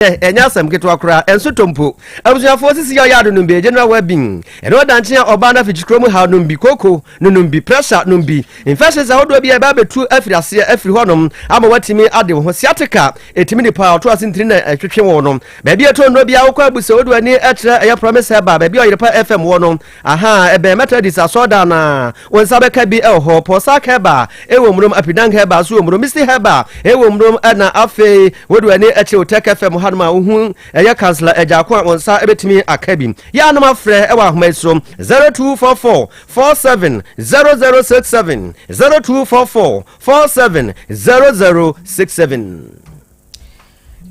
Ɛnyɛ asɛm ketewa koraa, ɛnso tɔ mpo. Abusuafoɔ, sisi yɛ ɔyɛ ado nom bi, general well-being. Ɛne ɔdankye a ɔbaa no afikyikuro mu haw nom bi, koko no nom bi, pressure nom bi, infections ahodoɔ bi a ɛbɛ abɛtu afiri aseɛ afiri hɔnom ama watumi ade wo ho. Sciatica ɛtumi nipa a ɔto ase ntiri na ɛtwetwe wo no, baabi a ɛtɔ nnuro bi a wokɔ abu sɛ wode w'ani ɛkyerɛ ɛyɛ Promise Herbal, baabi a Ɔyerepa FM wɔ no aha, ɛbɛn Methodist asɔɔdan na wo nsa bɛka bi ɛwɔ hɔ. Pɔsak Herbal ɛwɔ murom, Apidank Herbal so wɔ murom, Misty Herbal ɛwɔ murom, ɛna afei wode w'ani ɛkyerɛ Otec FM hanom a wohu ɛyɛ Councillor Agyako a wɔn nsa ɛbɛtumi aka bi. Yɛ anom afrɛ ɛwɔ ahoma yi so: 0244 47 0067, 0244 47 0067.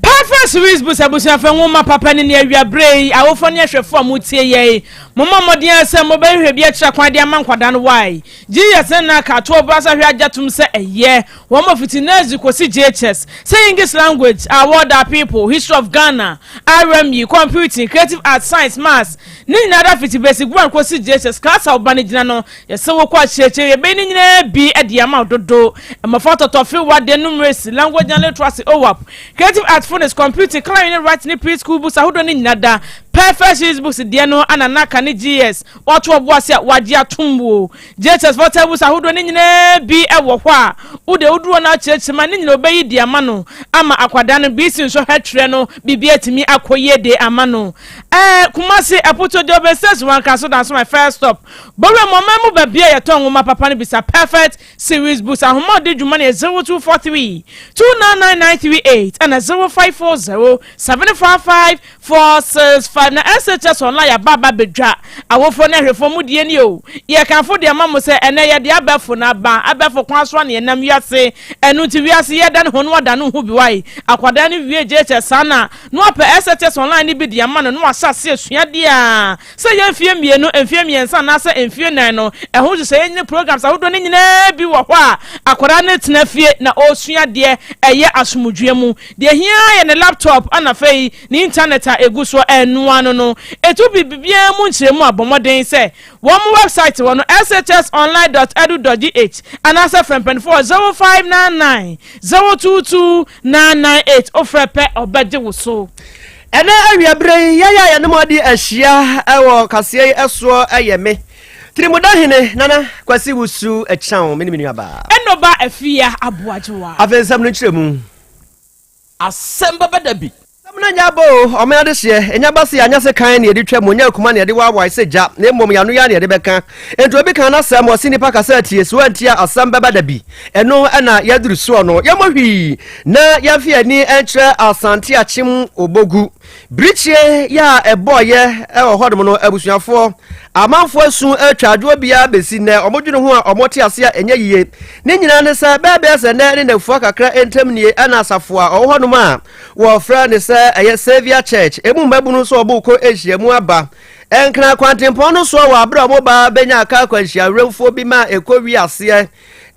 Perfect Series Books. Abusuafo, nwoma papa ne ne awiaberɛ yi, awofoɔ ne ahwɛfoɔ a motie yɛ yi, momma mmɔden sɛ mobɛhwehwɛ bi akyerɛ kwan de ama nkwadaa no. Wae GS na katoɔ brasa hwɛ agya tom sɛ ɛyɛ wɔn mo fiti nursery kɔsi JHS, sɛ English language, award our people, history of Ghana, RME, computing, creative arts, science, maths ne nyinaa da fiti basic 1 kɔsi JHS class a wɔba no gyina no. Yɛsɛ wokɔ akyerɛkyerɛ yɛbɛyi ne nyinaa bi de ama wo dodo. Mmɔfra tɔtɔfe wadeɛ, numeracy, language and literacy, OWAP, creative art, phonics, computing, coloring ne writing ne preschool books ahodoɔ ne nyinaa da. Perfect Series Books deɛ no ana naka ne GS wɔato ɔbo ase a wagye atom wo. JHS fɔtɛ books ahodoɔ ne nyinaa bi wɔ hɔ a wode woduro no akyerɛkyerɛ ma ne nyinaa wobɛyi di ama no ama akwadaa no bc nso hwɛtwerɛ no biribi atumi akɔ yie de ama no. Kumasi Ɛpoto de ɔbɛn station wanka so dan so, my first stop bɔwura mu ɔman mu baabi a yɛtɔn nwoma papa no, bisa Perfect Series Books. Ahoma ɔde dwuma no yɛ 0243 299938 ɛna 0540 755 465. Na SHS Online aba aba bedwa awofoɔ ne ahwɛfoɔ mu die ni o. Yɛkanfo deɛ ma mo sɛ ɛnɛ yɛde abɛfo na aba abɛfo kwan so a ne yɛnam wiase ɛno nti wiase yɛda ne ho no wada ne ho bi. Wae akwadaa no wie JHS saa na wapɛ SHS Online no bi de ama no na wahyɛ ase asua deɛ a sɛ yɛ mfie 2, mfie 3 anaasɛ mfie 4 no ɛho hyehyɛ yɛnyine programs ahodoɔ no nyinaa bi wɔ hɔ a akwadaa no tena fie na ɔresua deɛ ɛyɛ asomdwoeɛ mu. Deɛ hia yɛ ne laptop ana afei ne internet a egu so ɛnoa no etu biribiara mu nkyerɛmu a, bɔ mmɔden sɛ wɔn mo website wɔ no shsonline.edu.gh anaasɛ frɛ mpanyinfoɔ 0599 022998. Ofrɛ pɛ, ɔbɛgye wo so. Ɛnɛ awiaberɛ yi, yɛyɛ a yɛne mo ade ahyia ɛwɔ kaseɛ yi ɛsoɔ ɛyɛ me Tirimuda Hene Nana Kwasi Wusu Ɛkyaw, me ne me nuabaa Ɛnɔba Afia Aboagyewa. Afei nsɛm no nkyerɛ mu. Asɛm bɛbɛ da bi. Sɛm no nya ba o, ɔman adehyeɛ ɛnya ba se yɛanyɛ se kan ne yɛde twa mu, ɔnyɛ akuma ne yɛde waawae sɛ gya, na mmom yɛano yɛ ne yɛde bɛka. Enti obi ka n'asɛm, ɔse nnipa kasa atie so antie a, asɛm bɛba da bi. Ɛno ɛna yɛduru soɔ no. Yɛmmɔ hwii na yɛmfe ani nkyerɛ Asante Akyem Obogu birikyie yɛ a ɛbɔɔyɛ ɛwɔ hɔnom no. Abusuafoɔ, amanfoɔ asu atwa adwoɔ biara bɛsi nnɛ. Ɔmodwene ho a ɔmote ase a ɛnyɛ yie. Ne nyinaa ne sɛ bɛɛbɛɛ sɛ nnɛ ne nafua kakra ntam nie ɛna asafo a ɔwɔ hɔnom a wɔfrɛ ne sɛ ɛyɛ Saviour Church emu mmabunu nso ɔmo kɔ ahyia mu aba Nkran kwantempɔn no soɔ wɔ abere a ɔmo ba bɛnya aka akwanhyia werɛmfoɔ bi ma ɛkɔ wi aseɛ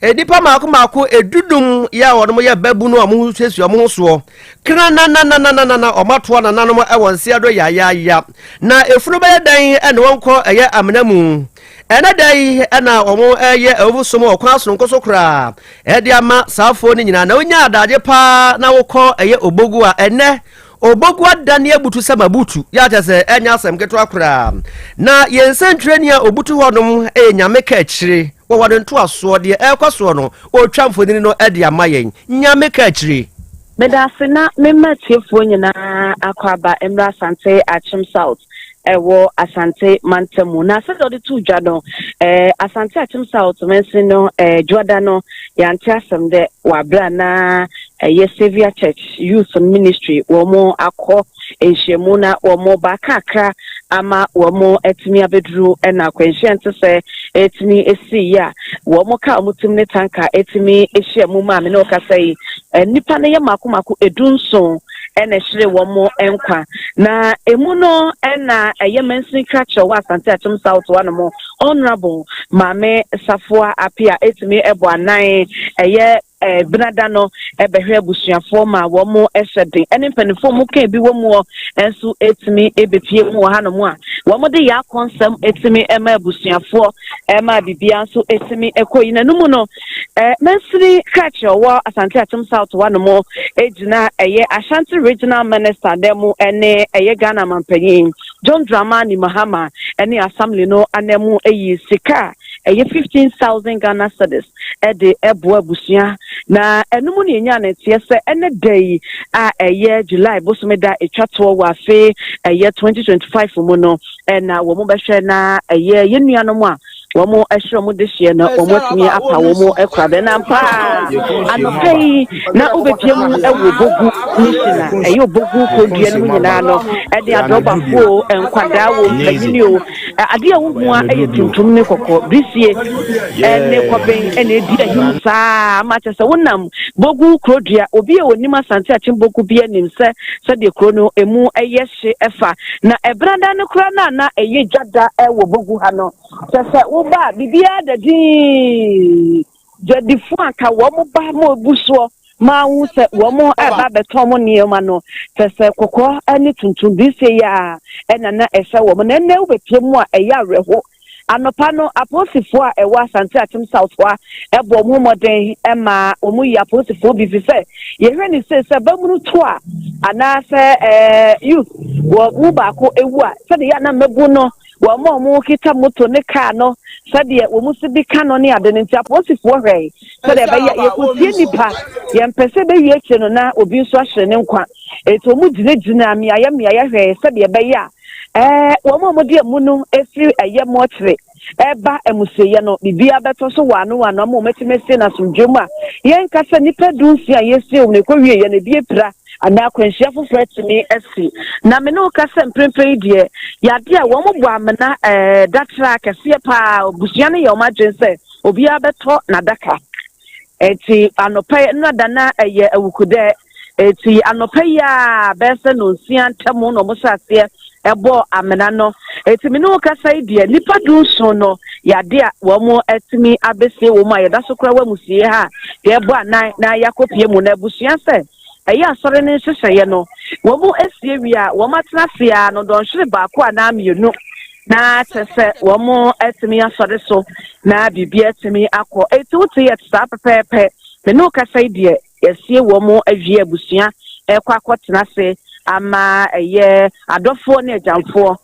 nnipa mako mako 15 yɛ a wɔnom yɛ babunu a ɔmo ho suasua ɔmo ho soɔ kranananananana. Ɔmo atoa nananom ɛwɔ nseɛ do yayaaya na efunu bɛyɛ dɛn ɛna wɔnkɔ ɛyɛ amena mu. Ɛnɛ da yi ɛna wɔn ɛyɛ awufosom wɔ kwan sononko so koraa ɛde ama saafoɔ no nyinaa. Na wonya adagye paa na wokɔ ɛyɛ Obogu a, ɛnɛ Obogu adane abutu sɛ mabutu yɛ akyɛ sɛ ɛnyɛ asɛm ketewa koraa. Na yɛn nsɛntwerɛni a obutu hɔnom ɛyɛ Nyame Ka Akyire wɔwɔ ne ntoasoɔ deɛ ɛrekɔ soɔ no, ɔretwa mfonini no de ama yɛn. Nyame Ka Akyire. Meda ase na mema atiefoɔ nyinaa akɔ aba mmerɛ. Asante Akyem South ɛwɔ Asante mantam na sɛdeɛ ɔde to dwa no, Asante Akyem South mansin no, dwoada no yɛante asɛm dɛ wabra na ɛyɛ Saviour Church Youth Ministry wɔn akɔ nhyiamu na wɔn ba kakra ama wɔn atumi abɛduru ɛna akwanhyia nte sɛ ɛtumi esi yi a wɔn ka wɔn tim ne tanka ɛtumi ahyia mu. Maame ne ɔkasa yi, nnipa no yɛ mako mako 17 ɛna ɛhyerɛ wɔn nkwa na emu no ɛna ɛyɛ mansin krakyerɛ wɔ Asante Akyem South hɔnom, Honourable Maame Safoa Apia, ɛtumi ɛbɔ anan ɛyɛ. Benada no bɛhwɛ abusuafoɔ ma wɔn hyɛ den ɛne mpanimfoɔ mu ka bi wɔ mu nso ɛtumi ɛbɛpie mu wɔ hanom a wɔn de yɛ akɔnsɛm ɛtumi ɛma abusuafoɔ ɛma biribiara nso ɛtumi ɛkɔ yi. Na no mu no, mansini krakye ɔwɔ Asante Akyem South hanom ɛgyina ɛyɛ Ashanti Regional Minister dan mu ɛne ɛyɛ Ghana mampanyin John Dramani Mahama ɛne assembly no anam ɛyi sika a ɛyɛ 15,000 Ghana cedis ɛde ɛboa abusua. Na ɛno mu ne yɛnya ne teɛ sɛ ɛne da yi a ɛyɛ July bosome da ɛtwa toɔ wɔ afe ɛyɛ 2025 mu no, ɛna wɔn bɛhwɛ na ɛyɛ yɛn nuanom a wɔn ɛhyɛ wɔn de hyɛ no, wɔn atumi apa wɔn akura bɛ. Na paa anɔpɛ yi na wobɛpie mu ɛwɔ Bogu Mission a ɛyɛ Obogu kodua no mu nyinaa no, ɛde adɔbafoɔ, nkwadaa wɔ, mpanyini o, adeɛ a wohu a ɛyɛ tuntum ne kɔkɔɔ, bisie ɛne kɔbɛn ɛna edi ahim saa ama kyerɛ sɛ wonam Bogu kurodua. Obi a onim Asante Akyem Bogu bi anim sɛ sɛdeɛ kuro no emu ɛyɛ hye ɛfa na ɛbrada no koraa no a na ɛyɛ dwada ɛwɔ Bogu ha no, kyerɛ sɛ woba a biribiara da dinn. Dwadifo a ka wɔn ba ma obu soɔ maa wo sɛ wɔn ɛba abɛtɔn mo nneɛma no, kyerɛ sɛ kɔkɔɔ ne tuntum bisie yi a ɛna na ɛhyɛ wɔn. Na ɛnɛ wobɛpie mu a, ɛyɛ awerɛho. Anɔpa no, apolisifoɔ a ɛwɔ Asante Akyem South hɔ a ɛbɔ wɔn mmɔden ma wɔn yi apolisifoɔ bi fi sɛ yɛhwɛ ne se sɛ bamunu to a anaasɛ youth wɔ mu baako ewu a, sɛdeɛ yɛ anam mɛbu no, wɔn a wɔn kita moto ne kaa no, sɛdeɛ wɔn si bi ka no ne ade no. Nti apolisifoɔ hwɛ sɛdeɛ ɛbɛyɛ yɛkɔsie nipa, yɛmpɛ sɛ ɛbɛwie akyire no na obi nso ahyere ne nkwa. Eti wɔn gyinagyina mmeayɛ mmeayɛ hwɛ sɛdeɛ ɛbɛyɛ a wɔn a wɔde emu no efiri ɛyɛ mɔkyere ɛba amusieɛ no, biribiara bɛtɔ so wɔ ano wɔ ano ama wɔn atumi asie n'asomdwe mu a yɛnka sɛ nipa 16 a yɛsie wɔn ekɔ wie yɛ no, ebi apira anaa akwanhyia foforɔ atumi asi. Na me ne wo kasa mprempren yi deɛ, yade a wɔn bɔ amena datra kɛseɛ paa. Abusua no yɛ wɔn adwene sɛ obiara bɛtɔ n'adaka. Eti anɔpɛ yi nnada na ɛyɛ awukudɛ, eti anɔpɛ yi a bɛyɛ sɛ nonsia ntam na wɔn hyɛ aseɛ ɛbɔ amena no. Eti me ne wo kasa yi deɛ, nipa 17 no yade a wɔn atumi abɛsie wɔn a yɛda so kora wɔ amusie ha a yɛbɔ anan na yɛakɔpie mu. Na abusua sɛ ɛyɛ asɔre no nhyehyɛeɛ no, wɔn mu esie wie a, wɔn atena ase a no dɔnhwere baako anaa mmienu na kyerɛ sɛ wɔn atumi asɔre so na biribi atumi akɔ. Eti wote yɛ saa pɛpɛɛpɛ. Me ne wo kasa yi deɛ, yɛsie wɔn awie, abusua ɛkɔ akɔtena ase ama ɛyɛ adɔfoɔ ne agyamfoɔ.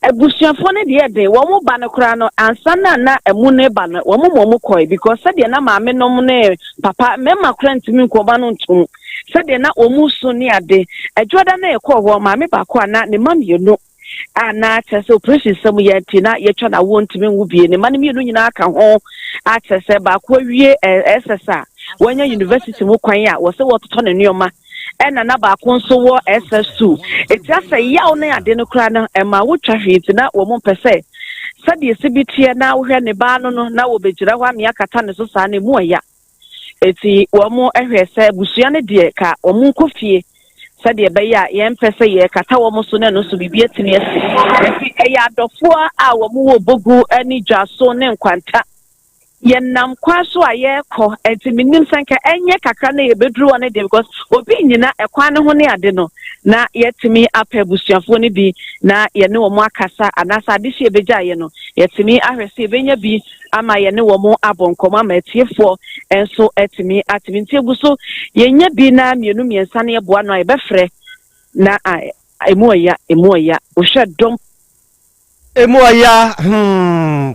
Abusuafoɔ no deɛ, den wɔn ba no koraa no ansa na na ɛmu no ba no, wɔn mu wɔn kɔɛ because sɛdeɛ na maame nom ne papa mmarima koraa ntumi nkɔma no ntom sɛdeɛ na wɔn so ne ade. Adwada na ɛkɔɔ hɔ, maame baako a na ne mma mmienu a na kyerɛ sɛ operation sɛm yɛ nti na yɛtwa na awoɔ ntumi nwo bie, ne mma no mmienu nyinaa ka ho a kyerɛ sɛ baako awie SS a wɔanya university mu kwan a wɔsɛ wɔtotɔ ne nneɛma, ɛna na baako nso wɔ SS2. Eti asɛ yaw ne ade no koraa no ɛma wotwa hwee, nti na wɔn mpɛ sɛ sɛdeɛ esi bi teɛ na wohwɛ ne baa no na wɔbɛgyina hɔ amea kata ne so saa na emu ɛya. Eti wɔn hwɛ sɛ abusua no deɛ, ka wɔn nkɔ fie sɛdeɛ ɛbɛyɛ a yɛmpɛ sɛ yɛkata wɔn so na ɛno nso biribi atumi asi. Nti ɛyɛ adɔfoɔ a wɔn wɔ Bogu ne Dwaso ne Nkwanta. Yɛnam kwan so a yɛrekɔ, nti menim sɛ nka ɛnyɛ kakra na yɛbɛduru hɔ no deɛ, because obi nyina ɛkwan no ho ne ade no, na yɛtumi apɛ abusuafoɔ no bi na yɛne wɔn akasa anaasɛ ade hyɛ yɛbɛgyaeɛ no, yɛtumi ahwɛ sɛ yɛbɛnya bi ama yɛne wɔn abɔ nkɔmɔ ama atiefoɔ nso atumi atumi. Nti egu so yɛnya bi na mmienu mmiɛnsa no yɛboa no a yɛbɛfrɛ na a emu ɔya, emu ɔya, wohwɛ dɔm. Emu ɔya,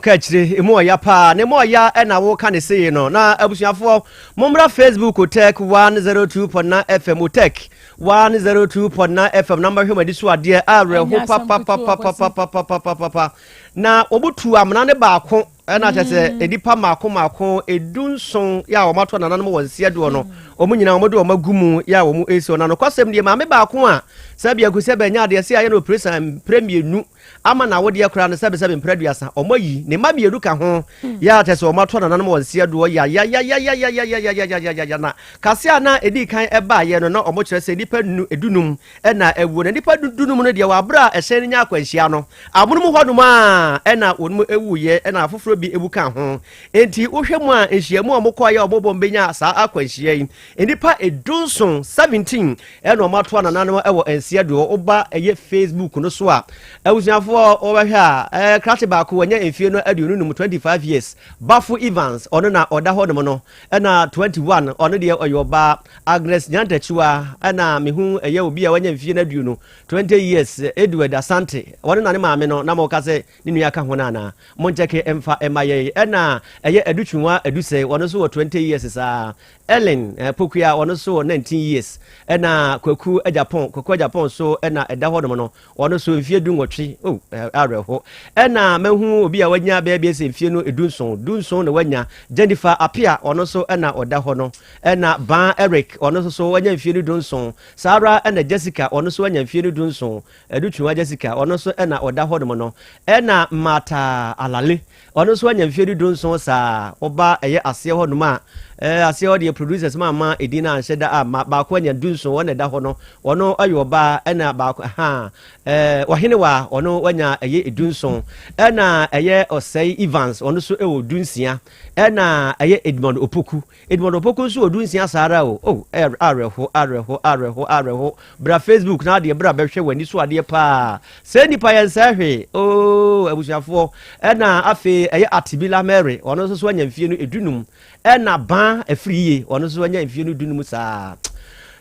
ka akyire emu ɔya paa na emu ɔya. Ɛna woka ne sei no na abusuafoɔ mommra Facebook Otec 102.9 FM, Otec 102.9 FM, na mbɛhwɛ mo ani so adeɛ awerɛho papapapapapapapapa. Na wɔbutu amena ne baako, ɛna kyerɛ sɛ nnipa mmaako mmaako 17 yɛ a wɔn ato nananom wɔn nsia doɔ no, wɔn nyinaa wɔn de wɔn agu mu yɛ a wɔn esi wɔn ano. Kɔsɛm deɛ, maame baako a sɛ biako sɛ bɛnya adeɛ sɛ ayɛ no operation mpere mmienu ama na awodeɛ koraa no sɛbesɛbe mpere 30, wɔn ayi ne mma mmienu ka ho yɛ a kyerɛ sɛ wɔn ato nananom wɔn nsia doɔ yayayayayayayayayayaya. Na kase a na edi kan ɛbaayɛ no, na wɔn kyerɛ sɛ nnipa 15 ɛna awuo. Na nnipa 15 no deɛ, wɔ abere a ɛhyɛn no nya akwanhyia no, amonom hɔnom a ɛna wɔn mu ewuiɛ, ɛna afoforɔ. bi ewu ka ho. Enti wohwɛ mu a, nhyiamu a wɔkɔɔ yɛ a wɔbɔ mbɛnya saa akwanhyia yi, nnipa 17, 17, ɛna wɔn ato anananom ɛwɔ nsia doɔ. Woba ɛyɛ Facebook no so a, abusuafoɔ, wɔbɛhwɛ a, krakye baako wɔnya mfie no 25, 25 years, Bafo Evans, ɔno na ɔda hɔ nom no. Ɛna 21, ɔno deɛ ɔyɛ ɔbaa, Agnes Nyantakyiwa. Ɛna mehu ɛyɛ obi a wanya mfie no 20, 20 years, Edward Asante, ɔno na ne maame no na mo ka sɛ ne nua ka ho no anaa monkyɛke ɛmfa ɛma yɛn. Ɛna ɛyɛ Adutwunwa Adusɛ, ɔno nso wɔ 20 years saa. Ellen Pokua, ɔno nso wɔ 19 years. Ɛna Kwaku Agyapɔn, Kwaku Agyapɔn so ɛna ɛda hɔ nom no, ɔno nso mfie 18. Oh, awerɛho. Ɛna mahu obi a wanya bɛyɛ bi sɛ mfie no 17, 17 na wanya, Jennifer Apia, ɔno nso ɛna ɔda hɔ no. Ɛna Ban Eric, ɔno nso so wanya mfie no 17 saa ara. Ɛna Jessica, ɔno nso wanya mfie no 17, Adutwunwa Jessica, ɔno nso ɛna ɔda hɔ nom no. Ɛna Mata Alale, ɔno nso anya mfie no 17 saa. Ɔba ɛyɛ aseɛ hɔ nom a, aseɛ hɔ deɛ, producers ma ama ɛdin no anhyɛ da a ma baako anya 17, ɔna ɛda hɔ no, ɔno ɔyɛ ɔbaa. Ɛna baako ha, ɔhene wa, ɔno wanya ɛyɛ 17. Ɛna ɛyɛ Ɔsɛe Evans, ɔno nso ɛwɔ 16. Ɛna ɛyɛ Edmond Opoku, Edmond Opoku nso wɔ 16 saa ara o. Oh, awerɛho, awerɛho, awerɛho, awerɛho. Bra Facebook na adeɛ bra bɛhwɛ w'ani so adeɛ paa sɛ nipa yɛn nsɛ hwee oo, abusuafoɔ. Ɛna afei ɛyɛ Atibila Mary, ɔno nso so anya mfie no 15. Ɛna Ban Afiri Yie, ɔno nso anya mfie no 15 saa.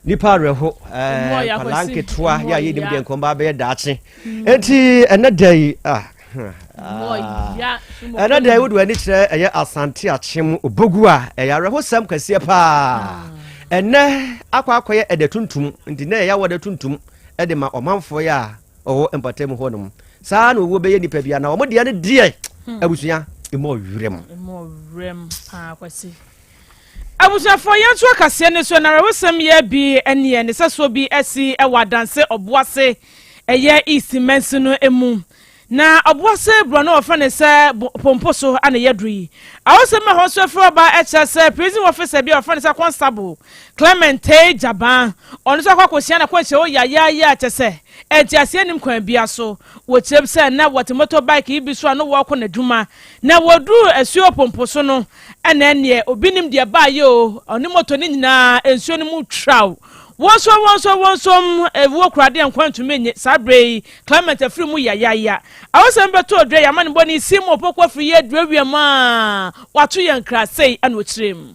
Nipa awerɛho, nkwadaa nketewa yɛ a yɛnim deɛ nkɔmba bɛyɛ daakye. Enti ɛnɛ da yi, ah, ɛnɛ da yi, wode w'ani kyerɛ ɛyɛ Asante Akyem Obogu a, ɛyɛ awerɛhosɛm kɛseɛ paa. Ɛnɛ akɔ akɔyɛ ɛdɛ tuntum, nti nɛ ɛyɛ awɔdɛ tuntum ɛde ma ɔmanfoɔ yi a ɔwɔ mpɔtam hɔ nom. Saa na owuo bɛyɛ nipa bia na ɔmo deɛ no deɛ, abusua, ɛmu ɔwerɛ mu. Ɛmu ɔwerɛ mu paa, Kwasi. Abusuafoɔ, yɛn nso akaseɛ no so na awerɛhosɛm yɛ bi ɛneɛ ne sɛsoɔ bi asi ɛwɔ Adanse Ɔboase, ɛyɛ East Mansi no mu. Na Ɔboase borɔ no, wɔfrɛ no sɛ Pompo so ana yɛduru yi. Awosɛm a ɛhɔ nso afiri ɔba ɛkyerɛ sɛ prison officer bi a wɔfrɛ no sɛ Constable Clement Jaban, ɔno nso akɔ akɔhyia na kɔnhyɛ hɔ yayaaya, kyɛ sɛ ɛnti aseɛ nim kwan bia so. Wɔkyerɛm sɛ na wɔte motorbike yi bi so a no wɔrekɔ n'adwuma, na wɔduru asuo Pompo so no, ɛna ɛneɛ obi nim deɛ baayɛ o, ɔne moto no nyinaa nsuo no mu traw. Wɔn nso ewuo kuradeɛ nkwa ntumi nye. Saa bere yi Clement afiri mu yayaya. Awosɛm bɛtɔ odwa yamma ne bɔ ne si mu Opoku afiri yɛ aduro wiem a wato yɛn nkrasɛi, ɛna ɔkyerɛ mu.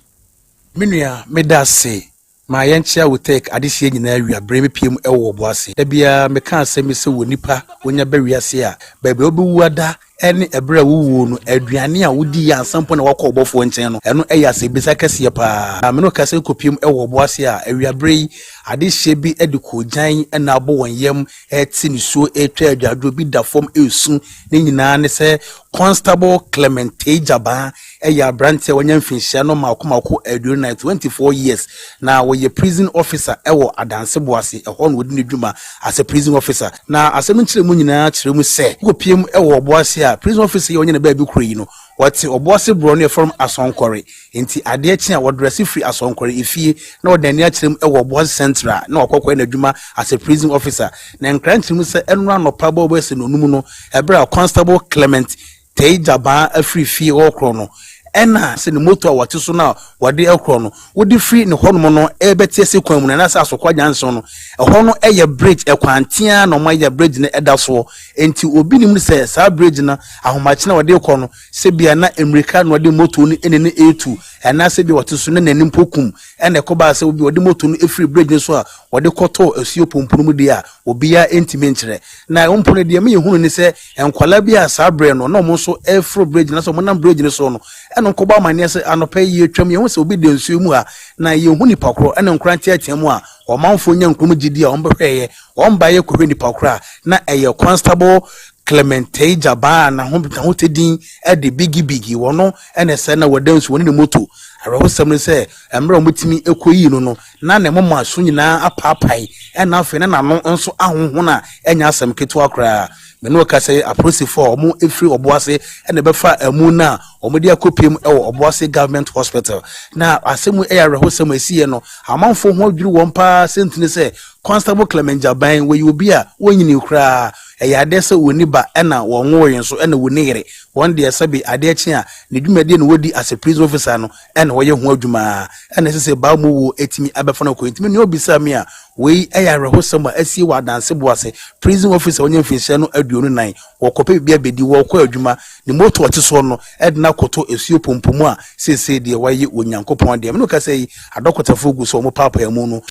Me nua, meda ase ma yɛnkyea wo tech adehyeɛ nyinaa. Wia berɛ mepie mu ɛwɔ Ɔbo ase. Da biara meka asɛm bi sɛ wɔ nipa wonya ba wiase a, baabi a wobɛwu ada ɛne ɛberɛ a wowuo no, aduane a wodi yɛ ansa mpo na wakɔ ɔbɔfoɔ nkyɛn no, ɛno ɛyɛ asɛmmisa kɛseɛ paa. Na mene ɔka sɛ kɔpie mu ɛwɔ Ɔbo ase a, awiaberɛ yi adehyeɛ bi de koogyan ɛna abɔ wɔn yam, ɛte nisuo, ɛtwa adwadwo bi da fam ɛresu. Ne nyinaa ne sɛ Constable Clement Tejaba ɛyɛ aberanteɛ a wanya mfinhyia no mako mako 24, 24 years, na wɔyɛ prison officer ɛwɔ Adanse Boase. Ɛhɔ na wɔdi ne dwuma as a prison officer. Na asɛm nkyerɛ mu nyinaa kyerɛ mu sɛ wokɔpie mu ɛwɔ Ɔboase a, prison officer yi a ɔnyɛ ne baabi kuro yi no, wɔte Ɔboase borɔ no yɛfrɛ no Asɔnkɔre. Nti adeɛ kye a, wɔdrɛse firi Asɔnkɔre efie na wɔde n'ani akyerɛ mu ɛwɔ Ɔboase Central na wakɔkɔɛ n'adwuma as a prison officer. Na nkra nkyerɛ mu sɛ ɛno anɔpa bɔ bɛsɛ n'onum no, ɛberɛ a Constable Clement Tei Gyabaa afiri fie ɔrekorɔ no, ɛna sɛ ne moto a wɔte so no a wɔde ɛkorɔ no, wode firi ne hɔnom no ɛbɛte ase kwan mu no, anaasɛ Asokwa Junction no, ɛhɔ no ɛyɛ bridge ɛkwan tea na ɔmo ayɛ bridge no ɛda soɔ. Nti obi nim sɛ saa bridge no ahomakyene a wɔde kɔ no, sɛ bia na mmirika na ɔde moto no ɛne no ɛretu, anaasɛ bia wɔte so ne n'anim po kum, ɛna ɛkɔbaa sɛ obi ɔde moto no efiri bridge no so a wɔde kɔtɔɔ asuo pompono mu deɛ a obiara ntumi nkyerɛ. Na mpo no deɛ meyɛ hunu ne sɛ nkwadaa bi a saa berɛ no na wɔn nso ɛforo bridge na sɛ wɔn nam bridge no so no, ɛna nkɔbɔ amaneɛ sɛ anɔpɛ yi yɛtwam, yɛn ho sɛ obi da nsuo mu ha na yɛn nipa korɔ. Ɛna nkora nteatea mu a ɔmanfoɔ nya nkurom gyidi a wɔn bɛhwɛɛyɛ, wɔn ba yɛ kɔhwɛ nipa korɔ a na ɛyɛ Constable Clement Jabaa na ho n'ahotedin ɛde Bigi Bigi. Wɔn ɛna sɛ na wɔda nsuo wɔne ne moto. Awerɛhosɛm no sɛ mmerɛ a wɔtumi kɔ yi no, na ne moma so nyinaa apaapae, ɛna afei na n'ano nso ahohon a ɛnyɛ asɛm ketewa koraa. Mene ɔka sɛ apolisifoɔ a wɔn efiri Ɔboase ɛna ɛbɛfa amu no a wɔde akɔpiem ɛwɔ Ɔboase Government Hospital. Na asɛm ɛyɛ awerɛhosɛm a esiiɛ no, amanfoɔ ho adwiri wɔn paa. Sɛntini sɛ Constable Clement Jaban wɔyɛ obi a wɔnyini koraa, ɛyɛ adeɛ sɛ wɔni ba, ɛna wɔn nwoe nso, ɛna wɔni yere. Wɔn deɛ sɛbe adeɛ kye a, ne dwumadie na wɔdi as a prison officer no ɛna wɔyɛ ho adwuma ɛna ɛsɛ sɛ baa mu wuo ɛtumi abɛfa no kɔ. Ntumi nea obisa mi a, wei ɛyɛ awerɛhosɛm a asie wɔ Adanse Boase. Prison officer wɔnyɛ mfinhyia no 24, wɔkɔpɛ biribi abɛdi, wɔkɔ adwuma, ne moto ɔte soɔ no ɛde no akɔtɔ esuo pompomu a seesei deɛ wɔayɛ Onyankopɔn deɛ mene kasa yi, adɔkotafoɔ gu so wɔn paapaa mu no.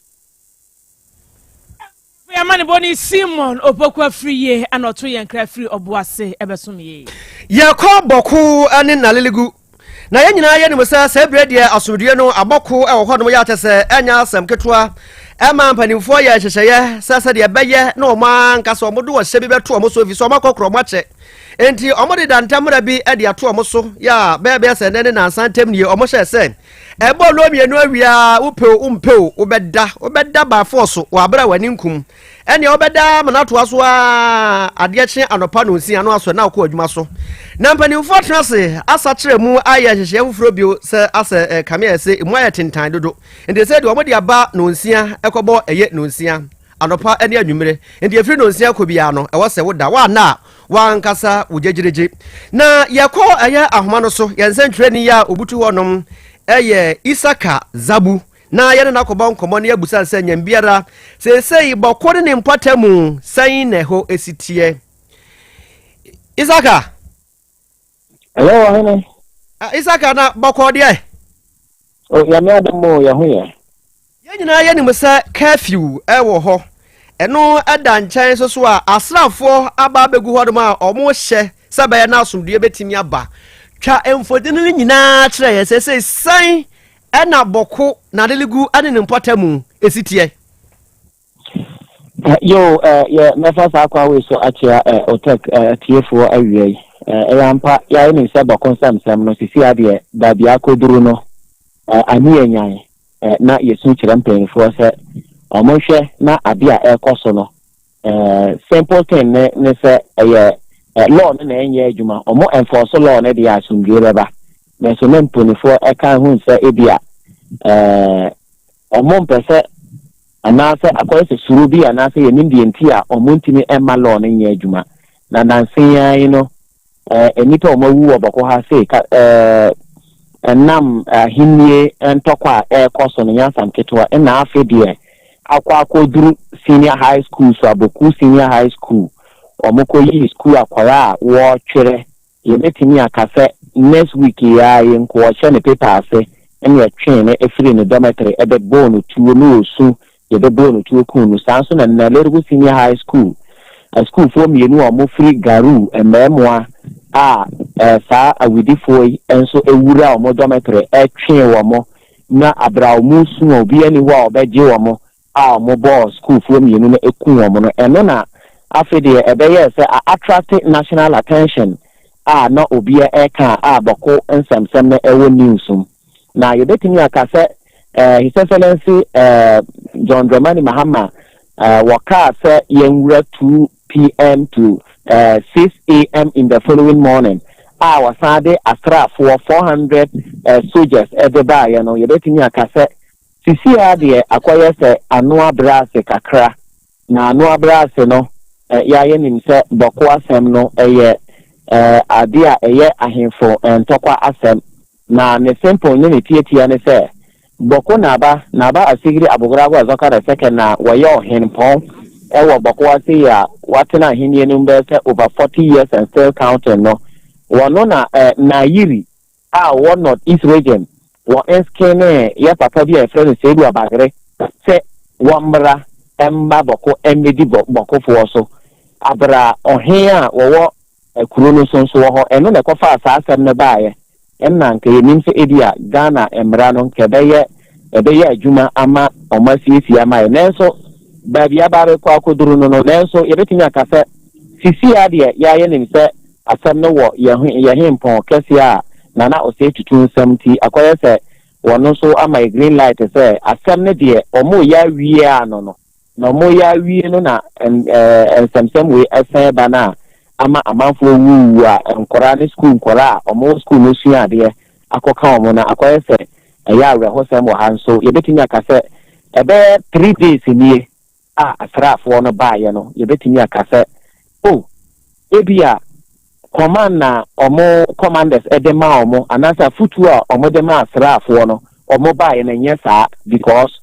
Yɛma ne Simon Opoku afiri yie ɛna ɔto yɛn kra firi Ɔboase ɛbɛsom yie. Yɛkɔ Bɔko ne Naleligu na yɛn nyinaa yɛnim sɛ sɛ berɛ deɛ asomdue no abɔko wɔ hɔnom yɛ akyɛ sɛ ɛnyɛ asɛm ketewa. Ɛma mpanimfoɔ yɛ nhyehyɛeɛ sɛ sɛdeɛ ɛbɛyɛ na ɔmo ankasa ɔmo de ɔhyɛ bi bɛto ɔmo so, ɛfiri sɛ ɔmo akɔkorɔ ɔmo akyɛ, nti ɔmo de da ntammerɛ bi de ato ɔmo so yɛ a bɛyɛ sɛ nnɛ ne nansa ntam nie. Ɔmo hyɛ sɛ ɛbɔ no 2 awia, wopɛo wompɛo, wobɛda baafoɔ so wɔ abere a w'ani nkum ɛnea wobɛda ma no atoa so a adeɛ kye anɔpa no nsia no asɔ na wokɔ adwuma so. Na mpanimfoɔ tena ase asa kyerɛ mu ayɛ nhyehyɛeɛ foforɔ bio sɛ asɛ kame ayɛ sɛ emu ayɛ tentan dodo, nti sɛ deɛ wɔde aba no nsia ɛkɔbɔ ɛyɛ no nsia anɔpa ne anwummerɛ, nti ɛfiri no nsia kɔ biara no ɛwɔ sɛ woda woana a wankasa wo gyegyegye. Na yɛkɔ ɛyɛ ahoma no so, yɛn nsɛntwerɛni a obutu hɔnom ɛyɛ Isaka Zabu, na yɛne no akɔbɔ nkɔmmɔ ne abusa sɛ nyam biara seesei Bɔko ne ne mpɔta mu sɛn na ɛhɔ esi teɛ. Isaka. Hello, ɔhene. Isaka, na bɔkɔ deɛ? O, Nyame adom o, yɛ ho yɛ. Yɛn nyinaa yɛnim sɛ curfew ɛwɔ hɔ. Ɛno ɛda nkyɛn nso so a asraafoɔ aba abɛgu hɔnom a ɔmo hyɛ sɛ bɛyɛ na asomdue bɛtumi aba. Twa mfoni no nyinaa kyerɛ yɛn sɛ sɛ sɛn ɛna Bɔko na Adelegu ɛne ne mpɔta mu esi teɛ. Yo, yɛ mɛfa saa kwan wei so akyea Otec atiefoɔ awia yi. Ɛyɛ ampa, yɛayɛ nim sɛ Bɔko nsɛmsɛm no sisi adeɛ baabi akɔduru no, ani yɛ nyan, na yɛsu kyerɛ mpanyinfoɔ sɛ ɔmo nhwɛ na adeɛ a ɛrekɔ so no, simple thing ne sɛ ɛyɛ law no na ɛnyɛ adwuma. Ɔmo enforce law no deɛ, asomdwie bɛba. Nanso ne mpanyinfoɔ ɛka ho sɛ ebi a ɔmo mpɛ sɛ anaasɛ akɔyɛ sɛ suro bi anaasɛ yɛnim deɛ nti a ɔmo ntumi ɛma law no nyɛ adwuma. Na nansen yi no, nnipa a ɔmo awu wɔ Bɔkɔ ha sei ka ɛnam ahennie ntɔkwa a ɛrekɔ so no nyansam ketewa. Ɛna afei deɛ akɔ akɔduru senior high school so, Aboku Senior High School, ɔmo kɔ yi school akwaraa a wɔretwerɛ, yɛbɛtumi aka sɛ next week yi a yɛn nkɔɔhyɛ ne paper ase, ɛna yɛtwee no efiri ne dormitory ɛbɛbɔɔ no tuo ne osu, yɛbɛbɔɔ no tuo kun no. Saa nso na Nalerigu Senior High School asukuufoɔ 2 a wɔfiri Garu mmarimoa a saa awidifoɔ yi nso ewura wɔn dormitory ɛtwee wɔn na abira wɔn su a obi ani hɔ a ɔbɛgye wɔn a wɔn bɔɔ sukuufoɔ 2 no eku wɔn no. Ɛno na afei deɛ ɛbɛyɛ sɛ a attract national attention a na obiara ɛka a Bɔko nsɛmsɛm no ɛwɔ news mu. Na yɛbɛtumi aka sɛ His Excellency John Dramani Mahama wɔkaa sɛ yɛnwura 2 p.m. to 6 a.m. in the following morning a wɔsan de asraafoɔ 400 soldiers ɛde baeɛ no, yɛbɛtumi aka sɛ sisi a deɛ akɔyɛ sɛ ano abrɛ ase kakra. Na ano abrɛ ase no, yɛayɛ nim sɛ Bɔko asɛm no ɛyɛ ade a ɛyɛ ahemfo ntɔkwa asɛm. Na ne simple ne ne tietia ne sɛ Bɔko Naaba Naaba Asigiri Abogorago Azɔka the Second na wɔyɛ ɔhenpɔn ɛwɔ Bɔko ase yi a watena ahenni no mu bɛyɛ sɛ over 40 years and still counting no, wɔno na Nayiri a wɔwɔ North East Region wɔ nskin yɛ papa bi a yɛfrɛ no Seidu Abagere sɛ wɔmmra mma Bɔko mmɛdi Bɔkofoɔ so abra ɔhen a wɔwɔ kuro no so nso wɔ hɔ. Ɛno na ɛkɔfaa saa asɛm no baeɛ. Ɛnna nka yɛnim sɛ ebi a Ghana mmara no nka ɛbɛyɛ adwuma ama ɔmo asiesie ama yɛ, nanso baabi aba abɛkɔ akɔduru no, nanso yɛbɛtumi aka sɛ sisi a deɛ yɛayɛ nim sɛ asɛm no wɔ yɛn hempɔn kɛseɛ a Nana Ɔsɛ Tutu nsɛm nti akɔyɛ sɛ wɔn nso ama yɛ green light sɛ asɛm no deɛ ɔmo yɛ awie ano no, na ɔmo yɛ awie no na nsɛmsɛm wei ɛsɛn ba no a ama amanfoɔ wuwu a nkɔraa ne sukuu nkɔraa a ɔmo wɔ sukuu no sua adeɛ akɔka wɔn, na akɔyɛ sɛ ɛyɛ awerɛhosɛm wɔ ha. Nso yɛbɛtumi aka sɛ ɛbɛyɛ 3 days nie a asraafoɔ no baeɛ no, yɛbɛtumi aka sɛ o ebi a Command na ɔmo commanders de ma ɔmo anaasɛ afotuo a ɔmo de ma asraafoɔ no, ɔmo baeɛ no ɛnyɛ saa, because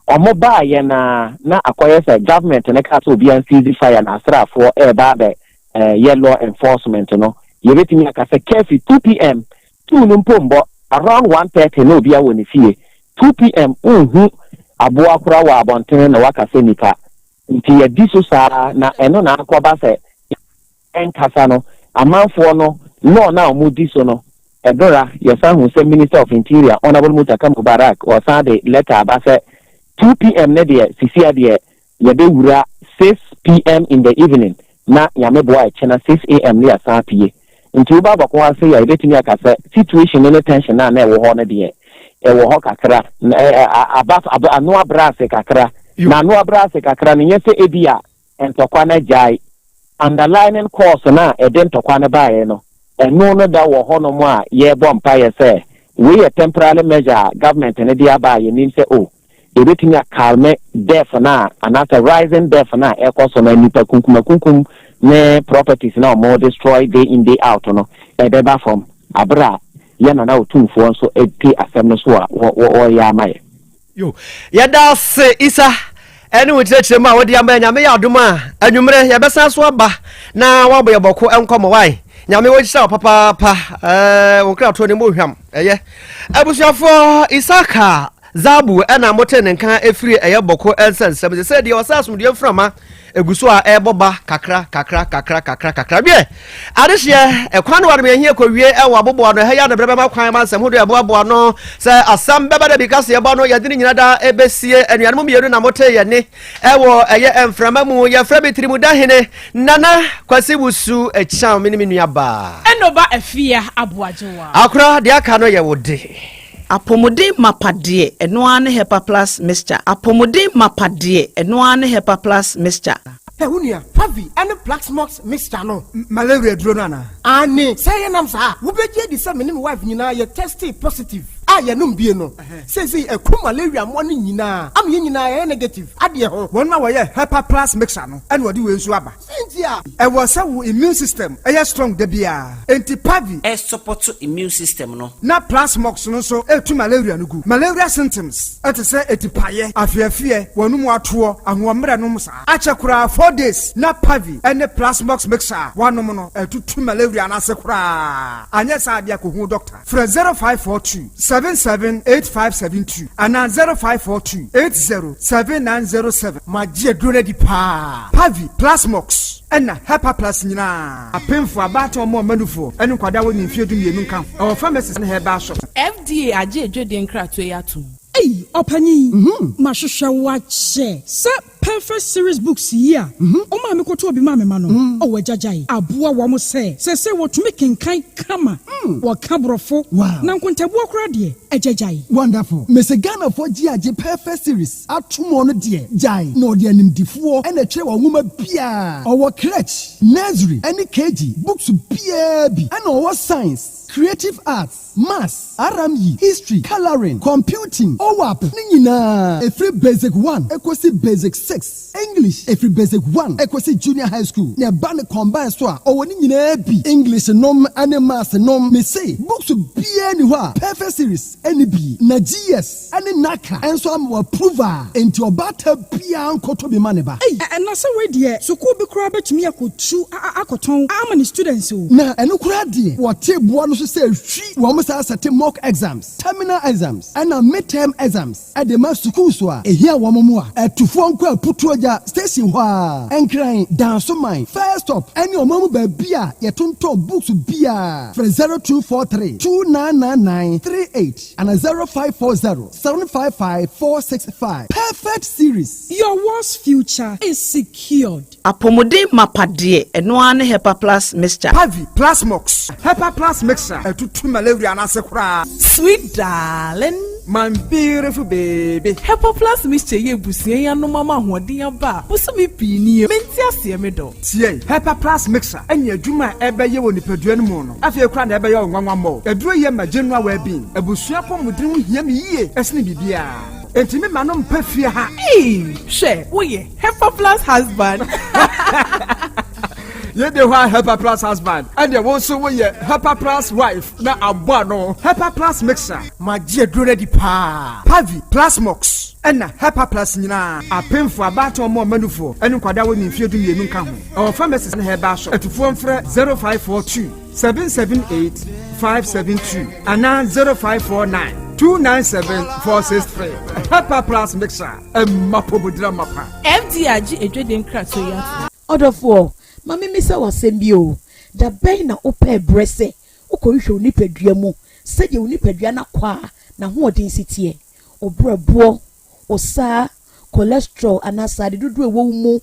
ɔmo baeɛ na na akɔyɛ sɛ government no kaa sɛ obiara cease fire na asraafoɔ ɛreba abɛ yɛ law enforcement no. Yɛbɛtumi aka sɛ curfew 2 p.m., 2 no mpo mbɔ, around 1:30 na obiara wɔ ne fie. 2 p.m. nhu aboa koraa wɔ abɔnten na waka sɛ nipa. Nti yɛdi so saa na ɛno na akɔba sɛ ɛnkasa no, amanfoɔ no law na wɔn di so no. Ɛdora yɛsan hu sɛ Minister of Interior, Honourable Muntaka Mubarak, ɔsan de letter aba sɛ 2 p.m. ne deɛ, sisi adeɛ yɛbɛwura 6 p.m. in the evening, na Nyame boa, ɛkyɛna 6 a.m. ne yɛsan pie. Nti woba abɔko ase a, yɛbɛtumi aka sɛ situation no ne tension a na ɛwɔ hɔ no deɛ, ɛwɔ hɔ kakra na aba ano abra ase kakra. Na ano abra ase kakra no, nyɛ sɛ ebi a ntɔkwa no gyae. Underlining cause na ɛde ntɔkwa no baeɛ no, ɛno no da wɔ hɔnom a yɛrebɔ mpaeɛ sɛ wei yɛ temporary measure a government no de aba a yɛnim sɛ o yɛbɛtumi acalm death no a anaasɛ rising death no a ɛkɔ so no, nipa kunkumakunkum ne properties na ɔmo destroy day in, day out no, ɛbɛba fam abere a yɛn nana Otumfoɔ nso edi asɛm no so a wɔyɛ ama yɛ. Yo, yɛda ase, Isa, ɛne wo kyerɛkyerɛ mu a wode ama. Nyame yɛ adom a, anwummerɛ yɛbɛsan so aba na woabɔ yɛ bɔko nkɔmmɔ wae. Nyame wɔhyira wo papaapa. Wo nkratoɔ ne mu hwam. Ɛyɛ abusuafoɔ, Isaka Zabu ɛna mote ne nka ɛfiri ɛyɛ Bɔko nsɛnsɛm sɛ sɛ deɛ ɔsɛ asomdue mframa ɛgu so a ɛrebɔ ba kakra kakra kakra kakra kakra. Wiɛ, adehyeɛ ɛkwan no wadom yɛhia kɔwie ɛwɔ aboboa no ɛha yi adabrɛ bɛma kwan ma nsɛm hodoɔ ɛboaboa no sɛ asɛm bɛba da bi ka sɛ yɛbɔ no, yɛde ne nyina da ɛbɛsie. Anuanom mmienu na mote yɛne ɛwɔ ɛyɛ mframa mu. Yɛfrɛ me Tirimuda Hene Nana Kwasi Wusu Akyiaw, me ne me nua baa Ɛnɔba Afia Aboagyewa. Akora deɛ aka no yɛ wo de. Apɔmuden mapa deɛ, ɛno ara ne Hepa Plus Mixture. Apɔmuden mapa deɛ, ɛno ara ne Hepa Plus Mixture. Ɛ wo nua, Pavi ɛne Plasmox mixture no, malaria duro no anaa? Ane sɛ yɛnam saa, wobɛgye adi sɛ me ne me wife nyinaa yɛ tested positive a yɛnom bie no, seesei ɛko malaria mmoa no nyinaa ama yɛn nyinaa yɛyɛ negative adeɛ ho. Wɔn a wɔyɛ Hepa Plus Mixture no ɛna wɔde wei nso aba. Sɛnti a ɛwɔ sɛ wo immune system ɛyɛ strong da biara, enti Pavi ɛsupport immune system no. Na Plasmox no nso ɛtu malaria no gu. Malaria symptoms ɛte sɛ etipaeɛ, afeafeɛ, wɔn mu atoɔ, ahoɔmmerɛ nom saa akyɛ koraa 4 days na Pavi ɛne Plasmox mixture a wanom no ɛtutu malaria no ase koraa. Anyɛ saa adeɛ, akɔhu doctor. Frɛ 0542 778572 anaa 0542 807907. Magye aduro no adi paa. Pavi, Plasmox ɛna Hepa Plus nyinaa, apemfo, abaatan, ɔmo ɔmanufoɔ ɛne nkwadaa wɔ ne mfeɛ 12 nka ho. Ɛwɔ pharmacies ne herbal shop. FDA agye edwadie nkratoɔ yi atom. Ei, ɔpanyin, mahwehwɛ wo akyɛ sɛ Perfect Series books yi a ɔmaa me kɔtɔ obi maa me ma no. Ɔwɔ agyagyae aboa wɔn sɛ sɛsɛ wɔtumi kenkan kama, wɔka borɔfo na nkontabuo koraa deɛ, agyagyae. Wonderful. Mese Ghanafoɔ gye agye Perfect Series atom no deɛ, gyae na ɔde animdifoɔ ɛna ɛtwerɛ wɔ nwoma biara. Ɔwɔ crèche, nursery ɛne KG books biara bi, ɛna ɔwɔ science, creative arts, maths, RME, history, colouring, computing, OWAP ne nyinaa, ɛfiri basic 1 ɛkɔsi basic 6, English ɛfiri basic 1 ɛkɔsi junior high school, na ɛba ne combine so a, ɔwɔ ne nyinaa bi, English nom ne maths nom. Mese books biara ni hɔ a Perfect Series ɛne bi, na GS ɛne NaCCA ɛnso ama wɔ approve a, enti ɔbaata biara nkɔtɔ bi ma ne ba. Ei, ɛna sɛ wei deɛ, sukuu bi koraa bɛtumi akɔtu akɔtɔn ama ne students o. Na ɛno koraa deɛ, wɔte boa no so sɛ hwi wɔn saa sɛte mock exams, terminal exams ɛna midterm exams ɛde ma sukuu so a ehia wɔn mu a ɛtufoɔ nkɔ Aputuogya station hɔ a, Nkran, Dansoman first stop, ɛne ɔman mu baabi a yɛtontɔn books biara. Frɛ 0243 299938 ana 0540 755 465. Perfect Series. Your world's future is secured. Apɔmuden mapa deɛ, ɛno ara ne Hepa Plus Mixture. Pavi, Plasmox, Hepa Plus Mixture ɛtutu malaria no ase koraa. Sweet darling. My beautiful baby. Hepa Plus Mixture yɛ ebusua yi anom ama ahoɔden aba a bosome pii nie. Mente aseɛ, me dɔ. Tie, Hepa Plus Mixture ɛnyɛ adwuma a ɛbɛyɛ wɔ nipadua no mu no, afei koraa na ɛbɛyɛ wo nwanwa mmɔ. Aduro yɛ ma general well-being. Abusua pɔmuden ho hia me yie ɛsene biribiara, enti me ma no mpa fie ha. Ee, hwɛ, woyɛ Hepa Plus husband. Yei de hɔ a Helper Plus husband, ɛnneɛ wo nso woyɛ Helper Plus wife na abɔ ano. Helper Plus mixture. Magye aduro no adi paa. Pavi, Plasmox, ɛna Helper Plus nyinaa. Apemfoɔ, abaatan ɔmo ɔma nufoɔ, ɛne nkwadaa a wɔnni mfeɛ dumienu nka ho. Ɛwɔ pharmacies ne herbal shop. Atufoɔ mfrɛ 0542 778 572 anaa 0549 297 463. Helper Plus mixture, ɛma pomodira mapa. FDA agye adwadie nkratoɔ yi atom. Ɔdɔfoɔ, ma memmisa wo asɛm bi o, da bɛn na wopɛɛ berɛ sɛ wokɔhwehwɛ wo nipadua mu sɛdeɛ wo nipadua no akwaa n'ahoɔden si teɛ, wo berɛboɔ, wo saa, cholesterol anaa sradeɛ dodoɔ a ɛwɔ wo mu,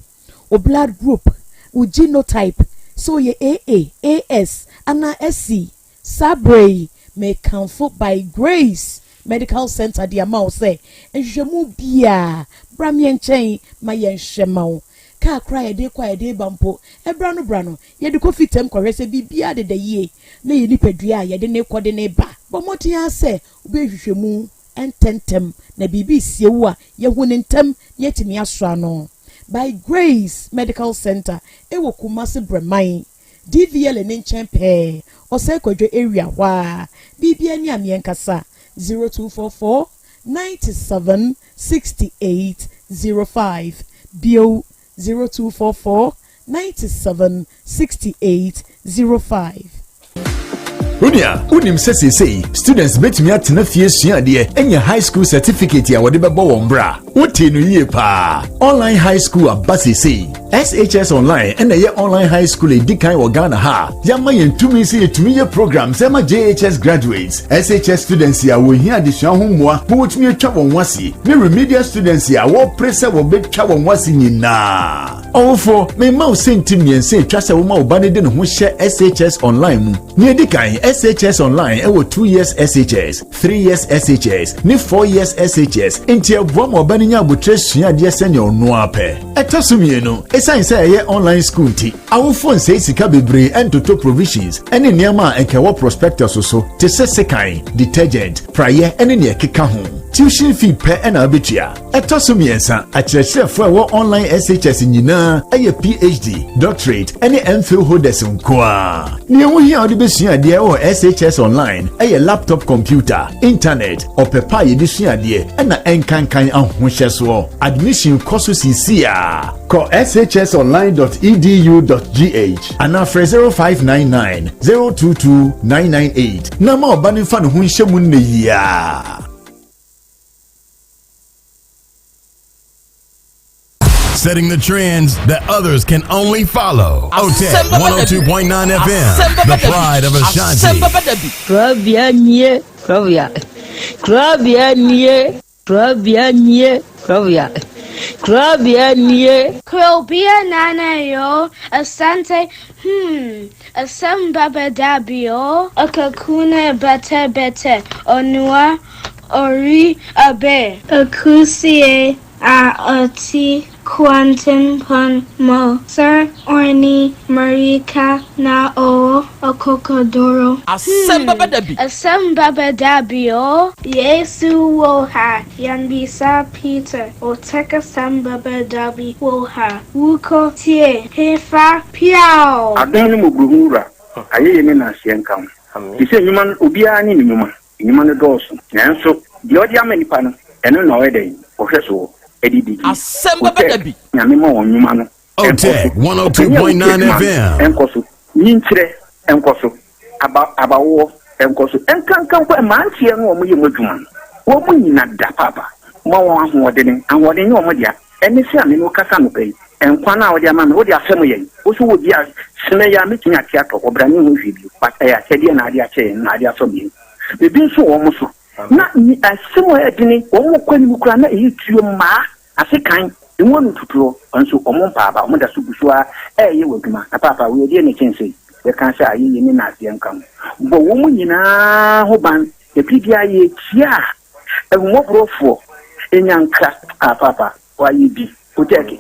wo blood group, wo genotype, sɛ woyɛ AA, AS anaa SC? Saa berɛ yi, mekamfo By Grace Medical Center de ama wo sɛ nhwehwɛmu biara, bra me nkyɛn ma yɛnhwɛ ma wo. Kaa koraa a yɛde kɔ a yɛde ba mpo, ɛbra no bra no, yɛde kɔ fitam kɔhwɛ sɛ biribiara deda yie na yɛn nipadua a yɛde no rekɔ de no reba. Bɔ mmɔden ara sɛ wobɛyɛ nhwehwɛmu ntɛmntɛm na biribi resie wo a, yɛahu no ntɛm na yɛatumi asɔ ano. By Grace Medical Center wɔ Kumasi Brɛman, DVLA no nkyɛn pɛɛ, Ɔsɛe Kwadwo area hɔ ara. Biribiara ni a meɛnkasa, 0244 97 68 05, bio 0244 97 68 05. Onua, wonim sɛ seesei students betumi atena fie sua adeɛ anya high school certificate a wɔde bɛbɔ wɔn bra? Wotee no yie paa. Online high school aba seesei. SHS Online ɛna ɛyɛ online high school a ɛdi kan wɔ Ghana ha. Yɛama yɛn tumi sɛ yɛtumi yɛ programs ɛma JHS graduates, SHS students a wɔhia adesua ho mmoa ma wɔtumi atwa wɔn ho ase, ne remedial students a wɔpere sɛ wɔbɛtwa wɔn ho ase nyinaa. Ɔwofoɔ, mema wo sɛnti mmiɛnsa atwa sɛ woma wo ba no de ne ho hyɛ SHS Online mu. Nea ɛdi kan, SHS Online ɛwɔ 2 years SHS, 3 years SHS ne 4 years SHS, nti ɛboa ma ɔba no nya abotire sua adeɛ sɛnea ɔno apɛ. Ɛtɔ so mmienu, ɛsiane sɛ ɛyɛ online school nti, awofoɔ nsɛe sika bebree ɛntoto provisions ɛne nneɛma a ɛnka ɛwɔ prospectus so te sɛ sekan, detergent, praeɛ ɛne nea ɛkeka ho. Tuition fee pɛ ɛna wobɛtua. Ɛtɔ so mmiɛnsa, akyerɛkyerɛfoɔ a ɛwɔ online SHS nyinaa ɛyɛ PhD, doctorate ɛne MPhil holders nko a. Nea ɛho hia a wode bɛsua adeɛ wɔ SHS Online ɛyɛ laptop computer, internet, ɔpɛ pa a yɛde sua adeɛ ɛna ɛnkankan ahohyɛsoɔ. Admission kɔ so sisi a kɔ shsonline.edu.gh anaa frɛ 0599 022 998 na ma ɔba no mfa ne ho nhyɛ mu nnɛ yia. Setting the trends that others can only follow. OTEC 102.9 FM, the pride of Ashanti. Kurabea nie, kurabea. Kurabea nie, kurabea nie, kurabea. Kurabea nie. Krobea nana yo, asante, asem baba dabio, akakuna bete bete, onua, ori abe. Akusie a ɔte kwantempɔn mu, Sir Orni Marika na ɔwɔ akokoduro. Asɛm bɛba da bi. Asɛm bɛba da bi o. Yesu wɔ ha, yɛnbisa Peter, ɔtɛk asɛm bɛba da bi wɔ ha. Wukɔ tie, hefa, piaw! Adom ne mmɔborɔhunu Wura, ayɛyie ne nnaaseɛ nka wo. Te sɛ nnwuma no, obiara ne ne nnwuma. Nnwuma no dɔɔso, nanso deɛ ɔde ama nnipa no, ɛno na ɔyɛ dɛn? Ɔhwɛ soɔ de didi. Asɛm bɛba da bi. Nyame ma wɔn nnwuma no nkɔ so. OTEC Ɔpanin a ɔtua 102.9 adwuma no FM. nkɔ so. Nyinkyerɛ nkɔ so. Aba, abawoɔ nkɔ so. Nkanka mpo mmeranteɛ no a wɔyɛ mu adwuma no, wɔn nyina da paapa. Ma wɔn ahoɔdene. Ahoɔden nyɛ wɔn dea. Ɛne sɛ a me ne wo kasa anɔpa yi, nkwa no a wode ama me, wode afɛm yɛn. Wo nso wɔ bi a, sene yɛ a mɛtumi ate atɔ, ɔbra ne ho hwee bio. But ɛyɛ akyɛdeɛ na ade akyɛ yɛn, na ade asɔ yɛn. Ebi nso wɔ wɔn so. Na asɛm a ɛyɛ dene, wɔn kɔ anim koraa na ɛyɛ tuo mmaa, ase kan, emu ano tutuo, nso wɔn mpaaba, wɔn da so gu so ara ɛreyɛ wɔ adwuma. Na paapa, wei ɛdeɛ na ɛkyɛn sei? Yɛka sɛ ayɛyie ne naaseɛ nka ho. Bɔ wɔn nyinaa ho ban, na biribiara yɛkyia a, ahummɔborɔfoɔ, ɛnyanka, a paapa, wɔayɛ bi, wotɛɛke,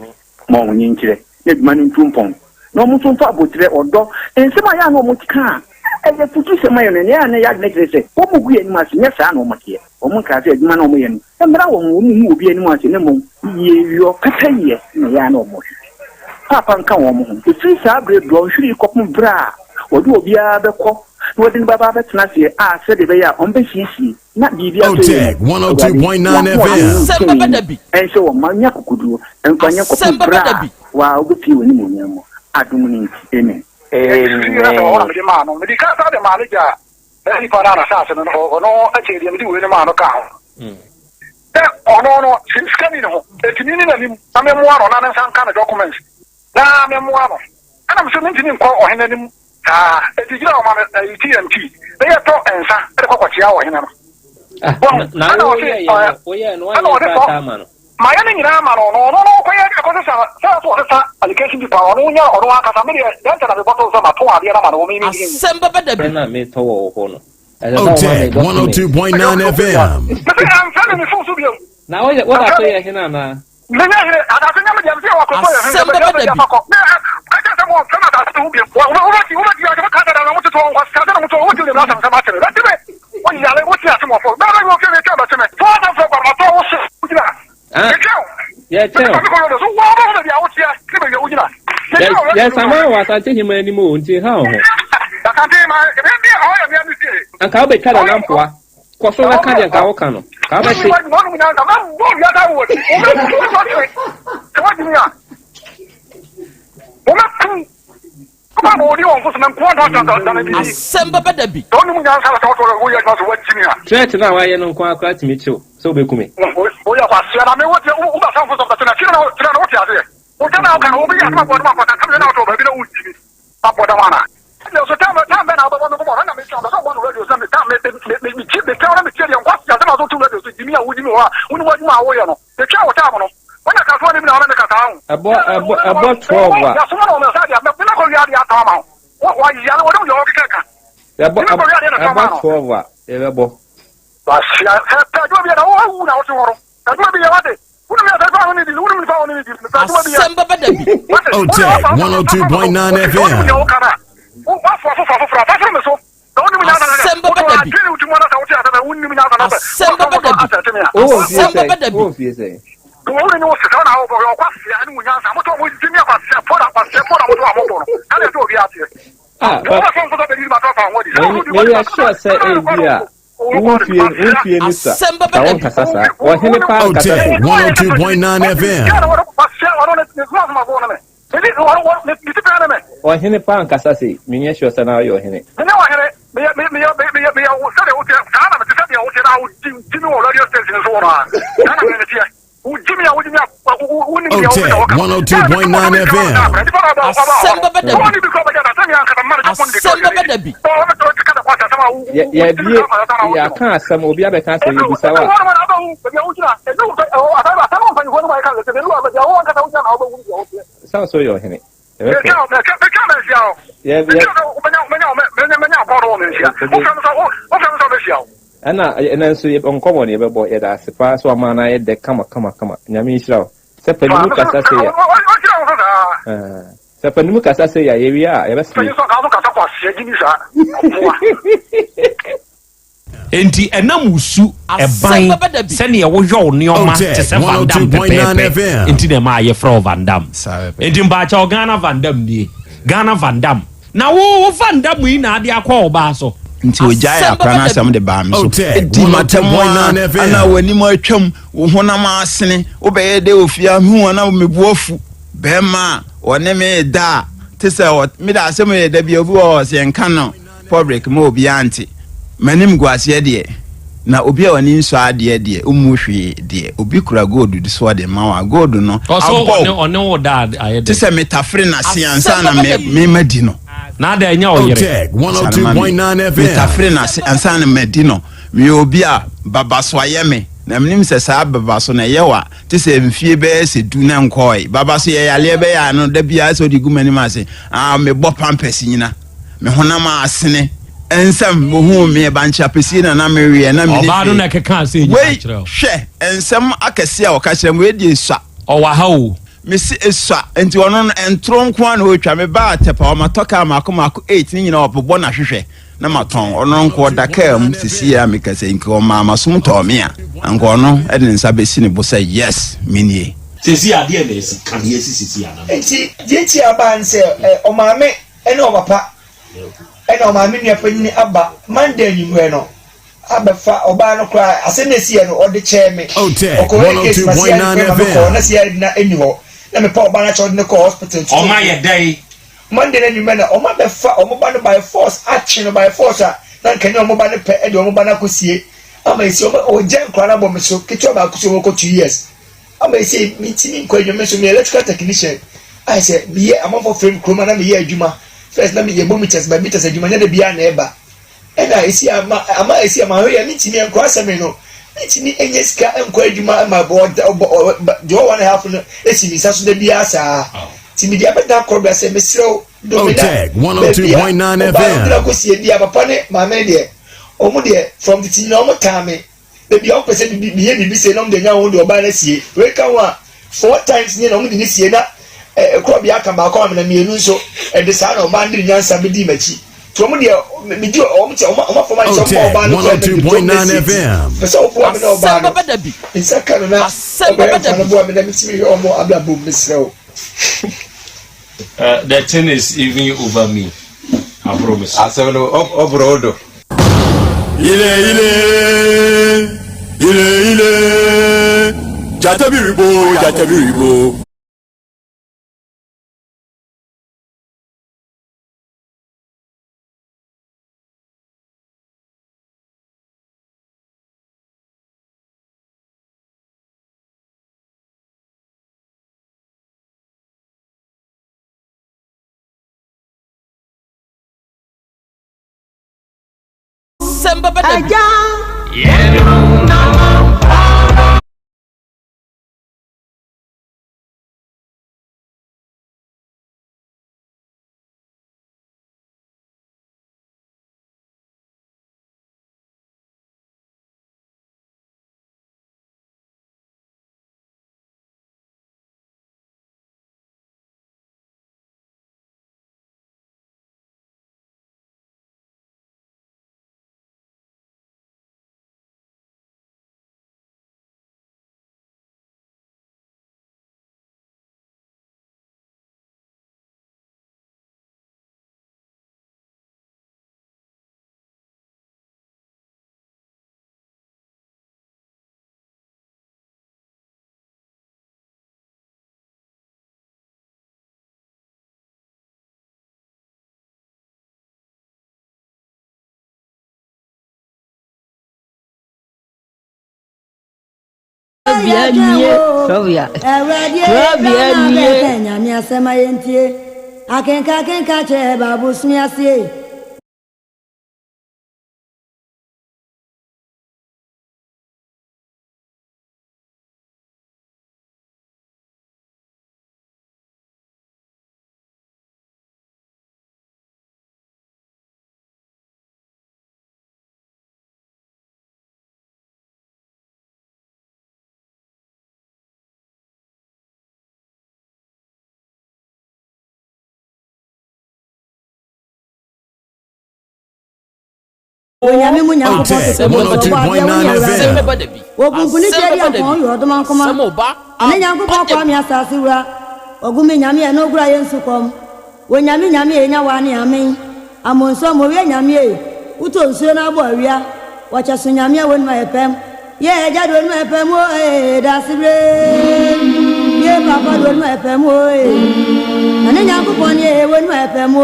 ma wɔn nkyerɛ, na adwuma no ntu mpɔn, na wɔn nso mfa aboterɛ, ɔdɔ, nsɛm a ɛyɛ a na wɔka a ɛyɛ afutusɛm ayɛ no, nea ɛyɛ a na ɛyɛ adwene kyerɛ sɛ wɔgu yɛn anim ase, nyɛ saa na wɔteɛ. Wɔnkaa sɛ adwuma no a wɔyɛ no mmra wɔn ho, wɔngu obi anim ase, na mmom yieyɔ, pɛpɛyɛ na ɛyɛ a na wɔhwehwɛ. Paapa nka wɔn ho. Ɛfiri saa berɛ dɔnhwere yi kɔpem berɛ a wɔde obiara bɛkɔ na wɔde no bɛba abɛtena aseɛ a sɛdeɛ ɛbɛyɛ a wɔbɛsiesie na biribi atɔ yie Otec no, Awurade, 102.9 w'ahoɔden FM. ne wo tumi nhyɛ wɔn ma nya akokoduo mfa nyɛ kɔpem berɛ a waa wobɛpue w'animuonyam mu. Adom no nti, amen. Amen. Saa nipa no a n'asase no, ɔno akyɛ deɛ mede wei no maa no kaa ho. Sɛ ɔno no, sika ni ne ho, enti menni n'anim na memmoa no na ne nsa nka ne documents na memmoa no. Ɛna mesɛ mentumi nkɔ ɔhene anim saa, enti gyina ɔma me ayi TNT na yɛtɔ nsa de kɔkɔkyea ɔhene no. Ah, na Ɛna ɔse, woyɛɛ no, ɛna woanyɛ ɔde krataa ma no. Mayɛ ne nyinaa ama no, na ɔno no ɔkɔyɛ ɛkɔsesa sɛ sɛ ɔsesa allocation paper ɔno nya ɔno ankasa me deɛ dɛn nti na mebɔtɔ sɛ matɔn adeɛ no ama no wɔ me me Asɛm bɛba da bi. Pɛ na metɔ wɔ wo hɔ no, ɛsɛ sɛ woma me Otec document. 102.9 FM. Mese ɛmfrɛ me me phone so bio. Na woyɛ woda so yɛ hene anaa? Menyɛ hene, asase nyɛ me deɛ, mese yɛwɔ akorɔfo yɛ hene, Asɛm bɛba da bi. fa kɔ. Me ɛkyɛ sɛ mo mfrɛ me asase no ho bio. Wobɛti wobɛti ase mo kasa da na mo tete wɔn kwasase na mo tɔ wobɛti onyame asɛm sɛ makyere bɛte me. Woyare wote ase mɔfo. Bɛrɛ bɛ wɔ fie me twɛn bɛte me. Fo asɛm frɛ kwa matɔ wo so wogyina. Ah, Yɛtwɛn wo. yɛkyɛn Mekɔ mekɔ rodo so wo wobɛhu baabi a woteɛ ne baabi a wogyina. Yɛtwɛn wo radio Yɛsama wɔ Asante Hema anim o, nti nha wo ho. Asante Hema ebi ɛhɔ yɛ mmea me fie. Anka wobɛtwa Nana Mpoa. Kɔ so na ka deɛ nka woka no. Ka wobɛhye. Asɛm bɛba da bi. Threat no a woayɛ no nko ara koraa tumi kye wo sɛ wobɛku me. Abɔ dam ana? Ɛnna so tam tam bɛn na wobɛbɔ me nkɔmmɔ? Ɛnna metwa ɔbɛ sɛ ɔbɔ no radio so na me tam me me me me gye metwa na metie deɛ nkwasi asɛm a so to radio so gyimi a wogyimi hɔ a wonim adwuma a woyɛ no metwa wo tam no wonya kasoa no bi na wɔne me kasa ho. Ɛbɔ ɛbɔ ɛbɔ 12 a. Yasoma na wɔn sɛ adeɛ me mɛkɔ wia adeɛ atɔn ama wo wɔyare wɔde wo deɛ wɔkeka ka. Ɛbɔ ɛbɔ 12 a yɛbɛbɔ. Wahyia sɛ pɛ adwuma bi yɛ na woawu na wote hɔ no adwuma bi yɛ wate. Asɛm bɛba da bi. Otec 102.9 FM. Asɛm bɛba da bi. Asɛm bɛba da bi. Asɛm bɛba da bi. Ah, but meyɛ sure sɛ ebi a Wo mfie wo mfie ni sa. Ka wo nkasa saa. Ɔhene paa nkasa sei. 102.9 FM. Ɔhene paa nkasa sei. Menyɛ sure sɛ na ɔyɛ ɔhene. Otec 102.9 FM. Asɛm bɛba da bi. Asɛm bɛba da bi. Yɛabie yɛaka asɛm obi abɛka asɛm yɛbisa wa. Sɛ so yɛ ɔhene. Ɛna ɛna nso nkɔmɔ ne yɛbɛbɔ yɛda ase paa sɛ wama no ayɛ dɛ kama kama kama nyame nhyira wo sɛ panimu kasa sɛ yɛ sɛ panimu kasa sɛ yɛ yɛwie a yɛbɛsere. Enti ɛnam wo su, ɛban, sɛdeɛ woyɔ wo nneɛma te sɛ Van Damme pɛpɛɛpɛ nti na ɛma yɛfrɛ wo Van Damme. Enti mpaakyɛw Ghana Van Damme nie. Ghana Van Damme. Na wo wo Van Damme yi na ade akɔ ɔbaa so. Nti ogyae akora no asɛm de baa me so. Di m'atɛm a ana w'anim atwam, wo honam asene, wobɛyɛ dɛ ofie a mehu ana me bo afu. Bɛrima a ɔne me da a te sɛ meda asɛm yɛ da bi obi wɔ hɔ sɛ yɛnka no Public ma obiara nte. M'anim guaseɛ deɛ, na obi a w'ani nsɔ adeɛ deɛ, ɔmmu hwee deɛ. Obi kura gold so ɔde ma wo a, gold no Ɔso abɔ ɔne wo ɔne wo da a ayɛ te dɛ. sɛ metafere n'ase ansa Asɛm na bɛba me da bi. mema di no. Na ada ɛnyɛ ɔyere. Otec Ansa na ma me 102.9 FM. metafere n'ase ansa na madi no. Meyɛ obi a babaso ayɛ me, na menim sɛ saa babaso no ɛyɛ wo a, te sɛ mfie bɛyɛ sɛ du na nkɔɔe. Babaso yɛ yareɛ bɛyɛ a no da biara sɛ wode gu m'anim ase, ah, mebɔ pampers nyina. Me honam a asene nsɛm wohuu me bankye apɛsie na na meweɛ na mene Ɔbaa no na ɛkeka asɛ nyinaa wei kyerɛ wo. hwɛ nsɛm akɛseɛ a ɔka kyerɛ me wei deɛ esua. Ɔwɔ ha o. Mese esua nti ɔno no ntoro nko ara na ɔretwa me baa Tɛpa ɔmatɔ kaa maako maako eight ne nyinaa ɔbobɔ na hwehwɛ na matɔn ɔno nko ɔda kaa mu sisi a mekasa yi nka ɔmaa masom tɔɔ me a anka ɔno de ne nsa bɛsi ne bo sɛ yes menie. Sɛsi adeɛ na asi, ka deɛ asi sɛsi ana. Nti deɛ nti a aba ne sɛ ɔmaame ne ɔpapa ɛna ɔmaame nua panyini aba Monday anwummerɛ no abɛfa ɔbaa no koraa asɛm na ɛsiiɛ no ɔde kyɛɛ me ɔkɔyɛ case ma CID kɔɛ ma mekɔɔ na CID na ɛnni hɔ na mepɛ ɔbaa no akyɛ ɔde no kɔɔ hospital nti Ɔma yɛ dɛn? Monday no anwummerɛ na ɔma bɛfa ɔmo ba no by force atwe no by force a na nka nyɛ ɔmo ba no pɛ ɛde ɔmo ba no akɔsie ama ɛsi ɔmo ɔgya nkwadaa no abɔ me so ketewa baako so ɔkɔ 2 years ama ɛsɛ mentumi nkɔ adwuma. Me nso meyɛ electrical technician, ayɛ sɛ meyɛ amanfoɔ frɛ me kurom a na meyɛ adwuma. First na meyɛ bɔ meters, ba meters adwuma nyɛ da biara na ɛba ɛna ɛsi ama ama ɛsi ama ahwɛ yɛ mentumi nkɔ asɛm no, mentumi nyɛ sika nkɔ adwuma ma bɔ ɔbɔ deɛ ɔwɔ 1.5 no esi mi nsa so da biara saa. Nti mede abɛda akɔrɔbea sɛ mesrɛ wo domina baabi a ɔbaa no gyina kɔsie bi a papa ne maame deɛ ɔmo deɛ from tete nyina ɔmo taa me baabi a ɔmo pɛ sɛ bibi meyɛ biribi sei na ɔmo de nya ho de ɔbaa no asie. Wei ka ho a, four times nie na ɔmo de ne sie na korɔbea aka baako ama me na mmienu nso ɛde saa na ɔbaa no de ne nyansa bɛdii m'akyi. Nti ɔmo deɛ medi ɔmo kyɛ ɔmo ɔmo afɔm ayɛ sɛ ɔmo ɔbaa no kora na bi ɔmo na sie ti pɛ sɛ ɔboa me na ɔbaa no nsa ka no na ɔbɛyɛ mfa no boa me na metumi hwɛ ɔmo abrabɔ mu, mesrɛ wo. The thing is even over me. Aboro me so. Asɛm no ɔboro wo do. Ile ile ile ile jata biribo jata biribo. Asɛm bɛba da bi. Kurabea nie, kurabea, kurabea nie. Nyame asɛm a yɛntie akenka akenka kyerɛ baabosome aseɛ. Onyame mu Nyankopɔn Otec tete mu ɔbɔ adeɛ wo ne 102.9 awurade FM. Wɔkunkuni kyerɛ di ampɔn yɛ ɔdoma nkoma Ɔne Nyankopɔn kwame asase wura Ɔgu me nyame ɛno ogura yɛ nsu kɔm Onyame nyame e nya wa ne amen Amonso mowie nyame e Wotɔ nsuo na abɔ awia Wɔkyɛ so nyame a wɔnum ayɛ pɛm Yɛ agya de wɔnum ayɛ pɛm o ee Dasebre Yɛ papa de wɔnum ayɛ pɛm o ee Ɔne Nyankopɔn ne ee wɔnum ayɛ pɛm o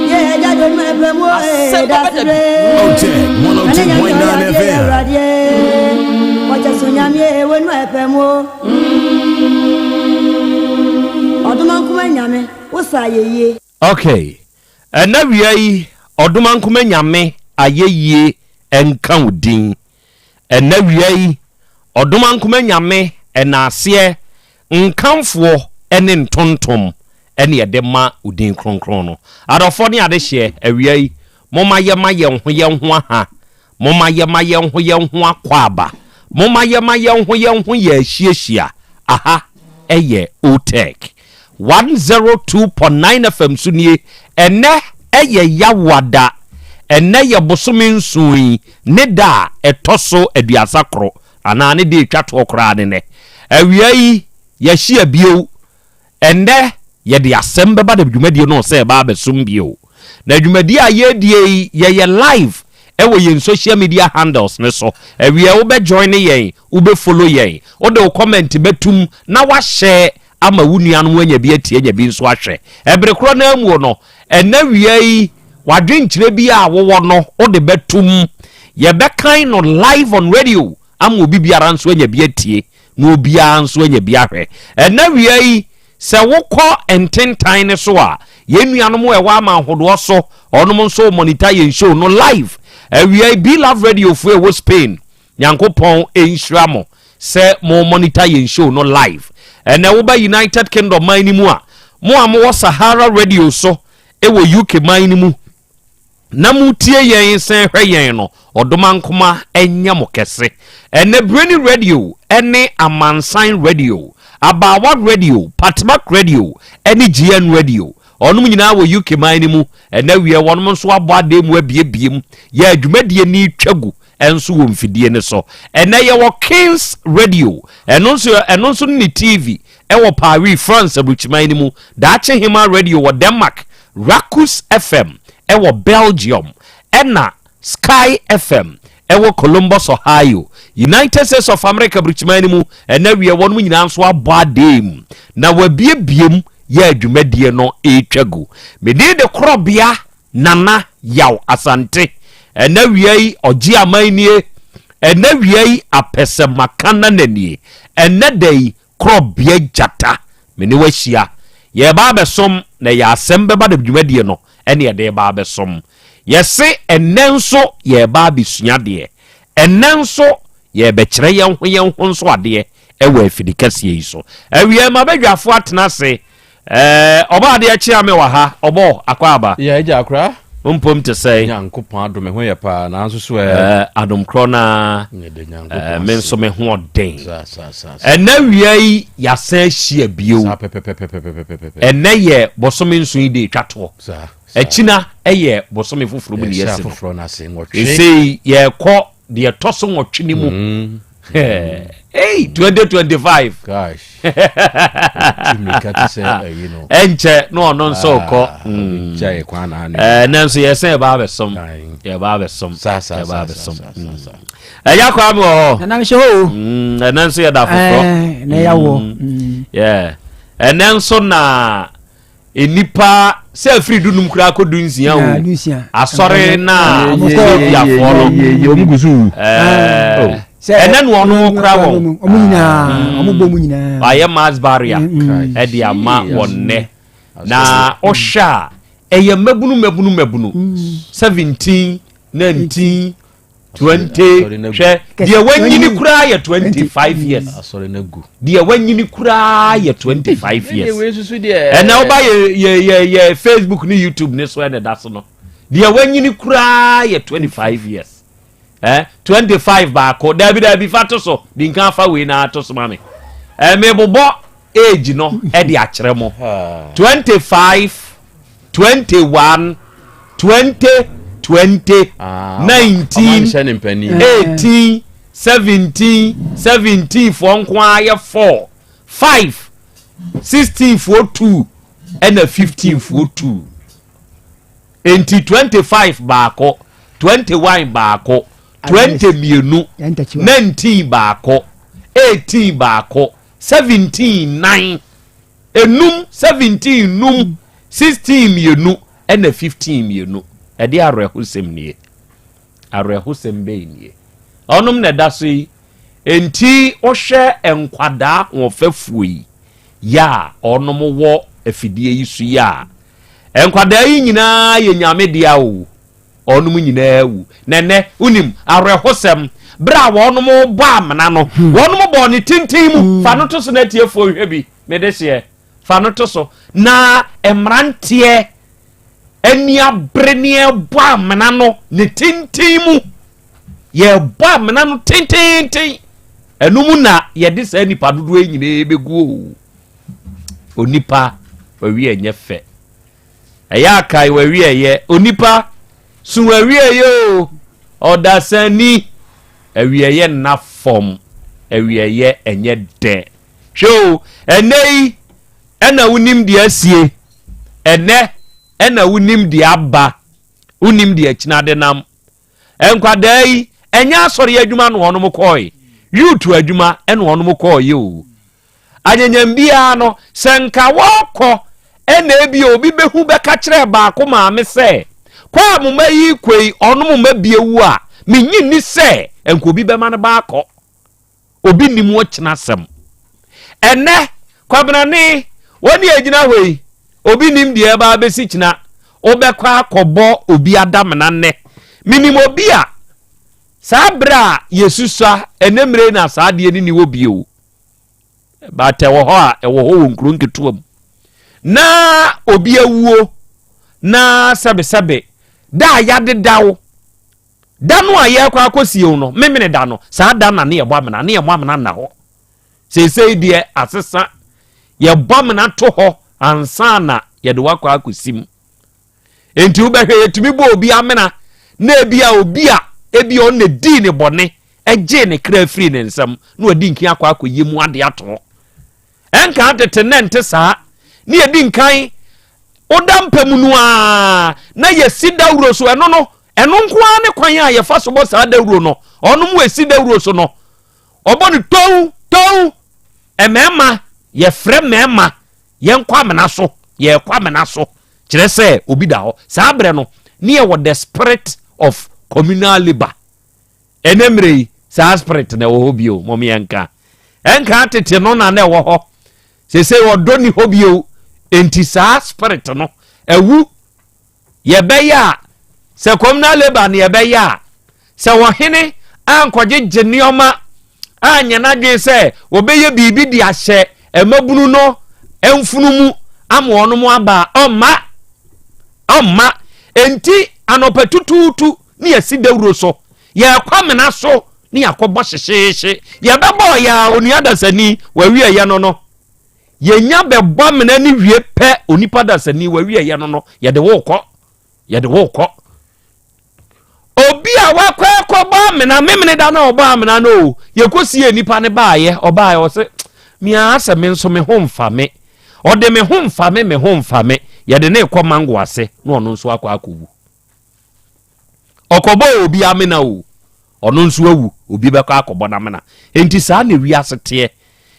Yɛ agya de wɔnum ayɛ pɛm o ee Dasebre Otec Ɔne nyame ɔyɛ 102.9 adeɛ yɛ FM. awuradeɛ Wɔkyɛ so nyame ee wɔnum ayɛ pɛm o Ɔdomankoma nyame wo sa ayɛyie. Okay, ɛna wia yi Ɔdomankoma Nyame ayɛyie nka wo din. Ɛna wia yi Ɔdomankoma Nyame ɛnaaseɛ nkamfoɔ ne ntontom ɛne yɛde ma wo din kronkron no. Adɔfoɔ ne adehyeɛ, awia yi momma yɛma yɛn ho yɛn ho aha. Momma yɛma yɛn ho yɛn ho akwaaba. Momma yɛma yɛn ho yɛn ho yɛ ahyiahyia. Aha yɛ Otec 102.9 FM so nie. Ɛnnɛ yɛ Yawoada. Ɛnnɛ yɛ bosome nson yi ne da a ɛtɔ so 31 anaa ne da a ɛtwa toɔ koraa ne nnɛ. Awia yi, yɛahyia bio. Ɛnnɛ, yɛde asɛm bɛba da dwumadie no sɛ ɛba abɛsom bio. Na dwumadie a yɛredie yi, yɛyɛ live ɛwɔ yɛn social media handles no so. Awia wobɛ join yɛn, wobɛ follow yɛn, wode wo comment bɛtum na wahyɛ ama wo nuanom anya bi atie anya bi nso ahwɛ. Ɛbere korɔ no ara mu no, ɛnnɛ awia yi, w'adwenkyerɛ bi a wowɔ no wode bɛtum. Yɛbɛkan no live on radio ama obi biara nso anya bi atie na obiara nso anya bi ahwɛ. Ɛnnɛ awia yi, sɛ wokɔ ntentan no so a, yɛn nuanom a ɛwɔ aman hodoɔ so, wɔnom nso monitor yɛn show no live. Awia yi, Be Love Radio foɔ ɛwɔ Spain, Nyankopɔn nhyira mo sɛ mo monitor yɛn show no live. Ɛnɛ woba United Kingdom man no mu a, mo a mowɔ Sahara Radio so ɛwɔ UK man no mu, na motie yɛn sɛn hwɛ yɛn no, ɔdomankoma nyɛ mo kɛse. Ɛnɛ Breni Radio ne Amansan Radio, Abaawa Radio, Patmak Radio ne GN Radio, wɔnom nyinaa wɔ UK man no mu. Ɛnɛ wiɛ wɔnom nso abɔ adan mu abiebie mu, yɛ adwumadie no retwa gu nso wɔ mfidie no so. Ɛnɛ yɛwɔ Kings Radio, ɛno nso ɛno nso ne TV ɛwɔ Paris, France aburukyiman no mu, Daakye Hema Radio wɔ Denmark, Rakus FM ɛwɔ Belgium, ɛna Sky FM ɛwɔ Columbus, Ohio, United States of America aburukyiman no mu. Ɛnɛ wiɛ wɔnom nyinaa nso abɔ adan mu na wɔabiebie mu yɛ adwumadie no ɛretwa gu. Medin de korɔbea Nana Yaw Asante, ɛnɛ wia yi ɔgye aman nie, ɛnɛ wia yi apɛsɛmaka nana nie, ɛnɛ da yi korɔbea gyata me ne wo ahyia, yɛreba abɛsom na ɛyɛ asɛm bɛba da dwumadie no ɛne yɛde reba abɛsom. Yɛse ɛnɛ nso yɛreba abɛsua adeɛ, ɛnɛ nso yɛrebɛkyerɛ yɛn ho yɛn ho nso adeɛ ɛwɔ afidi kɛseɛ yi so. Awia mabɛdwafoɔ atena ase Ɛɛ ɔbɔ adeɛ kyea me wɔ ha ɔbɔ akɔ aba. Yɛ agya akora. Wo mpom te sɛn? Nyankopɔn adom me ho yɛ paa nanso so ɛ. Ɛɛ adom korɔ naa. Ɛɛ me nso me ho ɔden. Sa sa sa. Ɛnɛ wia yi yasan ahyia bio. Sa pɛpɛpɛpɛpɛpɛpɛ. Ɛnɛ yɛ bosome nson yi de etwa toɔ. Sa. Ɛkyina ɛyɛ bosome foforɔ mu ne yɛsi no. Yɛhyɛ afoforɔ no ase nwɔtwe. Esei yɛkɔ deɛ ɛtɔ so nwɔtwe no mu. Mm. Hey, 2025. Gosh. Ɛnkyɛ na ɔno nso kɔ. Ɛnɛ nso yɛsɛn yɛba abɛsom. Yɛba abɛsom. Yɛba abɛsom. Ɛyɛ akɔ ami wɔ hɔ. Nana mehyɛ hɔ o. Ɛnɛ nso yɛda foforɔ. Na ɛyɛ wɔ. Ɛnɛ nso na. Nnipa sɛ afiri dunum koraa kɔ dunsia o asɔre na Etiopiafoɔ no wɔn gu so wu ɛnɛ no ɔno kora wɔn ɔmo nyinaa ɔmo bɔ mu nyinaa wayɛ mass barrier ɛde ama wɔn nnɛ na ɔhwɛ a ɛyɛ mmabunu mmabunu mmabunu 17 19 20 hwɛ deɛ wanyini koraa yɛ 25 years deɛ wanyini koraa yɛ 25 years ɛnna woba yɛ yɛ yɛ yɛ facebook ne youtube ne so ɛna ɛda so no deɛ wanyini koraa yɛ 25 years eh 25 baako dabi dabi fa to so di nkan fa wei na ato so ma me ɛmɛ bobɔ age no ɛde akyerɛ mo 25 21 20 20 19 18 17 17 foɔ nko ara yɛ 4 5 16 foɔ 2 ɛna 15 foɔ 2 nti 25 baako 21 baako 20 mmienu 19 baako 18 baako 17 9 Enum, 17 num, 16 mmienu ɛna 15 mmienu. Ɛde awerɛhosɛm nie. Awerɛhosɛm bɛyi nie. Ɔnom na ɛda so yi. Enti wohwɛ nkwadaa ahoɔfɛfoɔ yi yɛ a ɔnom wɔ afidie yi so yi a, nkwadaa yi nyinaa yɛ nyame dea o. Ɔnom nyinaa awu. Na ɛnɛ, wonim, awerɛhosɛm, berɛ a wɔnom bɔ amena no, hmm. wɔnom bɔɔ ne tenten mu. Hmm. Fa no to so na atiefoɔ nhwɛ bi, mede hyeɛ. Fa no to so. Na mmeranteɛ ani abere ne ɛbɔ amena no ne tenten mu. Yɛbɔ amena no tententen. Ɛno mu na yɛde saa nipa dodoɔ yi nyinaa bɛgu o. Onipa, wawie ɛnyɛ fɛ. Ɛyɛ a kae w'awieɛ. Onipa, su w'awieɛ o, ɔdasani. Awieɛ nna fam, awieɛ ɛnyɛ dɛ. Hwɛ o, ɛnɛ yi ɛna wonim deɛ asie, ɛnɛ ɛna wonim deɛ aba, wonim deɛ akyina de nam. Nkwadaa yi, ɛnyɛ asɔre adwuma na wɔnom kɔɔe, youth adwuma ɛna wɔnom kɔɔeɛ o. Anyanyam biara no, sɛ nka wɔkɔ ɛna ebi obi bɛhu bɛka kyerɛ baako maame sɛ, kɔ a mo mma yi kɔ yi, ɔnom mma bi awu a, menyi nni sɛ nka obi bɛma no baakɔ. Obi nnim ɔkyena asɛm. Ɛnɛ, Kwabenane, wɔn deɛ ɛgyina hɔ yi, obi nim deɛ ɛba abɛsi kyena. Wobɛkɔ akɔbɔ obi adamena nnɛ. Menim obi a, saa berɛ a yɛsusua, ɛnɛ mmerɛ na saa adeɛ no ni hɔ bio. But ɛwɔ hɔ a, ɛwɔ hɔ wɔ nkuro nketewa mu. Na obi awuo, na sɛbesɛbe, da a yɛadeda wo, Da no a yɛrekɔ akɔsie wo no, Memene da no, saa da na ne yɛbɔ amena, ne yɛmmɔ amena nna hɔ. Seesei deɛ asesa, yɛbɔ amena to hɔ ansa na yɛde wakɔ akɔsi mu. Enti wobɛhwɛ yɛtumi bɔ obi amena na ebi a obi a ebi a ɔno na dii ne bɔne gyee ne kra firii ne nsam na wadi nkan akɔ akɔyɛ mu ade ato hɔ. Ɛnka tete nnɛ nte saa. Ne yɛdi nkan woda mpa mu no ara na yɛsi dawuro so ɛno no ɛno nko ara ne kwan a yɛfa so bɔ saa dawuro no ɔno mu ɛsi dawuro so no ɔbɔ no tow tow mmarima yɛfrɛ mmarima yɛnkɔ amena so yɛkɔ amena so kyerɛ sɛ obi da hɔ saa berɛ no ne yɛwɔ the spirit of communal labour Ɛnɛ mmerɛ yi, saa spirit na ɛwɔ hɔ bio, mom yɛnka. Ɛnka tete no na na ɛwɔ hɔ. Seesei ɔdɔ ni hɔ bio. Enti saa spirit no, ɛwu. Yɛbɛyɛ a, sɛ communal labor na yɛbɛyɛ a, sɛ ɔhene ankɔgyegye nneɛma anyɛ n'adwene sɛ wɔbɛyɛ biribi de ahyɛ mmabunu no mfunu mu ama wɔn aba a, ɔmma. Ɔmma. Enti anɔpa tutuutu ne yɛasi dawuro so, yɛrekɔ amena so ne yɛakɔbɔ hyehyeehye. Yɛbɛbɔ yɛ a onua dasani wawieyɛ no no. Yɛnya bɛbɔ amena ne wie pɛ onipa dasani wawieyɛ no no, yɛde wo kɔ. Yɛde wo kɔ. Obi a wakɔ akɔbɔ amena, memene da na ɔbɔ amena no o, yɛkɔsie nipa no baayɛ, ɔbaayɛ ɔse, mea sɛ me nso me ho mfa me. Ɔde me ho mfa me, me ho mfa me. Yɛde ne kɔ mango ase na ɔno nso akɔ akɔwu. Ɔkɔbɔɔ obi amena o, ɔno nso awu, obi bɛkɔ akɔbɔ n'amena. Enti saa na wiase teɛ.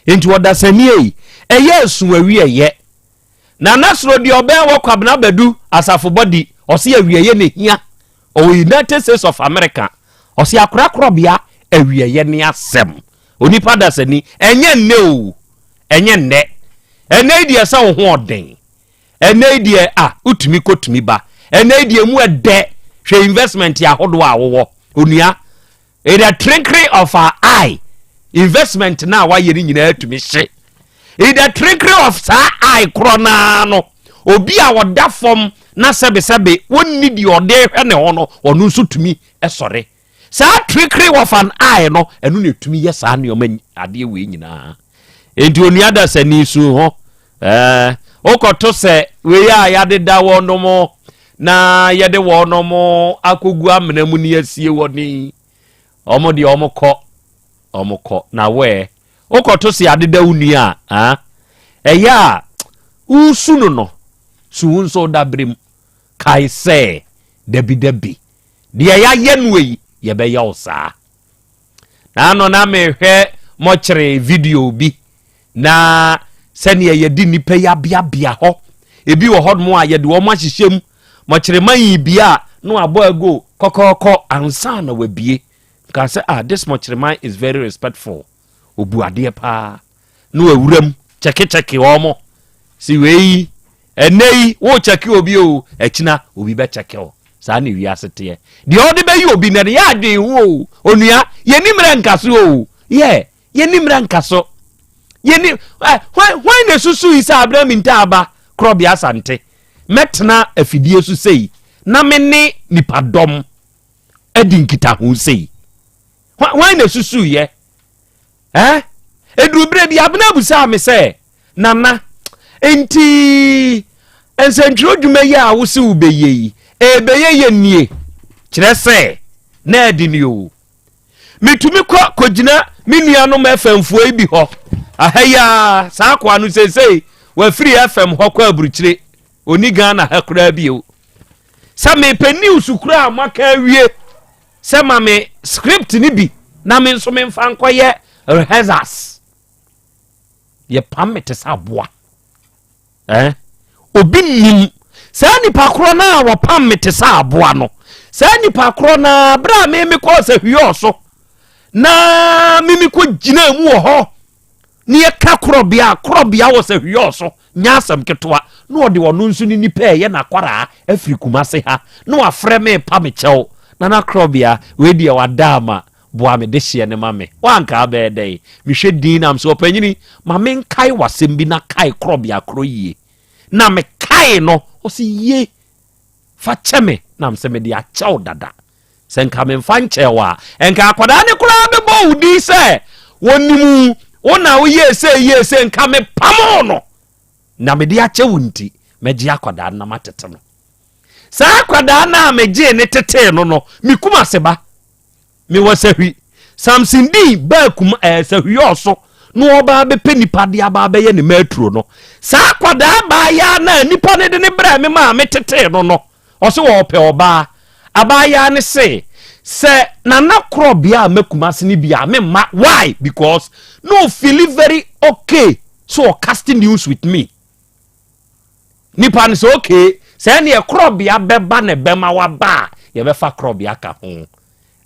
Enti ɔdasani ei, ɛyɛ esu awieɛ. Nana soro deɛ ɔbɛn wɔ Kwabena Badu asafo bɔdi, ɔse awieɛ na ehia. Ɔwɔ United States of America. Ɔse akorakorɔbea awieɛ ne asɛm. Onipa dasani, ɛnyɛ nnɛ o, ɛnyɛ nnɛ. Ɛnnɛ yi deɛ sɛ wo ho ɔden. Ɛnɛ yi deɛ ah wotumi kɔ tumi ba. Ɛnɛ yi deɛ emu ɛdɛ. Hwɛ investment ahodoɔ a wowɔ. Onua, in the twinkling of our eye, investment na wayɛ no nyinaa tumi hye. In the twinkling of saa eye korɔ naa no, obi a ɔda fam na sɛbesɛbe wɔnni deɛ ɔde hwɛ ne ho no, ɔno nso tumi sɔre. Saa trickery of an eye no, ɛno na ɛtumi yɛ saa nneɛma adeɛ wei nyinaa. Enti onua dasani su ho. Ɛɛ, wokɔto sɛ wei a yɛadeda wɔnom na yɛde wɔnom akɔgu amena mu ne asie wɔ ne wɔn deɛ wɔn kɔ, wɔn kɔ. Na wɛɛ, wokɔto sɛ yɛadeda wo nua a, ɛyɛ a wosu no no, su wo nso da berɛ mu. Kae sɛ, dabidabi, Deɛ yɛayɛ no yi, yɛbɛyɛ wo saa. Na ano na mehwɛ mɔkyere video bi na sɛdeɛ yɛde nnipa yi abeabea hɔ. Ebi wɔ hɔnom a yɛde wɔn ahyehyɛ mu. Mɔkyere man yi bia a na wabɔ ago kɔkɔɔkɔ ansa na wabie. Nka sɛ ah this mɔkyere man is very respectful. Obu adeɛ paa. Na wawura mu kyɛkekyɛke wɔn. Si wei yi Ɛnnɛ yi, worekyɛke obi o, akyina obi bɛkyɛke wo. Saa na wiase teɛ. Deɛ ɔde bɛyɛ obi nnɛ no, yɛ adwene ho o. Onua, yɛnni mmerɛ nka so o. Yɛ, yɛnni mmerɛ nka so. Yɛnni, ɛ, hwan, hwan na esusu yi sɛ abena minta aba Korɔbea Asante, mɛtena afidie so sei, na me ne nipadɔm adi nkitaho sei? Hwan, hwan na esusu yɛ? Eh? Ɛduru berɛ bi, Abena busaa me sɛ, Nana, enti nsɛntwerɛ dwuma yi a wose wobɛyɛ yi, ɛbɛyɛ yɛ nie? Kyerɛ sɛ, na ɛde ni o. Metumi kɔ kɔgyina Me nuanom FM foɔ yi bi hɔ. Aha yi ara, saa akoa no seesei wafiri FM hɔ kɔ aburukyire. Ɔni Ghana ha koraa bio. Sɛ mepɛ news koraa a moaka awie sɛ ma me script no bi na me nso memfa nkɔyɛ rehearsals. Yɛpam me te sɛ aboa. Eh? Obi nim saa nipa korɔ no a wɔpam me te sɛ aboa no. Saa nipa korɔ no a berɛ a me mekɔɔ sɛ hwiɔɔ so na me mekɔ gyina mu wɔ hɔ ne yɛka korɔbea a korɔbea wɔ sɛ hwiɔɔ so nyɛ asɛm ketewa na ɔde ɔno nso ne nipa ɛyɛ n'akwaraa afiri Kumase ha na wafrɛ me pa me kyɛw na na korɔbea wei deɛ wada ama Boa me dehyeɛ no ma me. Woanka a bɛyɛ dɛn? Mehwɛ din na mesɛ ɔpanyini ma menkae w'asɛm bi na kae korɔbea korɔ yie. Na mekae no, ɔse ye, fa kyɛ me. Na mesɛ mede akyɛ wo dada. Sɛ nka memfa nkyɛɛ wo a, nka akwadaa no koraa bɛbɔ wo din sɛ wɔnim wo na woyɛɛ sei yɛɛ sei, nka mepamoo no. Na mede akyɛ wo nti, mɛgye akwadaa no na matete no. Saa akwadaa no a megyee ne tetee no no, me Kumase ba. Mewɔ sahwi. Samson dii baa kum ɛɛ eh, sahwi ɔso na ɔba abɛpɛ nipa de aba abɛyɛ ne mɛturo no. Saa akwadaa baayaa no a nipa no de ne brɛ me maa me tetee no no, ɔse ɔɔpɛ ɔbaa. Abaayaa no se, sɛ nana korɔbea a mɛkum ase no bi a memma. Why? Because na ɔfili very okay so ɔcast news with me. Nipa no sɛ okay, sɛ ɛneɛ korɔbea bɛba na ɛbɛma waba a, yɛbɛfa korɔbea ka ho.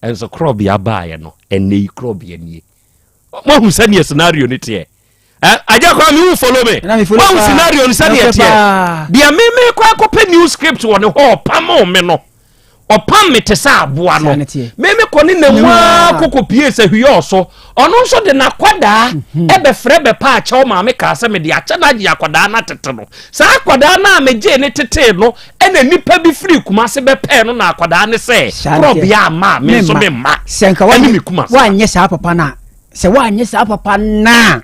Ɛnso korɔbea baeɛ no, ɛnɛ yi korɔbea nie. Moahu sɛdeɛ scenario no teɛ. Agya kwa me wo follow me. Moahu scenario no sɛdeɛ teɛ. Deɛ me me kɔ akɔpɛ new script wɔ ne hɔ ɔpamo me no. Ɔpam me te sɛ aboa no. Me me kɔ ne nam ara koko pie sɛ hwiɛ ɔso. Ɔno nso de n'akwadaa mhm. ɛbɛfrɛ bɛpa akyɛw maame kaa sɛ mede akyɛ no agye akwadaa no atete no. Saa akwadaa no a megyee ne tetee no ɛna nipa bi firi Kumase bɛpɛɛ no na akwadaa ne sɛ korɔbea ama a me nso me mma ɛne me Kumase. Woanyɛ saa papa no a sɛ woanyɛ saa papa no a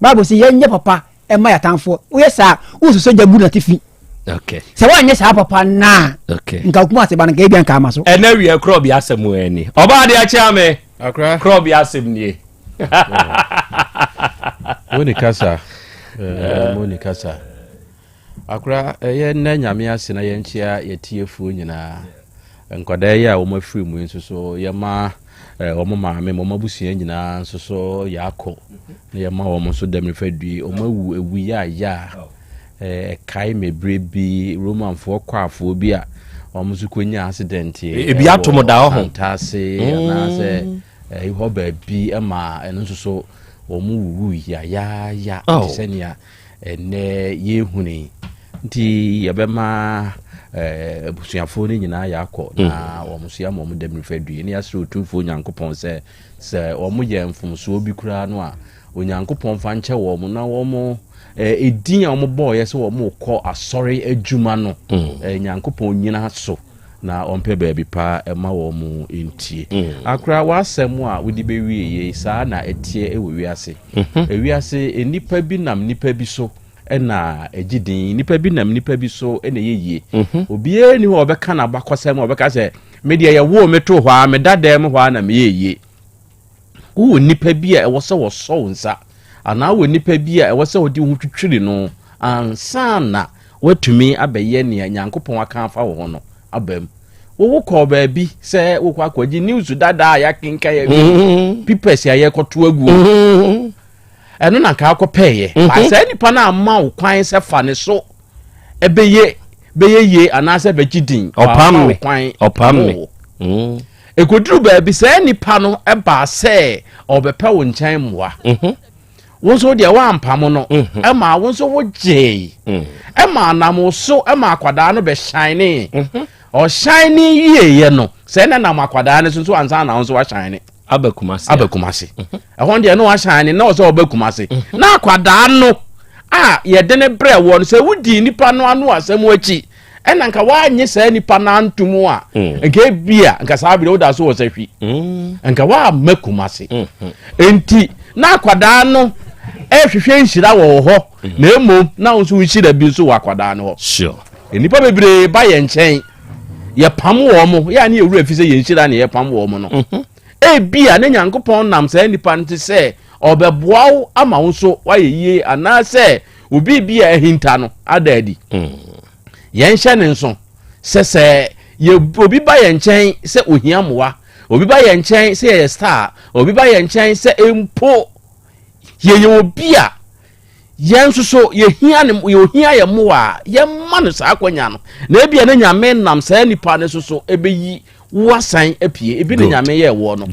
Bible sɛ yɛnyɛ papa ɛma yɛ atamfoɔ woyɛ saa wosusɔ gya gu n'atifi okay. sɛ woanyɛ saa papa naa okay. nka wokuma ase ba no nka ebia nka ama so ɛnɛ wiɛ korɔbi asɛm ani ɔbaa de akyea me korɔbi asɛm nie woni kasa moni kasa Akora, yɛ nna Nyame ase na yɛnkyea yɛtiefoɔ nyinaa. Nkwadaa yi a wɔn afiri mu yi nso so yɛma wɔn maame ma wɔn abusua nyinaa nso so yɛakɔ na yɛma wɔn nso dɛm nifa due. Wɔn awu ewu yaaya a ɛkae me berɛ bi Romanfoɔ kwaafoɔ bi a wɔn nso kɔnya accident ebi atom da hɔ Santase anaasɛ ɛhɔ baabi ma ɛno nso so wɔn wuwu yayaaya te sɛ nea Ɛnnɛ yɛrehunu yi nti yɛbɛma abusuafoɔ no nyinaa yɛakɔ mm. na wɔn nso yɛama wɔn dɛm nifa due ne yɛasrɛ Otumfoɔ Onyankopɔn sɛ sɛ wɔn yɛ mfomsoɔ bi koraa no a Onyankopɔn fa nkyɛ wɔn na wɔn edin a wɔn bɔɔyɛ sɛ wɔn rekɔ asɔre adwuma no mm. Nyankopɔn nyina so na ɔmpɛ baabi pa ma wɔn ntie. Mm. Akora w'asɛm a wode bɛwie yei saa na ɛteɛ wɔ wiase. Mhm. Ewiase nnipa bi nam nnipa bi so na ɛgye din, nnipa bi nam nnipa bi so na ɛyɛ yie. Mhm. Obiara ni hɔ a ɔbɛka n'abakɔsɛm a ɔbɛka sɛ me deɛ yɛwoo me too hɔ a meda dan mu hɔ a na meyɛ yie. Wowɔ nnipa bi a ɛwɔ sɛ wɔsɔ wo nsa anaa wowɔ nnipa bi a ɛwɔ sɛ wode wo ho twitwiri no ansa na woatumi abɛyɛ nea Nyankopɔn aka afa wo ho no aba mu. Wowo kɔɔ baabi sɛ wokɔ akɔgye news dada a yɛakenkan awie, mm-hmm. papers a yɛkɔto aguo. Mm-hmm. Ɛno na nka akɔpɛɛyɛ. Mm-hmm. Ba saa nipa no amma wo kwan sɛ fa ne so ɛbɛyɛ bɛyɛ yie anaasɛ bɛgye din. Ɔpam me. Kwan Ɔpam me. Mm. Ɛkɔduru baabi saa nipa no ɛbaa sɛ ɔbɛpɛ wo nkyɛn mmoa. Wo nso deɛ woampamo no mhm. ɛma wo nso wogyee mm. ɛma nam wo so ɛma akwadaa no bɛhyɛne mhm. ɔhyɛne yieɛ no sɛ ɛna nam akwadaa no so nso ansa na wo nso wahyɛne aba Kumase aba Kumase mhm. ɛhɔ deɛ na wahyɛne na ɔsɛ ɔba Kumase na akwadaa no a yɛde ne brɛ wɔ no sɛ wodi nipa no ano asɛm akyi ɛna nka woanye saa nipa no anto mu a mm. nka ebia nka saa bere woda so wɔ sahwi mm. nka woamma Kumase mm-hmm. enti na akwadaa no ɛhwehwɛ nhyira wɔ wɔ hɔ mm. na mmom na wo nso nhyira bi nso wɔ akwadaa no hɔ nnipa bebree ba yɛn nkyɛn yɛpam wɔn mo yɛ a ne yɛwura fi sɛ yɛn nhyira ne yɛpam wɔn mo no mm-hmm. Ebia na Nyankopɔn nam saa nipa no te sɛ ɔbɛboa wo ama wo nso woayɛ yie anaasɛ wo biribi a ahinta no ada adi. Yɛnhyɛ ne nso sɛ sɛ yɛ obi ba yɛn nkyɛn sɛ ohia mmoa, obi ba yɛn nkyɛn sɛ yɛyɛ star, obi ba yɛn nkyɛn sɛ mpo yɛyɛ obi a Yɛn nso so yɛhia ne yɛhia yɛn mmoa a, yɛmma no saa akwanya no. Na ebia na Nyame nam saa nipa no so so ɛbɛyi wo asan apue. Ebi na Nyame yɛɛ woɔ no.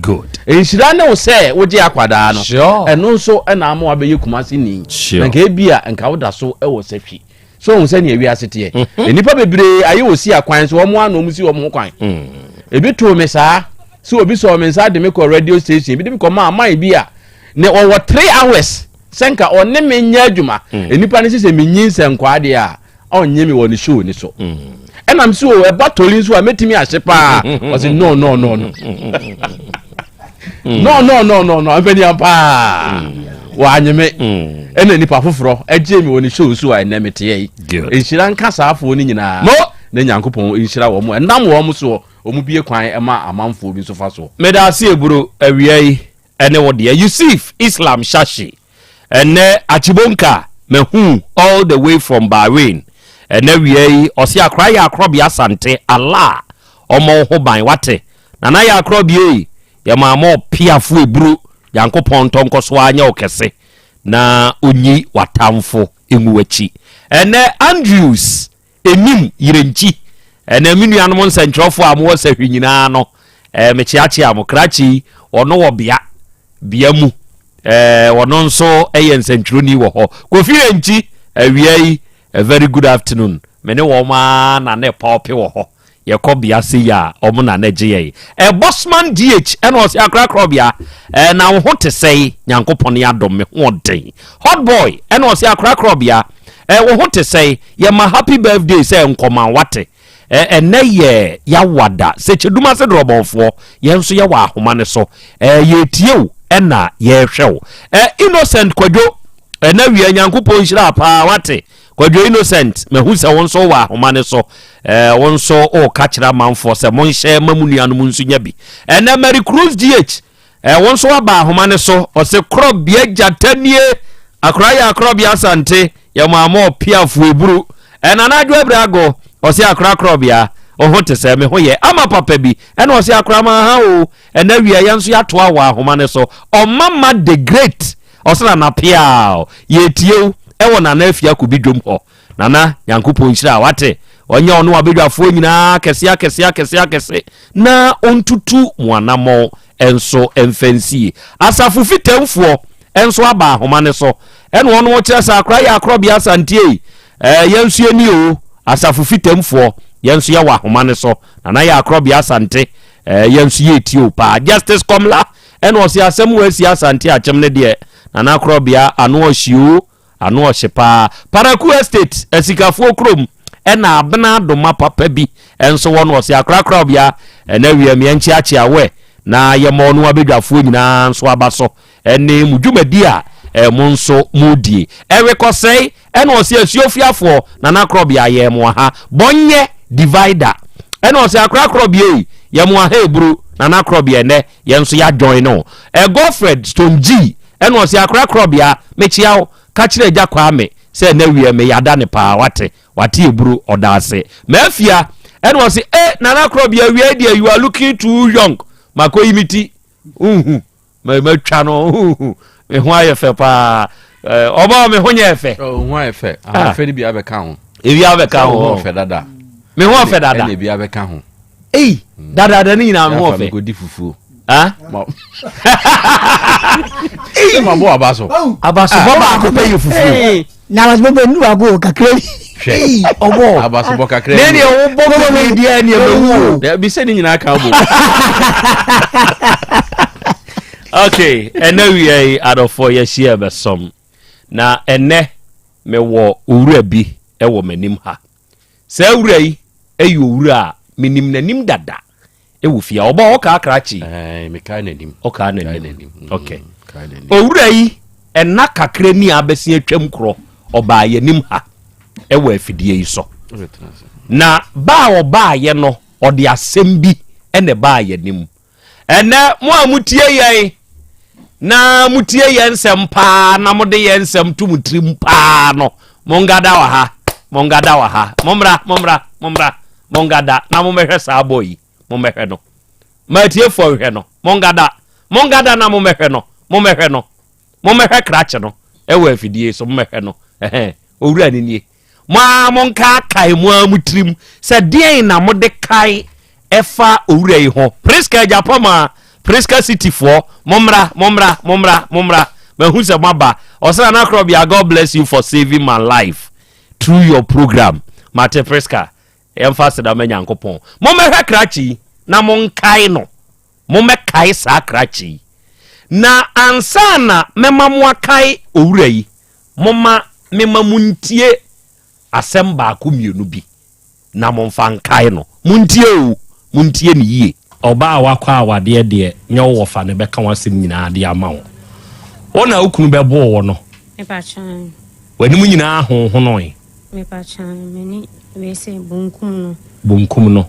Nhyira ne wo sɛ wogye akwadaa no. Ɛno nso na ama wabɛyɛ Kumasi ni. Na nka ebia nka woda so wɔ sahwi. So ohun sɛ nea wiase teɛ. Mhm. Nnipa bebree ayɛ wɔ si akwan so wɔn ano wɔn si wɔn ho kwan. Mm. Ebi too me saa sɛ obi sɔɔ me nsa de me kɔ radio station ebi de me kɔ maa man bi a ne ɔwɔ 3 hours sɛ nka ɔne me nyɛ adwuma. Nnipa no sɛ sɛ menyi nsɛnkwaa deɛ a ɔnyɛ me wɔ ne show ni so. Ɛnam so o ɛba toli nso a mɛtumi ahye paa. Ɔsɛ no no no no no no no no no mpania paa wanyɛ me. Ɛna nipa foforɔ ɛgye me wɔ ne show so a ɛnɛ meteɛ yi. Nhyira nka saafoɔ no nyinaa na Nyankopɔn nhyira wɔn ɛnam wɔn soɔ wɔn bie kwan ɛma amanfoɔ bi nso fa soɔ. Meda ase Eburo awia yi ɛne wo deɛ. Yusuf Islam Shashi ɛnɛ Achibonka mahu all the way from Bahrain ɛnɛ awia yi ɔse akora yɛ akorɔbea Asante Allah ɔmɔ wo ho ban wate Nana yɛ akorɔbea ei yɛ maa mɔ piafo eburo Nyankopɔn ntɔ nkɔso ara nyɛ wo kɛse na onyi watamfo ngu wakyi ɛnɛ Andrews Enim Yirenkyi, ɛnɛ me nuanom nsɛnkyerɛwfoɔ a mowɔ sahwi nyinaa no, eh, mekyeakyea mo. Krakye yi, ɔno wɔ bea, bea mu. Eh, ɔno nso yɛ nsɛntwerɛni wɔ hɔ. Kofi Yirenkyi, awia yi, a very good afternoon. Me ne wɔn ara na ne pɔɔpe wɔ hɔ. Yɛkɔ bea sei a, wɔn na na gye yɛn. Eh, Bosman DH, ɛna ɔse akorakorɔ bea, eh, na wo ho te sɛe? Nyankopɔn adom, me ho ɔden. Hot boy, ɛna ɔse akorakorɔ bea, eh, wo ho te sɛe? Yɛma happy birthday sɛ nkɔma wate. Eh, ɛnɛ yɛ yawada, Sekyedum ase dorɔbɔnfoɔ, yɛn nso yɛwɔ ahoma no so. Eh, yɛretie wo, ɛna yɛrehwɛ wo. Eh, Innocent Kwadwo, ɛnɛ wia Nyankopɔn nhyira paa wate. Kwadwo Innocent, mahu sɛ wo nso wowɔ ahoma no so. Eh, wo nso woka kyerɛ amanfoɔ sɛ monhyɛ ma mo nuanom nso nya bi. Ɛnɛ Mary Cruz GH, eh, wo nso woaba ahoma no so. Ɔse korɔbea gyata nie, akora yɛ akorɔbea Asante, yɛ mo ama ɔpeafo eburu. Eh, Nana Adwo Abrago, ɔse akora korɔbea, wo ho te sɛ, me ho yɛ. Ama papa bi, ɛna ɔse akora ma ha o, ɛnɛ wia yɛn nso yɛatoa wɔ ahoma no so. Ɔmama the great, Ɔse Nana peaw yɛtie wo ɛwɔ Nana Afia Kobi dwom hɔ Nana Nyankopɔn nhyira wate ɔnyɛ ɔne wabadwafoɔ nyinaa akɛse akɛse akɛse akɛse na ɔntutu mo anamɔn nso mfa nsie Asafo Fitamfoɔ nso aba ahoma no so ɛna ɔno ɔkyerɛ sɛ akora yɛ akorɔbea Asanteei ɛɛ yɛn nso yɛni o Asafo Fitamfoɔ yɛn nso yɛwɔ ahoma no so Nana yɛ akorɔbea Asante ɛɛ yɛn nso yɛtie o paa Justice Kɔmla Ɛna ɔse asɛm wɔ asi Asante Akyem no deɛ Nana Korɔbea ano ɔhye oo ano ɔhye paa. Paraku Estate asikafoɔ kurom ɛna Abena Adoma papa bi nso wɔ no ɔse Akora Korɔbea ɛna awia mi ɛnkyeakyea wɛ na yɛmɔ ɔno abadwafoɔ nyinaa nso aba so ɛne mo dwumadi a mo nso modie. Ɛrekɔsɛe Ɛna ɔse asuofiafoɔ Nana Korɔbea yɛɛ mo aha bɔnyɛ divider Ɛna ɔse Akora Korɔbea ei yɛ mo aha eburu Nana Korɔbea ɛnɛ yɛn nso ya join no Ɛ Godfred Stone G Ɛna ɔse Akora Korɔbea mekyea wo ka kyerɛ Agya Kwame sɛ ɛnɛ wiɛ me yada ne paa wate wate eburu ɔda ase Mafia Ɛna ɔse e Nana Korɔbea awia yi deɛ you are looking too young makɔyi me ti nhu matwa no me ho ayɛ fɛ paa ɔba me ho nyɛ fɛ. ho ayɛ fɛ ahofɛ no bi abɛka ho. Ebi abɛka ho. Ho ɔfɛ dada. Me ho ɔfɛ dada. Ɛna ebi abɛka ho. Eyi dadaada ne nyinaa me ho ɔfɛ. Yafa di fufuo. Ah. Eyi ma bɔ aba so. Aba so bɔ baako pɛ yɛ fufuo. Na abasobɔ bɛ nu ago kakra bi. Hwɛ. Ɔbɔ. Abasobɔ kakra bi. Ne deɛ wobɔ bɔ bɛ di a ne ɛbɛwu o. Dabi sɛ ne nyinaa ka bo. Okay, ɛnɛ wia yi adɔfoɔ yɛahyia ɛbɛsɔm. Na ɛnɛ mewɔ owura bi wɔ m'anim ha. Saa wura yi yɛ owura a menim n'anim dada. Ɛwɔ fie a ɔbɔ ɔkaa krakye. Mekae n'anim. Ɔkaa n'anim. Mm, okay. Owura yi ɛna kakra ni a abɛsi atwam korɔ ɔbaa yɛnim ha ɛwɔ afidie yi so. Na baa ɔbaayɛ no ɔde asɛm bi ɛna ɛbaa yɛnim. Ɛnɛ mo a motie yɛn na motie yɛn nsɛm paa na mode yɛn nsɛm to mo tirim paa no, mongada wɔ ha, mongada wɔ ha. Mommra, mommra, mommra, mongada na mommɛhwɛ saa bɔɔ yi, mommɛhwɛ no. Ma atiefoɔ nhwɛ no, mongada, mongada na mommɛhwɛ no, mommɛhwɛ no, mommɛhwɛ krakye no ɛwɔ afidie so, mommɛhwɛ no. Ɛhɛn, owura no nie. Mo ara monkaakae mo ara mo tirim sɛ deɛn na mode kae ɛfa owura yi ho. Priska Agyapɔmaa, Priska City foɔ, mommra, mommra, mommra, mommra. Mahu sɛ moaba. Ɔsra no akorɔbea, God bless you for saving my life through your program. Mate Priska, yɛmfa aseda ma Nyankopɔn. Mommɛhwɛ krakye yi na monkae no. Mommɛkae saa krakye yi. Na ansa na mɛma moakae owura yi, Momma memma montie asɛm baako mmienu bi na momfa nkae no. Montie o, montie no yie. Ɔbaa a wakɔ awadeɛ deɛ, nyɛ wo wɔfa na ɛbɛka w'asɛm nyinaa de ama wo. Wo na wo kunu bɛboo wo no, w'anim nyinaa honhonoe. Mepakyɛw, m'ani wei sɛ bonkum no. Bonkum no.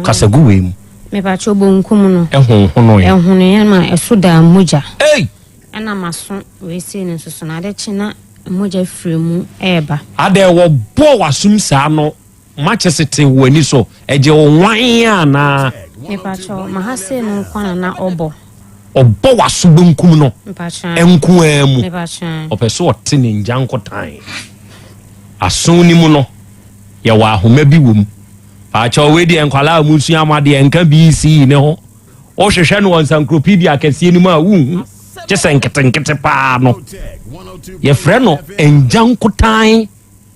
Kasa gu wei mu. Mepakyɛw, bonkum no. Ɛhonhonoe. Ɛhonoeɛ ma ɛso daa mogya. Ei! Ɛna m'aso wei sei no nso so no, ade kye na mogya firi mu reba. Adɛn, wɔbɔɔ w'asom saa no, makyese te w'ani so, ɛgye wo nwan anaa? Mepakyɛw, m'aha sei no nko ara na na ɔbɔ. Ɔbɔ w'aso benkum no nko ara mu. Ɔpɛ sɛ ɔte ne ngyankotan. Aso no mu no, yɛwɔ ahoma bi wɔ mu. Paakyɛw, wei deɛ nkwadaa a musua mo adeɛ nka BC ne ho. Wohwehwɛ no wɔ nsankuropedia akɛseɛ no mu a wonhu, gye sɛ nketenkete paa no. Yɛfrɛ no ngyankotan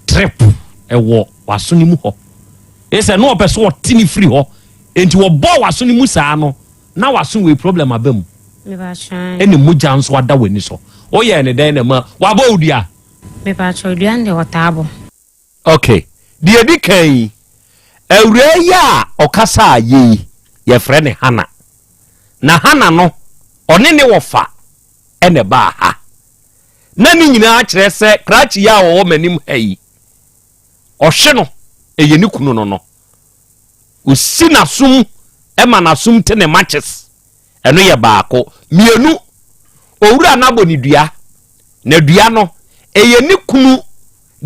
trip ɛwɔ w'aso no mu hɔ. Ɛsɛ na ɔpɛ sɛ ɔte ne firi hɔ. Enti wɔbɔɔ w'aso no mu saa no, na w'aso wei problem aba mu ɛna mogya nso ada w'ani so woyɛɛ ne dɛn na ma wabɔ wo dua. Mepakyɛw dua no deɛ ɔtaa bɔ. Ok deɛ ɛdi kan yi awuraa yi a ɔkasaa yɛ yi yɛfrɛ no Hana na Hana no ɔne ne wɔfa ɛna ɛbaa ha na ne nyinaa kyerɛ sɛ krakye yi a ɔwɔ m'anim ha yi ɔhwe no ɛyɛ ne kunu no no Ɔsi n'asom ma n'asom te ne matches. Ɛno yɛ baako. Mmienu, owura no abɔ ne dua. Na dua no, ɛyɛ ne kunu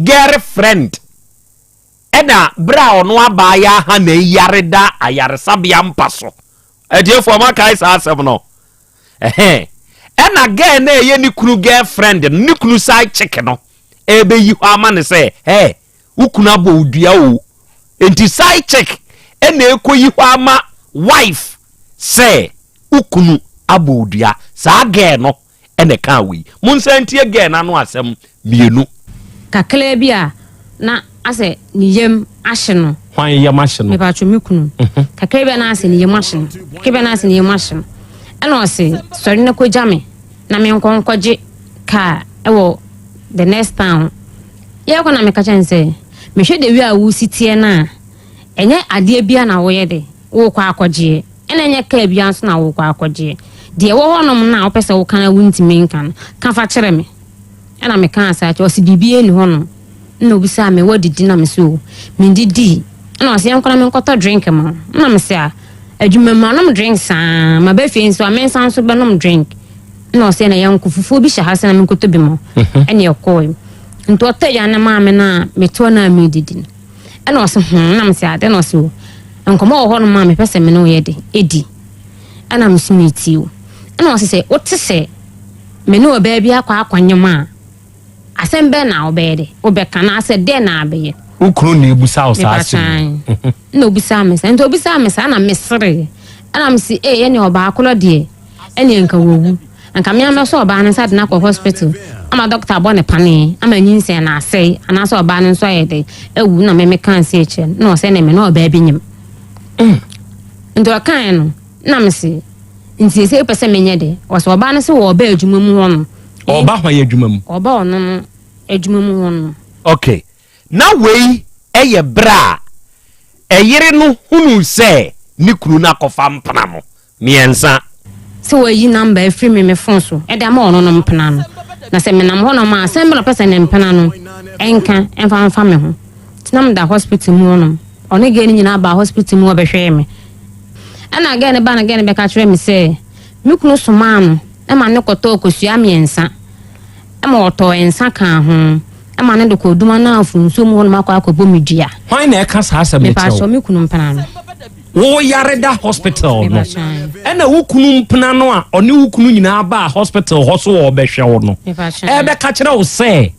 girl friend. Ɛna berɛ a ɔno abaayaa Hannah yi yare da ayaresabea mpa so. Atiefoɔ moakae saa asɛm no? Ɛhɛn. Ɛna girl no a ɛyɛ ne kunu girl friend no, ne kunu side chick no, ɛrebɛyi hɔ ama no sɛ, hɛ, wo kunu abɔ wo dua o nti side chick ɛna ɛkɔyi hɔ ama wife sɛ wo kunu abɔ wo dua saa girl no ɛna ɛkaa wei monsan ntie girl no ano asɛm mmienu. Kakraa bi a na asɛ ne yam ahye no. Hwan yam ahye no? Mepatwo me kunu. Kakraa bi a na asɛ ne yam ahye no. Kakraa bi a na asɛ ne yam ahye no. Ɛna ɔse sɔre na kɔgya me na menkɔ nkɔgye kaa ɛwɔ the next town. Yɛrekɔ na meka kyerɛ no sɛ, mehwɛ the way a wosi teɛ no a, ɛnyɛ adeɛ biara na woyɛ de worekɔ akɔgyeɛ, ɛna ɛnyɛ kaa biara nso na worekɔ akɔgyeɛ. Deɛ ɛwɔ hɔnom no a wopɛ sɛ woka na wontumi nka no, ka fa kyerɛ me. Ɛna mekaa saa kyerɛ, ɔse biribiara nni hɔnom. Ɛna obisaa me, woadidi? Na mese o, mendidii. Ɛna ɔse yɛnkɔ na menkɔtɔ drink ma wo. Ɛna mese a, adwuma mu manom drink saa, maba fie nso a mensan nso bɛnom drink. Ɛna ɔse ɛna yɛnkɔ, fufuo bi hyɛ ha sɛ na menkɔtɔ bi ma wo. Ɛna yɛkɔɔe. Nti ɔtɔ aduane no maa me no a mete hɔ no a meredidi no, ɛna ɔse hmm, na mese ade na ɔse o, nkɔmmɔ wɔ hɔnom a mepɛ sɛ me ne wo yɛ de, ɛdi. Ɛna mese metie o. Ɛna ɔse sɛ wote sɛ me ne ɔbaa bi akɔ akɔnyem a, asɛm bɛn na wobɛyɛ de, wobɛka anaasɛ dɛn na abɛyɛ? Wo kunu na ebusa wo saa asɛm yi. Ɛna obisaa me saa, nti obisaa me saa na meseree. Ɛna mese ee, ɛne ɔbaa korɔ deɛ, ɛneɛ nka wawu. Anka me ara mɛsɔ ɔbaa no nsa de no akɔ hospital ama dɔkta abɔ no paneɛ ama nyinsɛn no asɛe anaasɛ ɔbaa no nso ayɛ dɛn awu na me meka nsi akyerɛ no na ɔsɛ ne me na ɔbaa bi nyim. Mm. Nti ɔkaeɛ no na me se nti sɛ wopɛ sɛ menyɛ dɛ ɔsɛ ɔbaa no sɛ wɔɔba adwuma mu hɔ no. Ɔba hwan adwuma mu? Ɔba ɔno no adwuma mu hɔ no. Okay. Na wei yɛ berɛ a ɛyere no hunuu sɛ ne kunu no akɔfa mpena no. Mmiɛnsa. Sɛ wayi number afiri me me phone so de ama ɔno no mpena no, na sɛ menam hɔnom a, asɛm bɛn na ɔpɛ sɛ ne mpena no nka mfa mfa me ho? Nti na meda hospital mu hɔnom. Ɔne girl no nyinaa baa hospital mu hɔ bɛhwɛɛ me. Ɛna gɛɛ no ba na gɛɛ no bɛka kyerɛ me sɛ me kunu somaa no ma no kɔtɔɔ kosua mmiɛnsa ma ɔtɔɔ nsa kaa ho ma no de kɔɔ Duma Anafo nsuo mu hɔnom akɔ akɔbɔ me dua. Hwan na ɛka saa asɛm no kyerɛ wo? Mepakyɛw, me kunu mpena no. Wo yare da hospital no, Mepakyɛw. ɛna wo kunu mpena no a ɔne wo kunu nyinaa baa hospital hɔ so ɔrebɛhwɛ wo no, Mepakyɛw. ɛrebɛka kyerɛ wo sɛ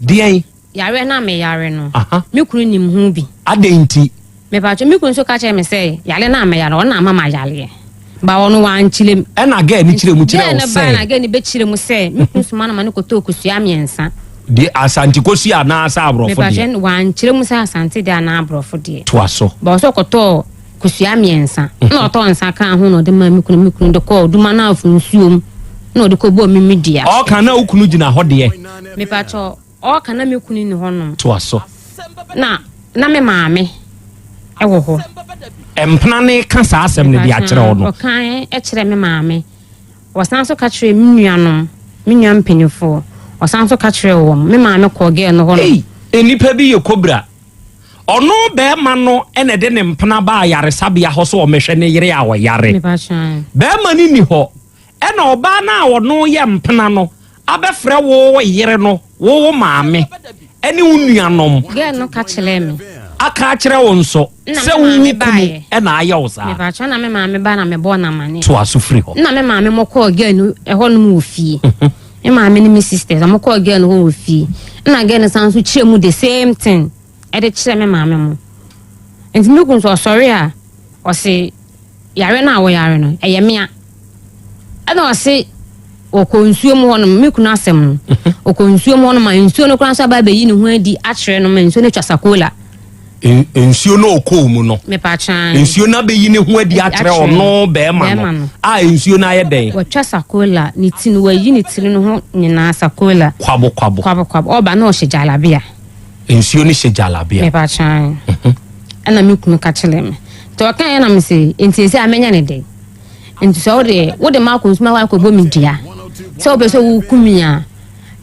deɛn? Yareɛ no a meyare no, Aha. me kunu nim ho bi. Adɛn nti? Mepakyɛw, me kunu nso ka kyerɛɛ me sɛ yare no a meyare no, ɔno na ama mayareɛ. Ba ɔno wankyerɛ mu. Ɛna gɛɛ no kyerɛ mu kyerɛ Gɛɛ wo no bae sɛ. na gɛɛ no bɛkyerɛ mu sɛ me kunu soma no ma no kɔtɔɔ kosua mmiɛnsa. Deɛ Asante kosua anaasɛ aborɔfo deɛ? Mepakyɛw, wankyerɛ mu sɛ Asante deɛ anaa aborɔfo deɛ. Toa so. Ba ɔsɛ ɔkɔtɔɔ kosua mmiɛnsa na ɔtɔɔ nsa kaa ho na ɔde maa me kunu, me kunu de kɔɔ Dumanafo nsuom na ɔde kɔbɔɔ me me dua. Ɔɔka na wo kunu gyina hɔ deɛ? Mepakyɛw, Ɔɔka na me kunu nni hɔnom. Toa so. Na na me maame wɔ hɔ. Mpena no reka saa asɛm no de akyerɛ wo no. Ɔka kyerɛ me maame. Ɔsan nso ka kyerɛɛ me nuanom, me nua mpanimfoɔ. Ɔsan nso ka kyerɛɛ wɔn. Me maame kɔɔ gɛɛ no hɔ nom. Ei, nnipa bi yɛ kobra. Ɔno barima no na ɛde ne mpena baa ayaresabea hɔ sɛ ɔmmɛhwɛ ne yere a ɔyare. Barima no nni hɔ. Ɛna ɔbaa no a ɔno yɛ mpena no abɛfrɛ wo wo yere no, wo wo maame ne wo nuanom. Girl no ka kyerɛɛ me. Aka akyerɛ wo nso sɛ wo wo kunu na ayɛ wo saa. Mepakyɛw na me maame ba na mebɔɔ no amaneɛ. Toa so firi hɔ. Nna me maame mo kɔɔ girl no ɛhɔ nom wɔ fie. Me maame ne me sisters ɔmo kɔɔ girl no hɔ wɔ fie. Nna girl no san so kyerɛ mu the same thing ɛde kyerɛ me maame mo. Nti me kunu nso ɔsɔre a ɔse. Yare no a woyare no, ɛyɛ mea. Ɛna ɔse ɔkɔ nsuo mu hɔnom, me kunu asɛm no, ɔkɔ nsuo mu hɔnom a nsuo no koraa nso aba abɛyi ne ho adi akyerɛ no ma nsuo no atwa sakola. Nsuo no ɔkɔɔ mu no, Mepatwan. nsuo no abɛyi ne ho adi akyerɛ ɔno bɛrima no a nsuo no ayɛ dɛn? Watwa sakola, ne ti no, wayi ne tiri no ho nyinaa sakola. Kwabo kwabo. Kwabo kwabo, ɔba na ɔhyɛ gyalabea. Nsuo no hyɛ gyalabea. Mepatwan. Ɛna me kunu ka kyerɛ me. Nti ɔkaeɛ na mese, nti ɛsɛ a mɛnya ne dɛn? Nti sɛ wode wode ma akɔ nsuma hɔ akɔbɔ me dua sɛ wopɛ sɛ woku me a,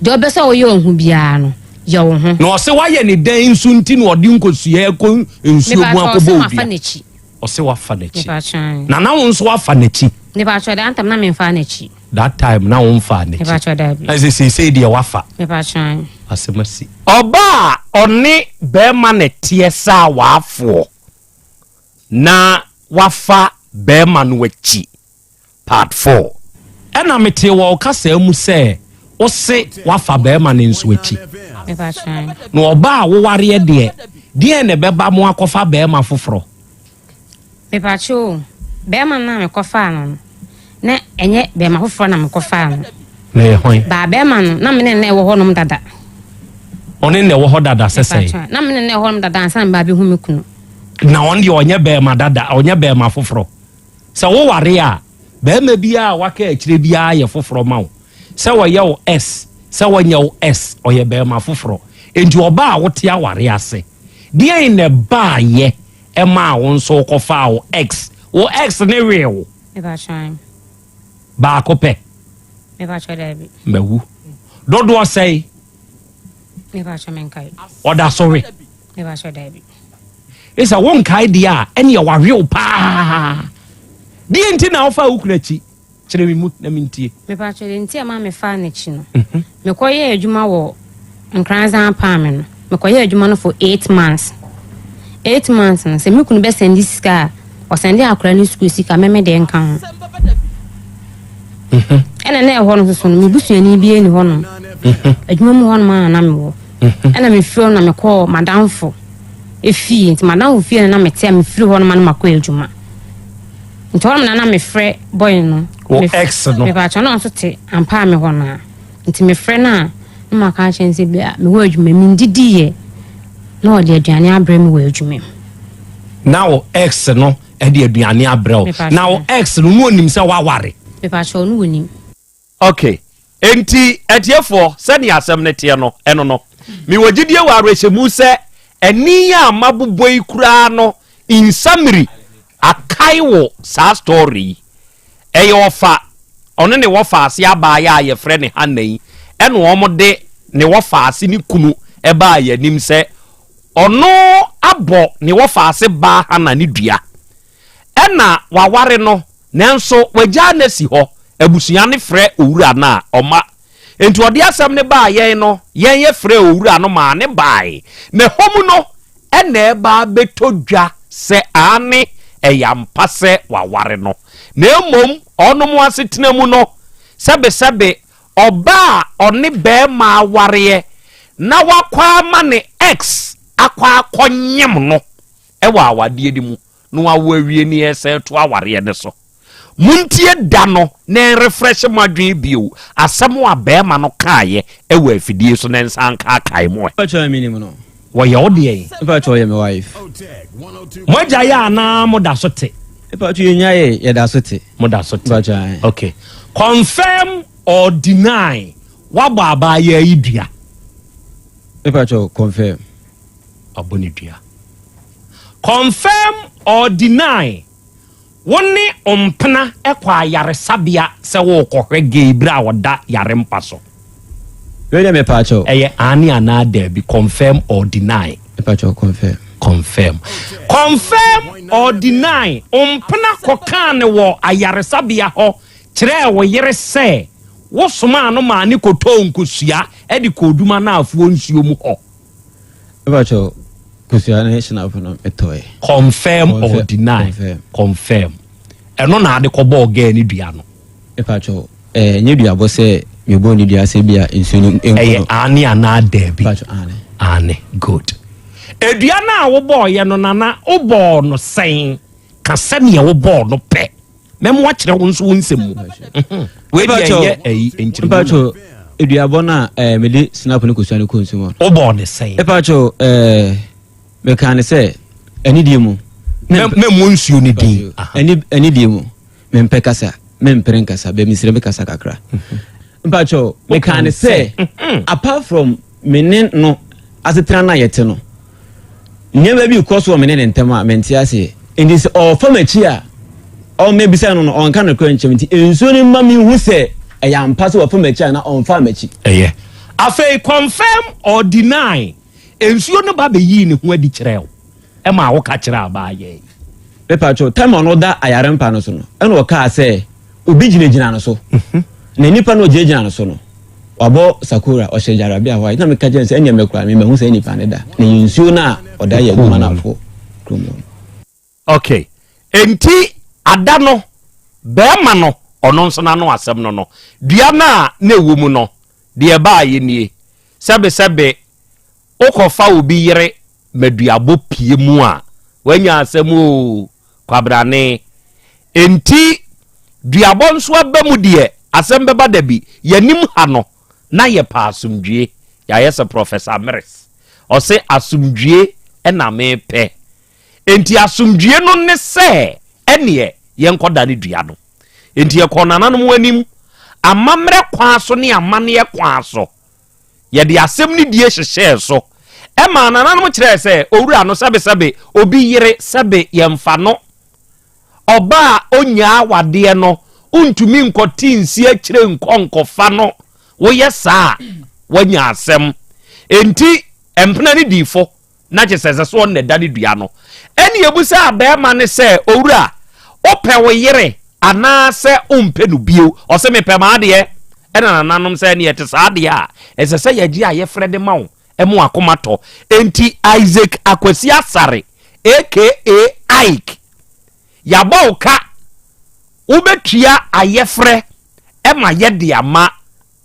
deɛ wopɛ sɛ woyɛ wo ho biara no, yɛ wo ho. Na ɔse wayɛ ne dɛn nso nti na ɔde nkosua kɔ nsuo mu Mepakyɛ akɔbɔ ɔse wo mafa dua? n'akyi. Ɔse wafa n'akyi. Mepakyɛ. Na na wo nso wafa n'akyi? Mepakyɛ that time na memfaa n'akyi. That time na womfaa n'akyi. Mepakyɛ daabi. Na sɛ seesei deɛ wafa. Mepakyɛ. Asɛm asi. Ɔbaa a ɔne bɛrima na ɛteɛ saa waafoɔ. Na wafa bɛɛma no akyi part 4. Ɛna metee wɔ wo kasaa mu sɛ wose wafa bɛɛma no nso akyi. Na ɔbaa a wowareɛ deɛ, deɛn na ɛbɛba mo akɔfa bɛɛma foforɔ? Mepakyɛ o, bɛɛma no a mekɔfaa no no, na ɛnyɛ bɛɛma foforɔ na mekɔfaa no. Na ɛyɛ hwan? Baa bɛɛma no, na me ne no na ɛwɔ hɔnom dada. Ɔne no na ɛwɔ hɔ dada sɛ sɛn? Mepakyɛ, na me ne no na ɛwɔ hɔnom dada ansa na meba abɛhu me kunu. Na ɔno deɛ ɔnyɛ bɛɛma dada, ɔnyɛ bɛɛma foforɔ. Sɛ woware a, bɛɛma biara a waka akyire biara yɛ foforɔ ma wo. Sɛ ɔyɛ wo S, sɛ ɔnyɛ wo S, ɔyɛ bɛɛma foforɔ. Enti ɔbaa a wote aware ase, deɛn na ɛbaayɛ ɛmaa wo nso wokɔfaa wo ex? Wo ex no wee wo? Mepakyɛ. Baako pɛ? Mepakyɛ daabi. Mawu. Dodoɔ sɛn? Mepakyɛ menkae. Ɔda so we? Mepakyɛ daabi. Esa wonkae deɛ a, ɛneɛ wawe wo paa. Deɛ nti na wofaa wo kunu akyi? Kyerɛ me mu na mentie. Mepakyɛ deɛ nti a ɛma mefaa n'akyi no, mekɔyɛɛ adwuma wɔ Nkoranza Apaame no, mekɔyɛɛ adwuma no for eight months. Eight months no, sɛ me kunu bɛsɛnde sika a, ɔsɛnde akwadaa no sukuu sika, me me deɛ nka ho. Ɛna na ɛhɔ no nso so no, me busuani bi ni hɔnom. Adwuma mu hɔnom a na mewɔ. Ɛna mefiri hɔ na mekɔɔ madamfo efie. Nti madamfo fie na na mete a mefiri hɔnom a na makɔ adwuma. Nti hɔnom na na mefrɛ boy no. Wo ex no. Mepakyɛ na ɔnso te ampa me hɔ no a. Nti mefrɛ no a na maka akyerɛ no sɛ bi a mewɔ adwuma mu mendidiiɛ na ɔde aduane abrɛ me wɔ adwuma mu. Na wo ex no de aduane abrɛ wo. Na wo ex no na onim sɛ woaware? Mepakyɛ ɔno onim. Ok, enti atiefoɔ, sɛdeɛ asɛm no teɛ no, ɛno no. Mewɔ gyidie wɔ awerɛhyɛmu sɛ ɛnne yi a mabobɔ yi koraa no, in summary, akae wo saa story yi. Ɛyɛ ɔfa, ɔno ne wɔfaase abaayewa a yɛfrɛ no Hannah yi, ɛna wɔde ne wɔfaase ne kunu baa yɛn anim sɛ ɔno abɔ ne wɔfaase baa Hannah ne dua. Ɛna waware no nanso wagyaa no asi hɔ, abusua no frɛ owura no a, ɔmma. Enti ɔde asɛm no baa yɛn no, yɛn yɛfrɛɛ owura no maa no bae. Na ɛhɔ mu no na ɛba abɛtɔ dwa sɛ aane, ɛyɛ ampa sɛ waware no. Na mmom ɔnom asetena mu no, sɛbesɛbe ɔbaa a ɔne barima awareɛ na wakɔ ama ne ex akɔ akɔnyem no wɔ awadeɛ no mu na wawo awie ne yɛsan to awareɛ no so. Montie da no na ɛnrefrɛhye mo adwene bio, asɛm a barima no kaeɛ wɔ afidie so na ɛnsan nkaakae mo ɛ. Mpakyɛw menim no. Wɔyɛ wo deɛn? Mpakyɛw ɔyɛ me wife. Mo agyaeɛ anaa mo da so te? Mpakyɛw yɛnyaeɛ, yɛda so te. Mo da so te. Mpakyɛw ae. Okay. Confirm or deny, woabɔ abaayaa yi dua? Mpakyɛw confirm. Wabɔ ne dua. Confirm or deny, Wo ne wo mpena kɔ ayaresabea sɛ worekɔhwɛ gay bere a ɔda yare mpa so. Wei deɛ mepaakyɛw. Ɛyɛ aane anaa daabi, confirm or deny. Mepaakyɛw confirm. Confirm. Confirm or deny, Wo mpena kɔkaa no wɔ ayaresabea hɔ kyerɛɛ wo yere sɛ wosomaa no maa no kɔtɔɔ nkosua de kɔɔ Duma Naafoɔ nsuo mu hɔ. Mepakyɛw, kosua ne hyinapɔ no metɔe. Confirm or deny? Confirm. Confirm. Ɛno na ade kɔbɔɔ girl no dua no. Mepakyɛw, ɛɛ nyɛ duabɔ sɛ mebɔɔ ne dua sɛ bia nsuo no nku no. Ɛyɛ aane anaa daabi? Mepakyɛw, aane. Aane, good. Edua no a wobɔɔyɛ no Nana, wobɔɔ no sɛn? Ka sɛdeɛ wobɔɔ no pɛ. Mɛma wakyerɛ wo nso wo nsɛm mu. Mhm. Wei deɛ ɛnyɛ ɛyi nkyerɛmu. Mpacho, eduabɔ no a ɛɛ mede snap ne kosua no kɔ nsu mu. Wobɔɔ ne sɛn? Mpacho, ɛɛ mekaa ne sɛ anidie mu. Mɛmmɔ nsuo no din. Ani anidie mu. Mempɛ kasa, mempere nkasa, bɛ mesrɛ me kasa kakra. Mpacho, mekaa ne sɛ apart from Me ne no asetena no a yɛte no, nneɛma bi rekɔ so wɔ me ne ne ntam a mente aseɛ. Enti sɛ ɔrefa m'akyi a, ɔmmɛbisa no no, ɔnka nokorɛ nkyerɛ me. Nti nsuo no mma menhu sɛ ɛyɛ ampa sɛ wafa m'akyi anaa ɔmfaa m'akyi. Ɛyɛ. Afei confirm or deny, nsuo no ba bɛyii ne ho adi kyerɛɛ wo maa woka kyerɛɛ abaayewa yi. Mepakyɛw, time a ɔno da ayare mpa no so no, ɛna ɔkaa sɛ obi gyinagyina no so. Na nipa no ɔgyinagyina no so no, wabɔ sakora, ɔhyɛ gyarabea white. Na meka kyerɛ no sɛ, ɛnneɛ me koraa, me mahu saa nipa no da. Na ɛyɛ nsuo no a ɔda yɛ adwuma no afoɔ kurom hɔ no. Ok, enti ada no, barima no, ɔno nso n'ano asɛm no no, dua no a na ɛwɔ mu no, deɛ ɛbaeɛ nie, sɛbesɛbe wokɔfa obi yere ma duabɔ pue mu a, woanya asɛm oo, kwabrane. Enti duabɔ nso aba mu deɛ, asɛm bɛba da bi. Yɛnim ha no, na yɛpɛ asomdwie. Yɛayɛ sɛ Professor Mills. Ɔse asomdwie na mepɛ. Enti asomdwie no ne sɛ ɛneɛ yɛnkɔdane dua no. Enti yɛkɔɔ nananom anim, amammerɛ kwan so ne amanneɛ kwan so. Yɛde asɛm no die hyehyɛɛ so maa nananom kyerɛɛ sɛ owura no sɛbesɛbe obi yere sɛbe yɛmfa no. Ɔba a ɔnyaa awadeɛ no wontumi nkɔte nsi akyire nkɔ nkɔfa no, woyɛ saa a woanya asɛm. Enti mpena no dii fo. na kyerɛ sɛ ɛsɛ sɛ ɔno na ɛda ne dua no. Ɛnna ebisaa barima no sɛ, Owura, wopɛ wo yere anaasɛ wompɛ no bio? Ɔse, Mepɛ m'adeɛ. Ɛnna nananom sɛ, Ɛnneɛ ɛte saa deɛ a, ɛsɛ sɛ yɛgye ayɛfrɛ de ma wo ma w'akoma tɔ. Enti Isaac Akwasi Asare, aka Ike, yɛabɔ wo ka, wobɛtua ayɛfrɛ ma yɛde ama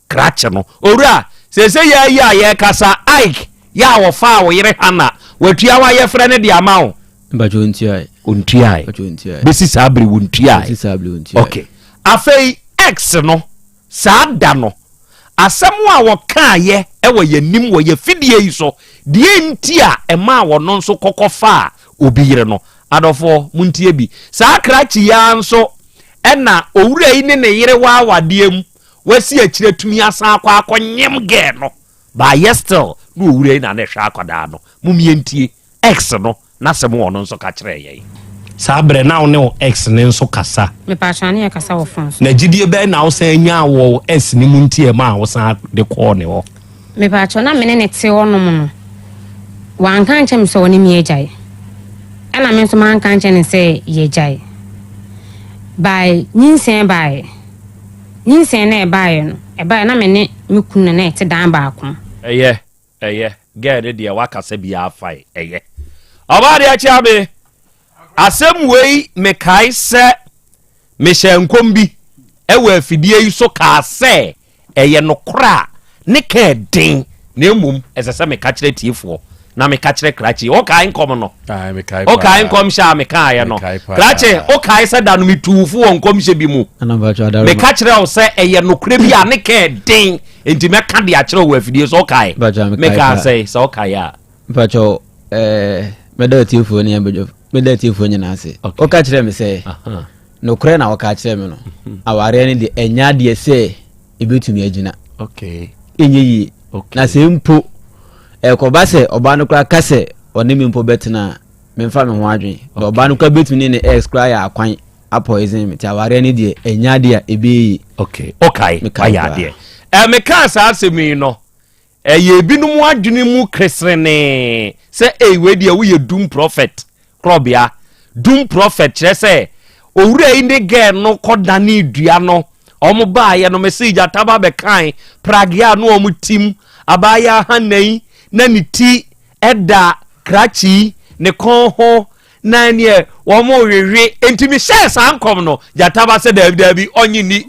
Krakye no. Owura, seesei yɛ yi a yɛrekasa, Ike, yɛ a wɔfaa wo yere Hannah, watua w'ayɛfrɛ no de ama wo? Mpakyɛ ɔntuae. Ɔntuae. Mpakyɛ ɔntuae. Bɛsi saa bere wɔntuae. Bɛsi saa bere ɔntuae. Okay. Afei, X no, saa da no, asɛm a wɔkaeɛ wɔ yɛn anim wɔ yɛn fidie yi so, deɛ nti a ɛmaa wɔno nso kɔkɔ faa obi yere no, adɔfoɔ, montie bi. Saa krakye yi ara nso ɛna owura yi ne ne yere wɔ awadeɛ mu, Wasi akyire atumi asan akɔ akɔ nyem girl no but yɛ still na owura yi na na ɛhwɛ akwadaa no. Mom yɛntie ex no n'asɛm a ɔno nso ka kyerɛɛ yɛn. Saa berɛ na wo ne wo ex no nso kasa? Mepaakyɛw ne yɛ kasa wɔ phone so. Na gyidie bɛn na wosan nyaa wɔ wo ex no mu nti ɛmaa wosan de kɔɔ ne hɔ? Mepaakyɛw na me ne no te hɔ nom no wanka ankyerɛ me sɛ ɔne me agyae ɛna me nso manka ankyerɛ no sɛ yɛagyae. By nyinsɛn baeɛ. Nyinsɛn no a ɛbaeɛ no, ɛbaeɛ na me ne me kunu na na yɛte dan baako mu. Ɛyɛ, ɛyɛ, girl no deɛ wakasa biara fine, ɛyɛ. Ɔbaa deɛ kyea me, asɛm wei mekae sɛ mehyɛɛ nkɔm bi ɛwɔ afidie yi so kaa sɛ Ɛyɛ nokorɛ a ne ka yɛ den, na mmom ɛsɛ sɛ meka kyerɛ atiefoɔ na meka kyerɛ krakye. Wokae nkɔm no? Wokae nkɔmhyɛ a mekaeɛ no? Krakye, wokae sɛ da no metuu fo wɔ nkɔmhyɛ bi mu? Meka kyerɛ wo sɛ ɛyɛ nokorɛ bi a ne ka yɛ den, enti mɛka de akyerɛ wo wɔ afidie so. Wokae? Mekaa sɛ, sɛ wokae a. Mpakyɛw, eh, mɛda atiefoɔ ne abadwafo, mɛda atiefoɔ nyinaa ase. Woka kyerɛ me sɛ, Nokorɛ na wɔka kyerɛ me no, awareɛ no deɛ ɛnyɛ adeɛ sɛ ɛbɛtumi agyina. Ɛnyɛ yie. Na sɛ mpo ɛkɔba sɛ ɔbaa no koraa ka sɛ ɔne me mpo bɛtena a, memfa me ho adwene. Na ɔbaa no koraa bɛtumi ne ne ex koraa yɛ akwan apoison me. Nti awareɛ no deɛ ɛnyɛ adeɛ a ɛbɛyɛ yie. Okay, okay, wayɛ adeɛ. Mekaa saa asɛm yi no, Ɛyɛ ebinom adwene mu keserenee sɛ, Ei, wei deɛ woyɛ doom prophet. Korɔbea. Doom prophet kyerɛ sɛ owura yi ne girl no kɔdanee dua no, wɔn baeɛ no, mese gyata ba bɛkae pragea a na wɔn tim, abaayewa Hannah yi, na ne ti da krakye yi ne kɔn ho, na neɛ wɔn rewewe. Enti mehyɛɛ saa nkɔm no, gyata ba sɛ daabi daabi, ɔnye ni.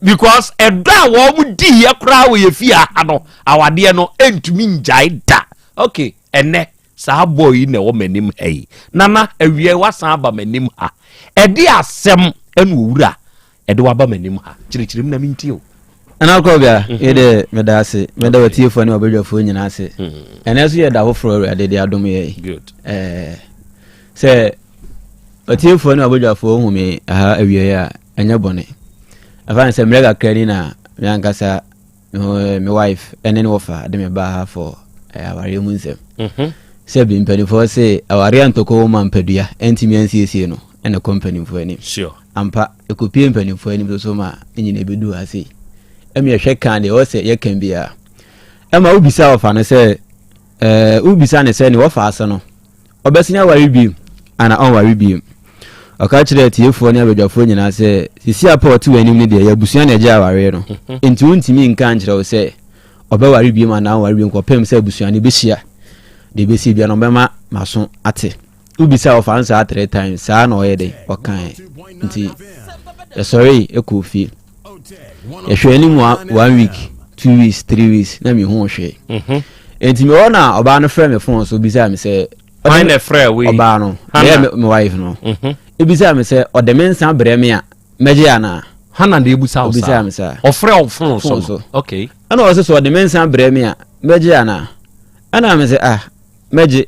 Because ɛdɔ a wɔn diiɛ koraa wɔ yɛ fie ha no, awadeɛ no ntumi ngyae da. Okay, ɛnɛ saa boy yi na ɛwɔ m'anim ha yi. Nana, awia yi wasan aba m'anim ha. Ɛde asɛm ɛna owura ɛde waba m'anim ha. Kyerɛkyerɛ mu na mentie o. Nana Kɔbea, mhm. yɛ dɛ meda ase, meda watiefoɔ ne wabadwafoɔ nyinaa ase. Mhm. Ɛnɛ nso yɛ da foforɔ Awurade de adom yɛ. Good. Ɛɛ sɛ watiefoɔ ne wabadwafoɔ hu me aha awia yi a ɛnyɛ bɔne. Ɛfa ne sɛ mmerɛ kakra ni na me ankasa me wife ɛne ne wɔfa de me baa ha for eh, awareɛ mu nsɛm. Mhm. Sɛ bi mpanimfoɔ se awareɛ antɔkɔ wɔ ma mpadua ɛntumi ansiesie no ɛna ɛkɔ mpanimfoɔ anim. Sure. Ampa ɛkɔpie mpanimfoɔ anim soso ma ne nyina ɛbɛdu ha sei. Ɛmi ɛhwɛ kan deɛ ɛwɔ sɛ yɛka biara. Ɛma wobisa wɔfa no sɛ ɛɛ wobisa ne sɛ ne wɔfa ase no Ɔbɛsan aware bio anaa ɔnware bio? Ɔka kyerɛɛ atiefoɔ ne abadwafoɔ nyinaa sɛ, Seesei a Paul te w'anim no deɛ, ɛyɛ abusua na ɛgye awareɛ no. Enti wontumi nka nkyerɛ wo sɛ ɔbɛware bio anaa ɔnware bio kɔpem sɛ abusua no bɛhyia. Deɛ ɛbɛsi biara no, ɔbɛma m'aso ate. Wobisa ɔfa no saa three times, saa na ɔyɛ dɛn? Ɔkaeɛ. Nti yɛsɔree kɔɔ fie. Yɛhwɛɛ anim one week, 2 weeks, 3 weeks na mehu hwee. Nti mewɔ na ɔbaa no frɛ me phone so bisaa me sɛ Hwan na ɛfrɛ wo yi? Ɔbaa no. Bɛyɛ me wife no. Ebisaa me sɛ ɔde me nsa brɛ me a mɛgye anaa? Hannah na ebusa wo saa. Obisaa me saa. Ɔfrɛ wo phone so no. Okay. Ɛna ɔsɛ sɛ ɔde me nsa brɛ me a mɛgye anaa? Ɛna me sɛ ah mɛgye.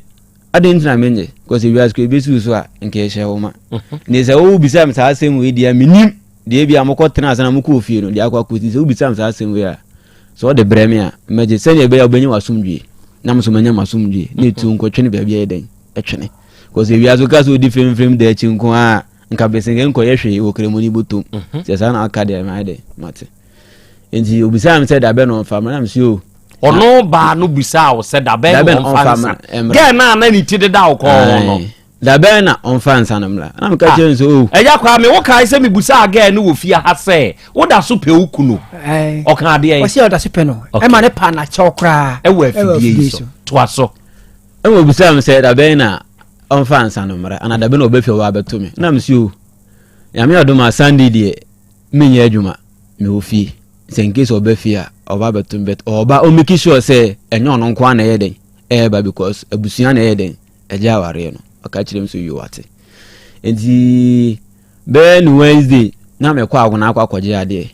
Adɛn nti na mennye? Because ewiase kɔ ebesi so a nka ɛhyɛ wo ma. Ne sɛ wo bisa me saa asɛm wei deɛ menim deɛ bi a mokɔ tena ase na mokɔ ofie no deɛ akɔ akɔsi sɛ wobisa me saa asɛm wei a Sɛ ɔde brɛ me a, mɛgye, sɛnea ɛbɛyɛ a wobɛnya w'asomdwie, na me nso manya m'asomdwie, na etuo nkɔtwene baabi a ɛyɛ dɛn, ɛtwene. Kɔsɛ wiase woka sɛ wodi fremfrem da akyi nko a, nka besenke nkɔyɛ hwee wɔ kremoni bɔtɔm. Mhm. Sɛ saa na aka deɛ, mayɛ dɛn, mate. Nti obisaa me sɛ dabɛ na ɔmfa mmra, na mese o. Ɔno baa no bisaa wo sɛ dabɛ na ɔmfa nsa. Gɛɛ no a na ne ti deda wo kɔn no. Da bɛn na ɔmfa nsa no mmra? Na meka kyerɛ no sɛ, Oh. Agya Kwame, wokae sɛ mebusaa girl no wɔ fie ha sɛ, woda so pɛ wo kunu? Ɔkaa deɛn? Ɔse ɔda so pɛ no. Ɛma ne paa no akyɛw koraa. Ɛwɔ afidie yi so. Toa so. Ɛna ɔbisaa me sɛ, da bɛn na ɔmfa nsa no mmra? Anaa da bɛn na ɔba fie hɔ abɛto me? Na mese, Oh, Nyame adom a Sunday deɛ menyɛ adwuma, mewɔ fie. Sɛ in case ɔba fie a, ɔba abɛto me but ɔba ɔmmake sure sɛ ɛnyɛ ɔno nko ara na ɛyɛ dɛn ɛreba because abusua na ɛyɛ dɛn ɛgye awareɛ no ɔka kyerɛ me sɛ yio wate nti bɛyɛ ne Wednesday na mekɔ agona akɔ akɔgye adeɛ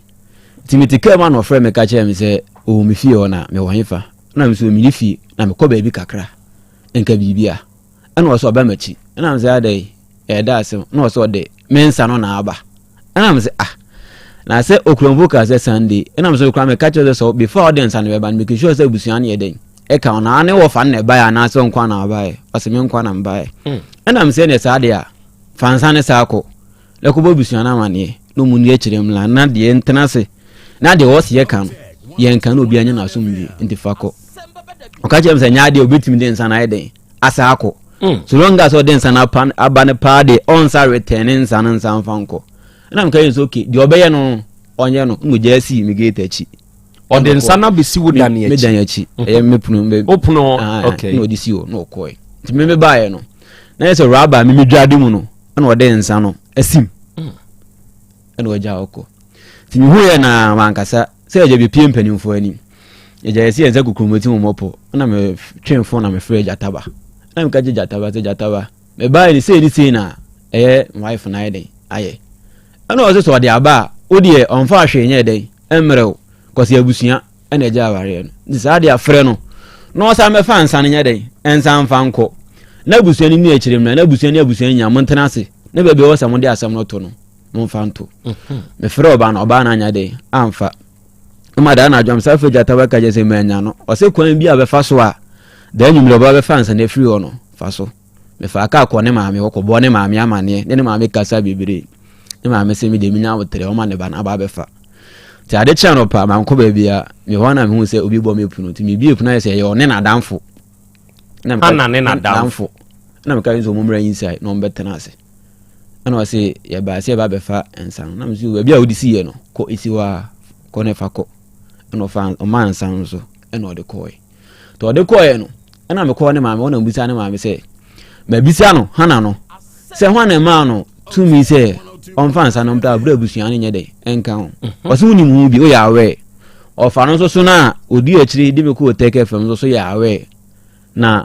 nti mete kaa mu a na ɔfrɛ me ka kyerɛ me sɛ ɔwɔ me fie hɔ na mewɔ hefa na me sɛ mene fie na mekɔ baabi kakra nka biribi a ɛna ɔsɛ ɔba m'akyi ɛna me sɛ adɛn ɛda asɛm na ɔsɛ ɔde me nsa no na aba Ɛna me sɛ ah na sɛ okuramfo ka sɛ Sunday ɛna me sɛ okura me ka kyerɛ sɛ sɛ before ɔde nsa no bɛba no make sure sɛ abusua no yɛ dɛn ɛka ɔna ne wɔfa no na ɛbaeɛ anaasɛ ɔnkwa na ɔbaeɛ ɔsɛ me nkwa na mbaeɛ hmm. ɛna me sɛ ne saa deɛ a fa nsa ne saa kɔ na kɔbɔ abusua no amaneɛ na ɔmu ni akyerɛ mu la na deɛ ntena ase na deɛ ɔsɛ yɛ ka no yɛnka na obi anya n'asomdwe nti fa kɔ ɔka kyerɛ me sɛ nyɛ adeɛ obɛtumi de nsa no ayɛ dɛn asa akɔ mm. so long as ɔde nsa no aba no paa deɛ ɔnsa retɛn ne nsa no nsa mfa nkɔ. Ɛna meka yɛ sɛ okay, deɛ ɔbɛyɛ no ɔnyɛ no, na ɔgyaa sii me gate akyi. Ɔde nsa no abɛsi wo dan akyi. Me dan akyi. Mhm. Ɛyɛ me pono. Wo pono, ah, okay. Na ɔde si hɔ na ɔkɔɛ. Nti me mebaeɛ no, na yɛ sɛ raba me medwade mu no, ɛna ɔde nsa no asim. Mm. Ɛna ɔgya ɔkɔ. Nti mehu yɛ na mankasa sɛ agya bɛpie mpanimfoɔ anim. Agya yɛsi yɛn nsa kukurumoti mu mmɔpɔ. Ɛna metwe fon na mefrɛ agya taba. Ɛna meka gye gya taba sɛ gya taba. Mebaeɛ no sei ne sei na ɛyɛ wife no ayɛ dɛn ayɛ. Ɛna ɔse sɛ ɔde aba a, wo deɛ ɔmfaa hwee nyɛɛ dɛn mmerɛ wo, kɔse abusua na ɛgye awareɛ no. Nti saa deɛ frɛ no na ɔsan bɛfa nsa no nyɛ dɛn nsa mfa nkɔ. Na abusua no ni akyire mmra, na abusua ne abusua nyinaa montena ase, na baabi a ɛwɔ sɛ mode asɛm no to no, momfa nto. Mhm. Mefrɛ ɔbaa no, ɔbaa no anyɛ dɛn amfa. Ɛma daa anadwo amsa afei gyata bɛka kyerɛ sɛ manya no. Ɔse kwan bi a bɛfa so a, daa nwummerɛ ɔbaa bɛfa nsa no afiri hɔ no, fa so. Mefaa kaa kɔɔ ne maame hɔ kɔbɔɔ ne maame amanneɛ ne ne maame kasa bebree. Ne maame sɛ me deɛ menya aboterɛ ɔma ne ba no aba abɛfa. Nti ade kyee anɔpa mankɔ baabiara. Me hɔ na mehu sɛ obi bɔ me pono. Nti mebie pono ayɛ sɛ ɛyɛ ɔne n'adamfo. Na meka Hana ne n'adamfo. Na meka sɛ ɔmo mmra inside na ɔmo bɛtena ase. Ɛna ɔse yɛbaa sɛ yɛba abɛfa nsa no. Na mese baabi a wode siiɛ no kɔ esi hɔ a kɔ na ɛfa kɔ. Ɛna ɔfa ɔmaa nsa no so ɛna ɔde kɔɔe. Nti ɔde kɔeɛ no, ɛna mekɔɔ ne maame hɔ na mebisa ne maame sɛ, mabisa no, Hana no, sɛ hwan na ɛmaa no tumi sɛ ɔmfa nsa no mpra berɛ abusua no nyɛ dɛn ɛnka ho. Mhm. Ɔsɛ wonim ho bi, woyɛ aware. Ɔfa no nso so no a ɔdi akyire de me kɔɔ Tech FM nso so yɛ aware. Na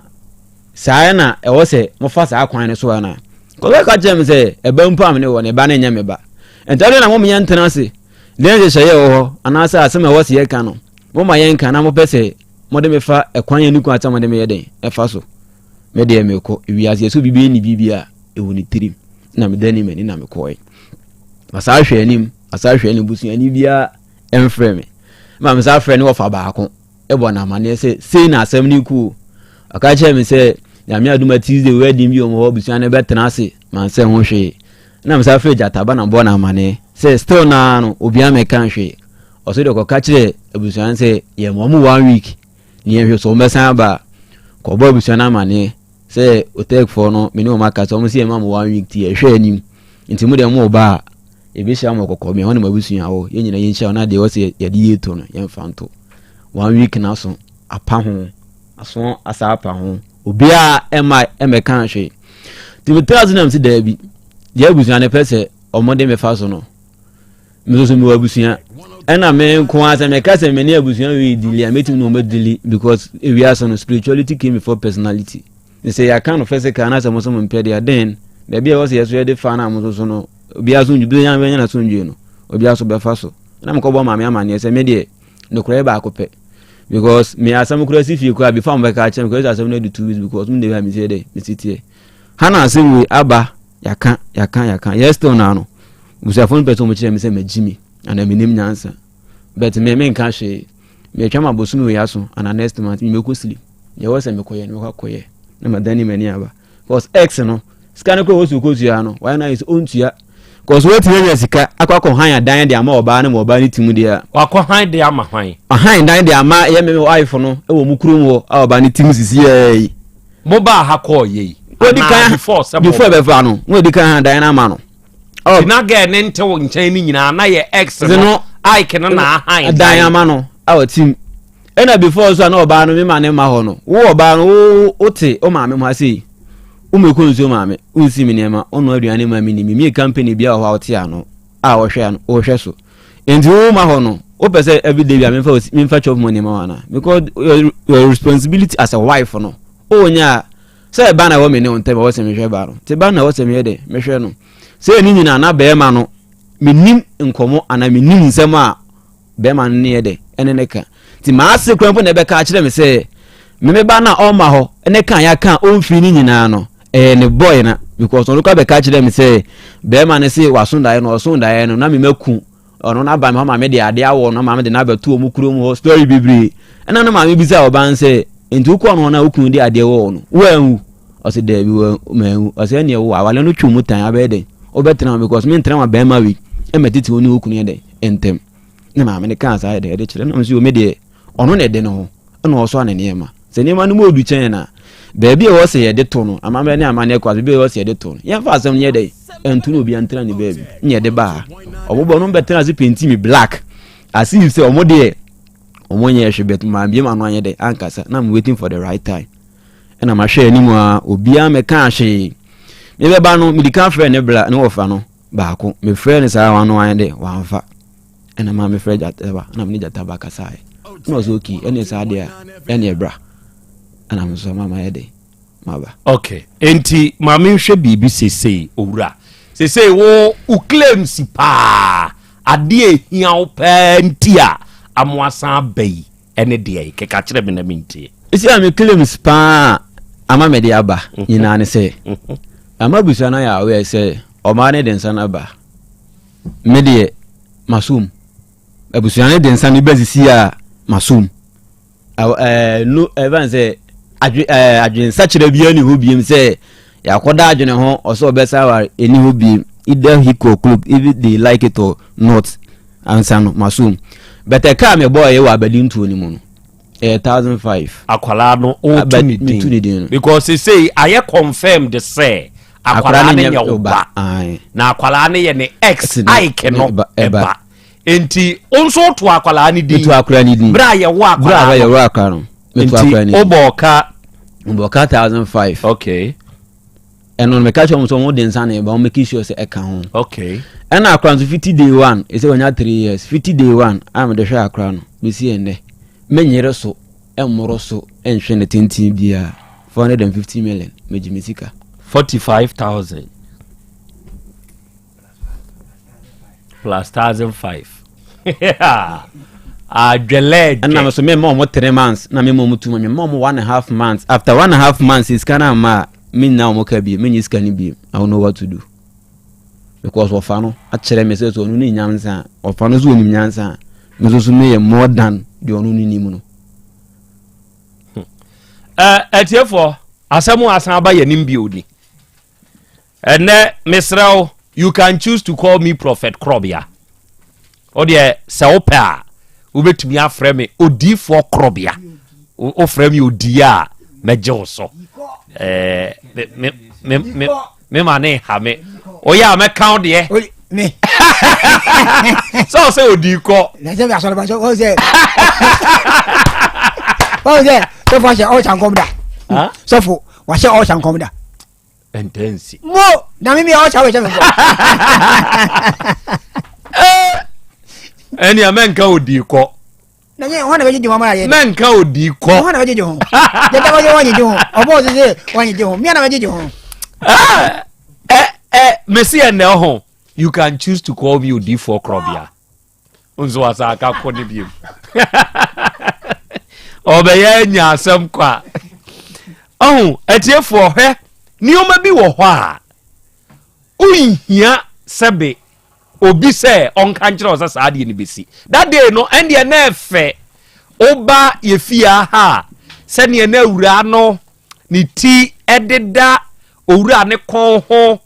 saa na ɛwɔ sɛ mofa saa kwan no so ana. Kɔsɛ ka kyerɛ me sɛ ɛba mpo a me ne wɔ no, ɛba no nyɛ me ba. Nti adɛn na momyɛ ntena ase Dɛn nhyehyɛe a ɛwɔ hɔ anaasɛ asɛm a ɛwɔ sɛ yɛka no, momma yɛnka na mopɛ sɛ mode me fa ɛkwan a ɛni kwan sɛ mode me yɛ dɛn ɛfa so. Me deɛ mekɔ ewiase yɛ sɛ obi bɛyɛ ne biribi a ɛwɔ ne tirim na medane m'ani na mekɔe. Masaa hwɛ anim, masaa hwɛ anim, busuani biara ɛmfrɛ me. Ma mesaa frɛ ne wɔfa baako ɛbɔ no amaneɛ sɛ sei na asɛm no kɔ o. Ɔka kyerɛ me sɛ Nyame adom a Tuesday wedding bi wɔ hɔ abusua no bɛtena ase mansɛ ho hwee. Na mesan frɛ Gyataba na mebɔ no amaneɛ sɛ still no ara no obiara mmɛka hwee. Ɔso deɛ kɔka kyerɛ abusua no sɛ yɛma wɔn one week ne yɛnhwɛ sɛ wɔbɛsan aba a. Kɔbɔ abusua no amaneɛ sɛ Otekfoɔ no me ne wɔn aka sɛ wɔn sɛ yɛma mo one week nti yɛhwɛ anim nti mo deɛ mo ba a yɛbɛhyia mo wɔ kɔkɔɔ me ɛhɔ na mo abusua wɔ yɛn nyinaa yɛnhyia hɔ na deɛ ɛwɔ sɛ yɛde yie to no yɛmfa nto. One week no aso apa ho aso asa apa ho obiara ɛma ɛmɛka hwee. Nti metra ase na mese daabi deɛ abusua no pɛ sɛ wɔde me fa so no me nso so mewɔ abusua ɛna me nko ara sɛ meka sɛ me ne abusua wei dili a mɛtumi ne wɔn adili because ewiase no spirituality came before personality ne sɛ yɛaka no physical na sɛ mo so mo mpɛ deɛ then baabi a ɛwɔ sɛ yɛso yɛde fa no a mo nso so no obiara so ndwe bi bɛnya na so ndwe no obiara so bɛfa so na mekɔbɔ maame amanneɛ sɛ me deɛ nokorɛ yɛ baako pɛ because me asɛm koraa si fie koraa before mo bɛka akyerɛ me koraa asɛm no adu 2 weeks because mo de a mesie dɛ mesi teɛ hana asɛm wei aba yɛaka yɛaka yɛaka yɛ still na ano busuafoɔ no pɛ sɛ wɔn kyerɛ me sɛ magyi mi anaa menim nyansa but me menka hwee metwa ma bosom wei aso anaa next month mebɛkɔ sleep deɛ ɛwɔ sɛ mekɔyɛ no mekɔ akɔyɛ na madane m'ani aba cause x no sika no kora wɔ sɛ ɔkɔtua no wayɛ no ayɛ sɛ ɔntua cause watumi anya sika akɔ akɔ han adan de ama ɔbaa no ma ɔbaa no ti mu deɛ a wakɔ han de ama hwan ɔhan dan de ama yɛ me wife no wɔ mu kurom hɔ a ɔbaa no ti mu sisi yɛ yi mo baa ha kɔɔ yɛ yi wodi kan before sɛ before bɛfa no wodi kan han dan no ama no oh. na girl ne nte wo nkyɛn no nyinaa na yɛ ex no Ike no na ahan dan ama no a ɔte mu ɛna before nso a na ɔbaa no mema ne mma hɔ no wo ɔbaa no wo wote wo maame ho ase yi wo mekɔ nsuo maame wonsi me nneɛma ɔno aduane ma me ni memie company bi a wɔ hɔ a wote ano a wɔhwɛ ano wɔhwɛ so nti wo ma hɔ no wopɛ sɛ everyday bi a memfa memfa chop money ma wo ana because your, your responsibility as a wife no wonyɛ a Sɛ ba na ɛwɔ me ne wo ntam ɛwɔ sɛ mehwɛ ba no nti ba na ɛwɔ sɛ meyɛ dɛ mehwɛ no sɛ ɛne nyinaa na bɛrima no menim nkɔmmɔ anaa menim nsɛm a bɛrima no ne yɛ dɛ ɛne ne ka nti maase kora mpo na ɛbɛka akyerɛ me sɛ me ba no a ɔma hɔ ne ka yɛaka a ɔmfiri ne nyinaa no ɛyɛ ne bɔe na because ɔno kora bɛka kyerɛ me sɛ bɛrima no se waso daeɛ no ɔso daeɛ no na memaku ɔno n'aba me hɔ maame de adeɛ awɔ no maame de n'abɛto wɔn kurom hɔ story bebree ɛna no maame bisa ɔbaa no sɛ nti wokɔ no hɔ na wokunu de adeɛ wɔ no woanwu ɔsɛ daabi manwu ɔsɛ ɛneɛ wo awale no twe mu tan abɛyɛ dɛn wobɛtena hɔ because mentena ma bɛrima wei ɛma tete wo ne wo kunu yɛ dɛn ntɛm ne maame no kaa saa yɛ dɛn ɛde kyerɛ na nso me deɛ ɔno na ɛde ne ho ɛna ɔsɔ ne nneɛma sɛ nneɛma no mu odu kyɛn na baabi a ɛwɔ sɛ yɛde to no amammerɛ ne amanneɛ kɔ ase baabi a ɛwɔ sɛ yɛde to no yɛmfa asɛm no yɛ dɛn. Ɛnto na obiara ntena ne baabi. Ne yɛde baa. Ɔmo bɔ no bɛtena ase penti me black. As if sɛ ɔmo deɛ ɔmo nyɛ hwee but maa biem ano anyɛ dɛ ankasa. Na I'm waiting for the right time. Ɛna mahwɛ anim a obiara mɛka hwee. Mebɛba no medi kan frɛ ne bla ne wɔfa no baako. Mefrɛ no saa wano anyɛ dɛ wamfa. Ɛna maa mefrɛ gyataba ɛna mene gyataba kasaeɛ. Ɛna ɔsɛ okay ɛne saa deɛ a ɛne ɛbra. Ɛna me nso ama mayɛ dɛ maba. Okay, enti ma menhwɛ biribi sesei owura. Sesei wo wo claims paa adeɛ ehia wo paa nti a amoasan aba yi ɛne deɛ keka kyerɛ me na mentie. Esi a me claims paa ama mede aba nyinaa ne sɛ ama abusua no ayɛ aware sɛ ɔmaa no de nsa no aba. Me deɛ masom. Abusua no de nsa no ba sisi a masom. Ɛɛ no ɛfɛn sɛ adwe ɛɛ adwensakyerɛ biara ni hɔ biem sɛ yɛakɔda adwene ho ɔsɛ ɔbɛsa aware ɛni hɔ biem either hook or crook if they like it or not ansa no masom but ɛka a mebɔɔ yɛ wɔ abadintuo no mu no ɛyɛ 1005 Akwadaa no wotu ne metu ne din no because sesei ayɛ confirmed sɛ akwadaa no nyɛ wo ba na akwadaa no yɛ ne ex Ike no ɛba. Nti wo nso woto akwadaa no din. Meto akwadaa no din. Berɛ a yɛwo akwadaa no. Berɛ a yɛwo akwadaa no. Meto akwadaa no din. Nti wobɔ ɔka. Wobɔ ɔka 1005. Okay. Ɛno no meka kyerɛ wɔn sɛ wɔn de nsa na ɛba wɔn make sure sɛ ɛka ho. Okay. Ɛna akwadaa nso fiti day one ɛsɛ wɔnya three years fiti day one a mede hwɛ akwadaa no bɛsi ɛnnɛ menyere so ɛmmoro so ɛnhwɛ ne tenten biara 450 million megye me sika. 45,000. plus 1005 adwɛlɛ ɛna me so mema ɔmo three months na mema ɔmo two months mema ɔmo one and a half months after one and a half months sika no amma a mennya ɔmo ka biem menye sika no biem I don't know what to do because ɔfa no akyerɛ me sɛ sɛ ɔno ne nyansa a ɔfa no so ɔnim nyansa a me nso so meyɛ more than deɛ ɔno no nim no atiefoɔ asɛm a asan aba yɛnim bio ni Ɛnɛ mesrɛ wo, you can choose to call me Prophet Krɔbea. Wo deɛ sɛ wopɛ a, wobɛtumi afrɛ me Odiifoɔ Krɔbea. Wofrɛ me Odii a, mɛgye wo so. Ɛɛ, me, me, me, me ma ne ha me. Woyɛ a mɛka wo deɛ. Me. Sɛ ɔsɛ odii kɔ. Na sɛ asɔre ba sɛ ɔsɛ. Ɔsɛ sɔfo ahyɛ ɔhyɛ nkɔm da. Sɔfo wahyɛ ɔhyɛ nkɔm da. ɛntɛ nsi. mo na mi mi ɔkyɛ ɔkyɛ mi kɔ. ɛnni a mɛnka odi kɔ. na nye hɔn na bɛ gyegye ho amara yɛ. mɛnka odi kɔ. hɔn na bɛ gyegye ho jɛta bɛ wɔn gyegye ho ɔbɔ ɔsese wɔn gyegye ho mia na bɛ gyegye ho. ɛ ɛ mesi ɛnɛ ho you can choose to call me odiifoɔ korɔbea. nso wasa aka kɔ ne biem ɔbɛyɛ anya asɛm kɔ a ɔho atiefoɔ hwɛ nneɛma bi wɔ hɔ a wonhia sɛbe obi sɛ ɔnka nkyerɛ wo sɛ saa adeɛ no bɛsi that day no ɛndeɛ na ɛfɛ woba yɛfie ha a sɛdeɛ na awuraa no ne ti ɛdeda owura ne kɔn ho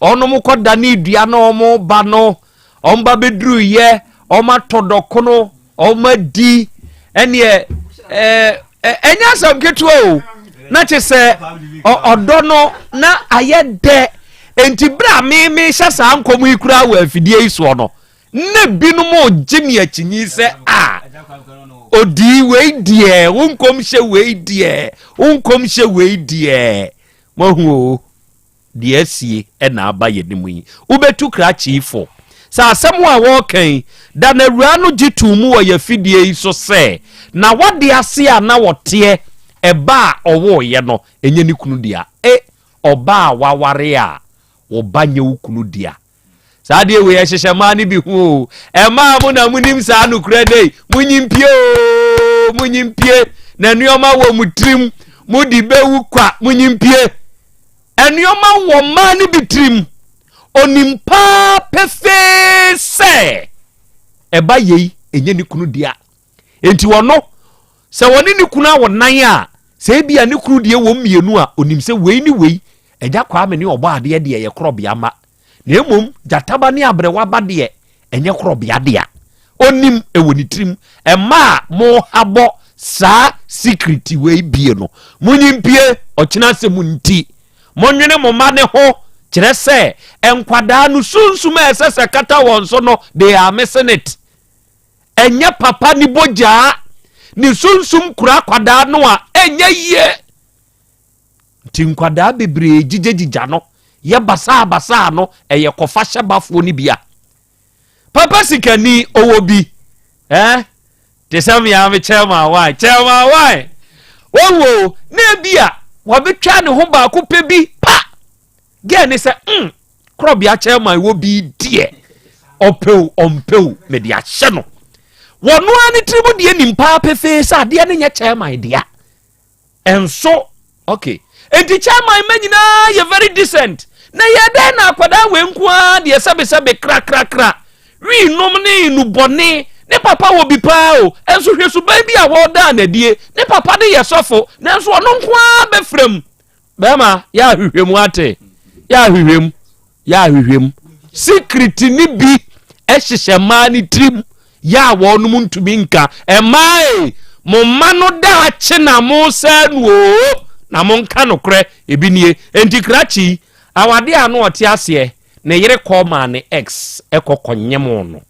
Wɔnom kɔ danee dua na wɔn ba no, wɔn ba bɛduru yɛ, wɔn atɔ dɔkono, wɔn adi, ɛneɛ ɛɛ ɛnyɛ asɛm ketewa o, na kye sɛ ɔdɔ no na ayɛ dɛ. Enti berɛ a me mehyɛ saa nkɔm yi koraa wɔ afidie yi soɔ no, na binom gye me akyinyi sɛ a odii wei deɛ, wo nkɔmhyɛ wei deɛ, wo nkɔmhyɛ wei deɛ, moahu o. Deɛ asie na aba yɛn anim yi. Wobɛtu krakye yi fo sɛ asɛm a wɔreka yi, da no awuraa no gye too mu wɔ yɛn afidie yi so sɛ na wade ase a na ɔteɛ ɛba a ɔwooeɛ no nyɛ ne kunu dea. E Ɔbaa a waware a wo ba nyɛ wo kunu dea. Saa adeɛ wei ɛhyehyɛ mmaa no bi ho o. Mmaa mo na monim saa nokorɛ no ei. Monyi mpie o, monyi mpie. Na nneɛma wɔ mo tirim, mode bɛwu kwa, monyi mpie. Nneɛma wɔ mmaa no bi tirim. Onim paa pefee sɛ ɛba yei ɛnyɛ ne kunu dea. Enti ɔno, sɛ ɔne ne kunu awo nan a, sɛ ebia ne kunu deɛ wɔ mmienu a, onim sɛ wei ne wei, Agya Kwame ne Ɔbɔadeɛ deɛ yɛ korɔbea mma, na mmom Gyataba ne Aberewa ba deɛ ɛnyɛ korɔbea dea. Onim, ɛwɔ ne tirim. Mma a mohabɔ saa secret wei bie no, monyi mpie, ɔkyena asɛm nti. Monwene mo mma no ho. Kyerɛ sɛ, nkwadaa no sunsum a ɛsɛ sɛ kata wɔn so no, they are missing it. Ɛnyɛ papa ne bogyaa, ne sunsum kura akwadaa no a, ɛnyɛ yie. Nti nkwadaa bebree gyigyagyigyа no, yɛ basaa basaa no, ɛyɛ kɔfa hyɛbafoɔ no bia. Papa sikani ɔwɔ bi, eh? Te sɛ mea me chairman wan, chairman wan. Wawu o, na ebi a wabɛtwa ne ho baako pɛ bi pa. Gɛɛ ne sɛ, mm, korɔbea chairman wɔ bi deɛ, ɔpɛw ɔmpɛw, mede ahyɛ no. Wɔno ara ne tirim deɛ nim paa pefee sɛ adeɛ no nyɛ chairman dea. Ɛnso okay. Enti chairman mma nyinaa yɛ very decent. Na yɛ dɛn na akwadaa wei nko ara deɛ sɛbesɛbe krakrakra, wii nom ne nnubɔne, ne papa wɔ bi paa o, ɛnso hwɛ suban bi a wɔdaa no adie, ne papa no yɛ sɔfo, nanso ɔno nko ara bɛfra mu. Bɛrima, yɛ ahwehwɛ mu ate, yɛ ahwehwɛ mu, yɛ ahwehwɛ mu. Secret ne bi hyehyɛ mmaa ne tirim yɛ a wɔnom ntumi nka. Mmaa e, mo mma no daakye na mo sɛɛ no oo, na mo nka nokorɛ, ebi nie. Enti krakye yi, awadeɛ a na ɔte aseɛ, ne yere kɔɔ maa ne ex kɔ kɔnyemoo no.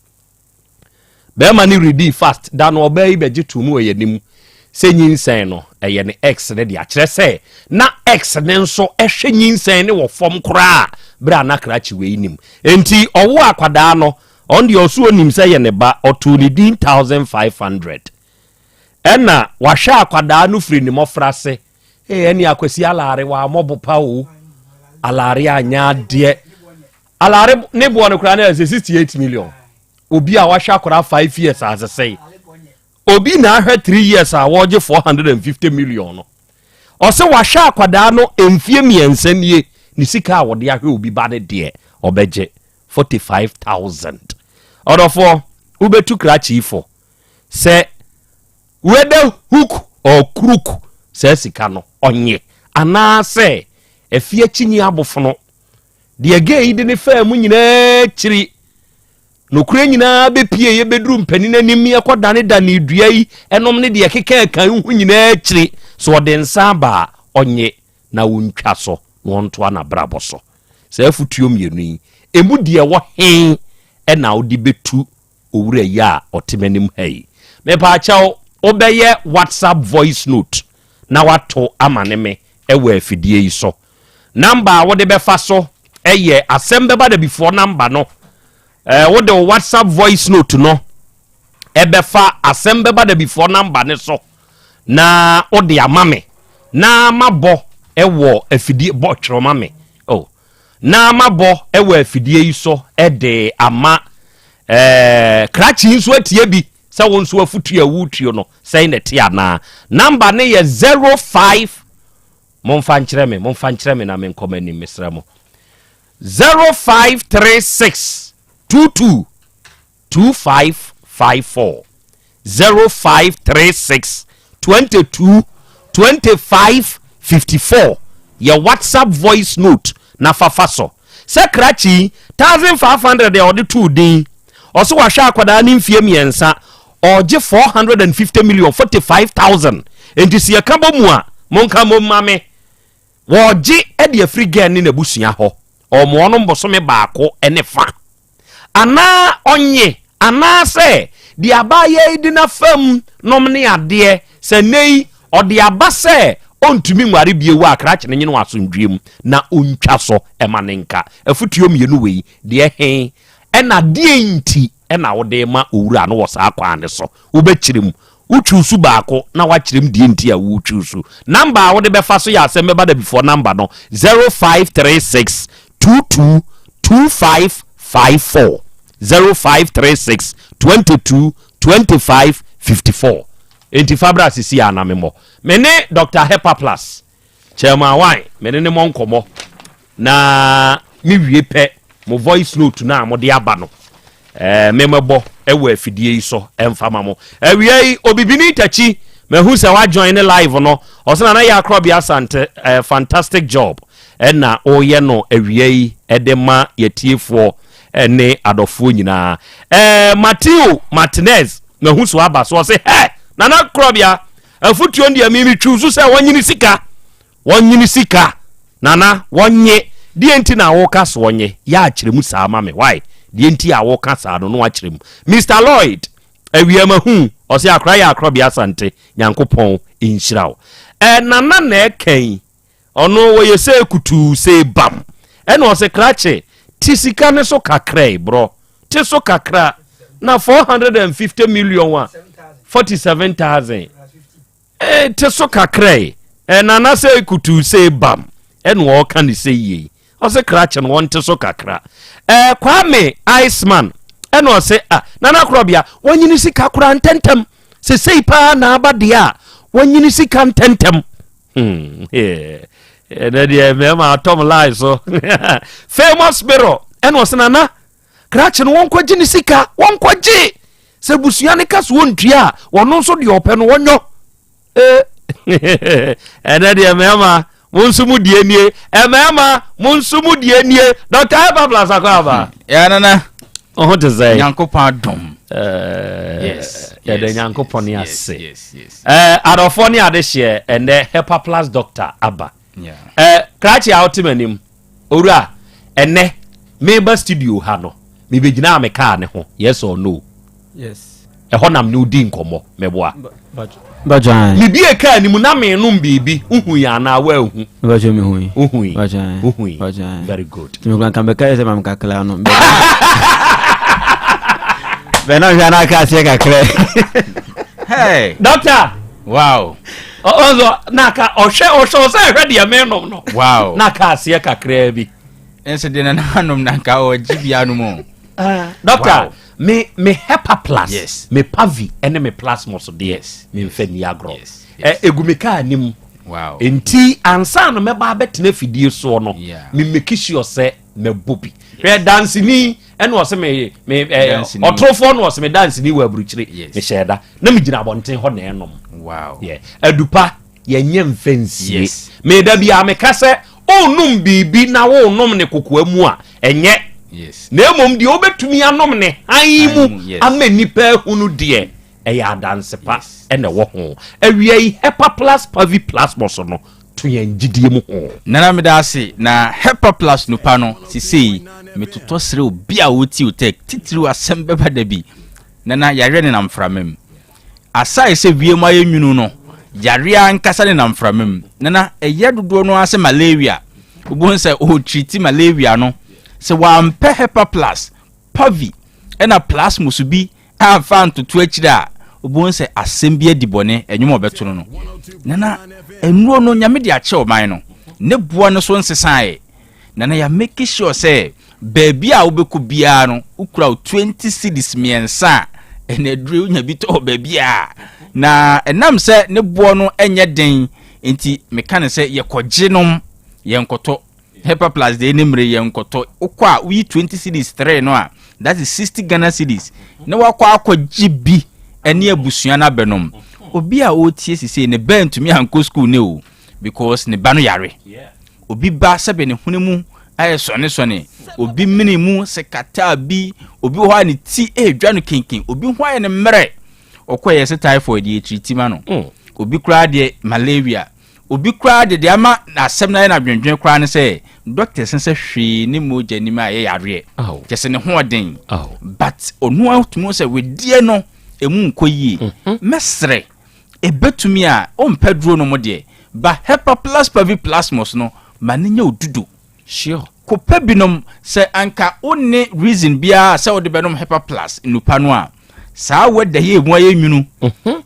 Bɛrima no redii fast da no ɔbaa yi bɛgye too mu wɔ yɛn anim sɛ nyinsɛn no ɛyɛ ne ex no dea. Kyerɛ sɛ na ex no nso hwɛ nyinsɛn no wɔ fam koraa berɛ a na krakye wei nim. Enti ɔwoo akwadaa no, ɔno deɛ ɔso ɔnim sɛ yɛ ne ba, ɔtoo ne din 1500. Ɛna wahwɛ akwadaa no firi ne mmɔfrase. Ee, ɛne Akwasi Alaare wammɔ bo pa o. Alaare anyɛ adeɛ. Alare ne boɔ no koraa na ɛsɛ 68 million. Obi a wahwɛ akwadaa 5 years asesɛe. Obi na ahwɛ 3 years a wɔgye 450 million no. Ɔsɛ wahwɛ akwadaa no mfie mmiɛnsa nie ne sika a wɔde ahwɛ obi ba no deɛ ɔbɛgye 45,000. Ɔdɔfoɔ wobɛtu krakye fo sɛ whether hook or crook saa sika no ɔnye anaasɛ afie akyi abofono Deɛ gay yi de ne faa mu nyinaa akyiri, nokorɛ nyinaa bɛpie yɛbɛduru mpanin anim yɛkɔ danedane dua yi ɛnom ne deɛ ɛkeka ɛka yi ho nyinaa akyiri, sɛ ɔde nsa aba a ɔnye na ɔntwa so na ɔntoa n'abrabɔ so. Saa afutuo mmienu yi, ɛmu deɛ ɛwɔ he na wode bɛtu owura yi a ɔte m'anim ha yi? Mepaakyɛw, wobɛyɛ WhatsApp voice note na wato ama ne me wɔ afidie yi so. Number a wode bɛfa so yɛ asɛm bɛba dabifoɔ number no. Eh, wode wo WhatsApp voice note no ɛbɛfa asɛm bɛba dabifoɔ number no so na wode ama me na mabɔ wɔ afidie bɔ twerɛ ma me oh. na mabɔ wɔ afidie yi so de ama eh, krakye nso atie bi sɛ wo nso afutuo a wotuo no sɛn na ɛte anaa number no yɛ 05 Momfa nkyerɛ me, momfa nkyerɛ me na menkɔ m'anim, mesrɛ mo. 0536 22 2554 0536 22 25 54 yɛ WhatsApp voice note na fafa so. Sɛ krakye yi, 1500 a ɔde too din, ɔso wahwɛ akwadaa ne mfie mmiɛnsa, ɔregye 450 million, 45,000. Enti sɛ yɛka bɔ mu a, monka mmom ma me. Wɔregye de afiri girl ne n'abusua hɔ, ɔma ɔnom bosome baako ne fa. Anaa ɔnye, anaasɛ deɛ abaayewa yi de n'afam nom ne adeɛ, sɛ nnɛ yi ɔde aba sɛ ɔntumi nware bio a, krakye no nye no asomdwoeɛ mu na ɔntwa so ma no nka. Afotuo mmienu wei, deɛ he ɛna deɛn nti na wode rema owura no wɔ saa kwan no so? Wobɛkyerɛ mu. Wotwuusu baako na woakyerɛ mu deɛ nti a woretwuusu. Namba a wode bɛfa so yɛ asɛm bɛba dabifoɔ namba no, 0536 22 2554, 0536 22 25 54. Enti fa bra sisi a na memmɔ. Me ne Dr. Hepaplus, Chairman Wine, me ne ne mmɔ nkɔmmɔ. Na me wie pɛ mo voice note no a mode aba no eh, me mɛbɔ wɔ afidie yi so ɛmfa ma mo. Awia yi obibini takyi mahu sɛ wa join ne live no ɔsɛ nana yɛ akorɔbea asante eh, fantastic job ɛna ɔyɛ no awia yi ɛde ma yɛtiefoɔ ɛne adɔfoɔ nyinaa. Eh, Mateo Martinez mahu so aba so ɔsɛ hɛ nana korɔbea afutuo deɛ me metwiw so sɛ wɔnyini sika Wɔnyini sika nana wɔnye. Deɛ nti na woka so ɔnye, yɛ akyerɛ mu saa ma me, why? Deɛ nti a woka saa no, na wakyerɛ mu. Mister Lloyd, awia mahu, ɔse akora yɛ akorɔbea Asante, Nyankopɔn nhyira wo. Eh, Nana na ɛka yi, ɔno wɔyɛ sei kutuu sei bam. Ɛna ɔse krakye, te sika ne so kakra yi, borɔ, te so kakra, na 450 million a, 47,000. Eh, te so kakra yi. Eh, nana sɛ kutuu sɛ bam. Ɛna ɔka ne sɛ yie. Ɔsɛ krakye no wɔnte so kakra. Eh, Kwame Iceman. Ɛna ɔsɛ ah, nana korɔbea, wɔnyini sika koraa ntɛntɛm. Sesei paa na aba deɛ a, wɔnyini sika ntɛntɛm. Hmm, yeah. Ɛnɛ deɛ mmarima atɔm line so. Famous Mirror. Ɛna ɔsɛ nana, krakye no wɔnkɔgye ne sika, wɔnkɔgye. Sɛ busua no ka so wɔntua a, wɔno nso deɛ ɔpɛ no wɔnyɔ. Ɛnɛ deɛ mmarima mo nso mo deɛ nie, mmarima mo nso mo deɛ nie. Dr. Epafras akɔ aba. Ya nana. Ɔho te sɛ. Nyankopɔn adom. Yes. Yɛda Nyankopɔn ne ase. Adɔfoɔ ne adehyeɛ ɛnɛ Hepaplas doctor aba. Krakye a wote m'anim. Owura, ɛnɛ meba studio ha no, mebɛgyinaa me kaa ne ho, yes or no? Yes. Ɛhɔ nam ne wodi nkɔmmɔ, meboa. Bàtchɔ Mebie kaa ne mu na menom biribi, wohui anaa woanhu? Bàtchɔ mehui. Wohui. Bàtchɔ Wohui. Bàtchɔ Very good. Tumi kura nka bɛka yɛ sɛ maame kakra no. Bɛn na hwɛ anaa aka aseɛ kakra. Hey. Doctor. Wow. Ɔnso na aka ɔhwɛ ɔhwɛ ɔsɛ ɛhwɛ deɛ menom no. Wow. Na aka aseɛ kakraa bi. Nso deɛ nana anom na nka ɔgye bi anom o. Ah, doctor, Wow. me me hepa plus, Yes. me pavi ɛne me plasmos deɛ Yes. me nfa ni agorɔ. Yes. Ɛ egu me kaa anim. Wow. Nti ansa na mɛba abɛtena afidie soɔ no, Yeah. me make sure sɛ mɛbɔ bi. Hwɛ danseni ɛna ɔsɛ me me ɛ Danseni. ɔtorofoɔ na ɔsɛ me danseni wɔ aburukyire. Yes. Mehyɛ da na megyina abɔnten hɔ na ɛnom. Wow. Yeah. Adupa yɛnyɛ mfa nsie. Yes. Meda bi a meka sɛ wonom biribi na wonom ne kokoa mu a ɛnyɛ. Yes. Na mmom deɛ wobɛtumi anom ne hann mu Hann mu, yes. ama nnipa ahunu deɛ ɛyɛ adanse pa ɛna ɛwɔ ho. Awia yi Hepa Plus Pavi Plasmos no to yɛn gyidie mu ho. Nana meda ase na Hepa Plus nupa no sesei metotɔ srɛ obi a ɔretie otech titiriw asɛm bɛba da bi Nana yareɛ nenam mframa mu Aside sɛ wiem ayɛ nwunu no yareɛ ankasa nenam mframa mu Nana ɛyɛ dodoɔ no ara sɛ malaria wobɛhu sɛ ɔretriti malaria no sɛ wampɛ Hepa Plus Pavi ɛna Plasmos bi amfa antoto akyiri a, wobɛhu sɛ asɛm bi adi bɔne, ɛnwom a ɔbɛto no no. Nana, nnuro no, Nyame de akyɛ ɔman no, ne boɔ no so nsesaeɛ. Nana, yɛ make sure sɛ baabi a wobɛkɔ biara no, wokura wo 20 cedis mmiɛnsa a, ɛna aduro wonya bi tɔ wɔ baabi a. Na ɛnam sɛ ne boɔ no nyɛ den nti, meka no sɛ yɛkɔgye nom, yɛnkɔtɔ. Hepa plus deɛ ne mmere yɛ nkɔtɔ wokɔ a woyi 20 cedis 3 no a that is 60 Ghana cedis na wakɔ akɔgye bi ɛne abusua no abɛnom obi a ɔretie sisei ne ba ntumi ankɔ school ne o because ne ba no yare obi ba sɛbe ne hwene mu ayɛ sɔnesɔne obi mene mu sɛ kataa bi obi wɔ hɔ a ne ti ɛredwa no kenken obi ho ayɛ no mmerɛ ɔkɔ yɛ sɛ typhoid yɛ tiriti ma no obi koraa deɛ malaria Obi koraa de, deɛ ama asɛm no ayɛ no adwendwen koraa ne sɛ, doctors no sɛ hwee ne mogya nim a ɛyɛ yareɛ. Kyɛ sɛ ne ho ɔden. But ɔno ara tumi hu sɛ wedeɛ no, ɛmu nkɔ yie. Mɛsrɛ, ɛbɛtumi a, wompɛ duro nom deɛ, ba Hepa Plus Paviplasmos no, ma no nyɛ odudu. Sure. Kɔpɛ binom, sɛ anka wonni reason biara sɛ wode bɛnom Hepa Plus nnupa no a, saa weather yi a emu ayɛ nwunu,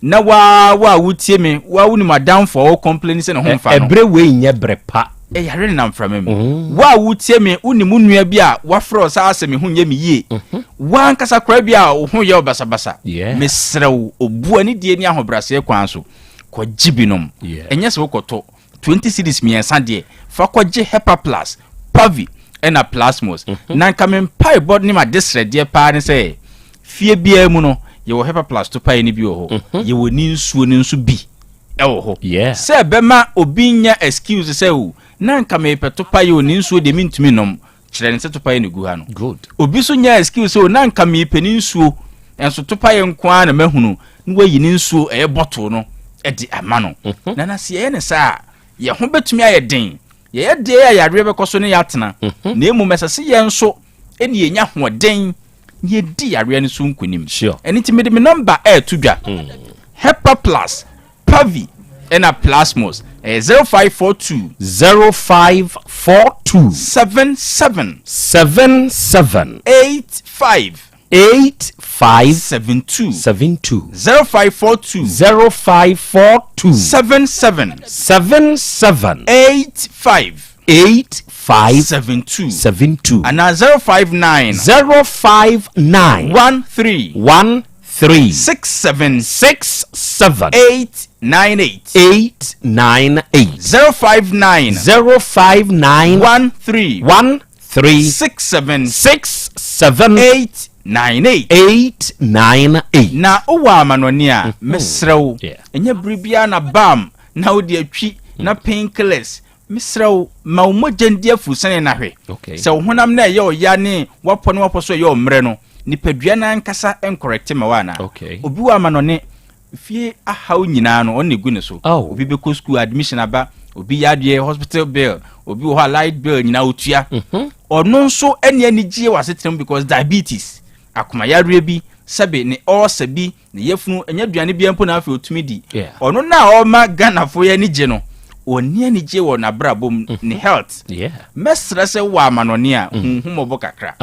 na waa wo a wotie me, waa wonim adamfo a ɔcomplain sɛ ne ho mfa no. Ɛberɛ wei nyɛ berɛ pa. Ɛyare nenam mframa mu. Wo a wotie me, wonim wo nua bi a wafrɛ wo saa sɛ me ho nyɛ me yie. Wo ankasa koraa bi a wo ho yɛ wo basabasa. Mesrɛ wo, obu anidie ne ahobrɛaseɛ kwan so, kɔgye binom. Ɛnyɛ sɛ wokɔtɔ. 20 cedis mmiɛnsa deɛ fa kɔgye hepa plus pavi ɛna plasmos mhm. na nka me mpaebɔ ne m'adesrɛdeɛ paa ne sɛ fie biara mu no yɛwɔ hepa plus topaeɛ no bi wɔ hɔ mhm. yɛwɔ ne nsuo no nso bi ɛwɔ hɔ sɛ ɛbɛma obi nya excuse sɛ o na nka mepɛ topaeɛ o ne nsuo deɛ mentumi nom kyerɛ ne sɛ topaeɛ na egu ha no obi nso nya excuse sɛ o na nka mepɛ ne nsuo nso topaeɛ nko ara na mahunu na wayi ne nsuo ɛyɛ bottle no de ama no mhm. na na sɛ yɛyɛ ne saa a yɛn ho bɛtumi ayɛ den Yɛyɛ deɛ a yareɛ bɛkɔ so ne yɛatena, mhm. na mmom ɛsɛ sɛ yɛn nso ne yɛnya ahoɔden na yɛdi yareɛ no so nkonim. Ɛno nti mede me nɔmba ɛreto dwa. Hmm. Hepa Plus, Pavi, ɛna Plasmos. Ɛyɛ 0542. 0542. 77. 77. 85. 85. 72. 72. 0542. 0542. 77. 77. 85. 85. 72. 72. Anaa 059. 059. 13. 13. 67. 67. 898. 898. 059. 059. 13. 13. 67. 67. 898. 898. Na wowɔ amanɔne a, mesrɛ wo, ɛnyɛ bere biara na balm na wode atwi na painkillers. Mesrɛ wo, ma wo mogya ndi afurusane na hwɛ. Sɛ wo honam no a ɛyɛ ɔya ne w'apɔ ne w'apɔ so ɛyɛ ɔmmerɛ no, nipadua no ankasa nkɔrɛkte ma wo anaa? Obi wɔ amanɔne, fie ahaw nyinaa no, ɔno na egu ne so. Obi bɛkɔ sukuu, admission aba, obi yadeɛ, hospital bill, obi wɔ hɔ a light bill nyinaa otua. Mhm. Ɔno nso ɛne anigyeɛ wɔ asetena mu because diabetes, akomayareɛ bi, sɛbe ne ulcer bi, ne yafunu ɛnyɛ aduane biara mpo na afei otumi di. Ɔno na ɔma Ghanafoɔ yɛ ani gye no, ɔnni anigye wɔ n'abrabɔ mu, ne mhm. health. Mɛsrɛ sɛ wɔ amanɔne a, mm. huhu mmɔbɔ kakra.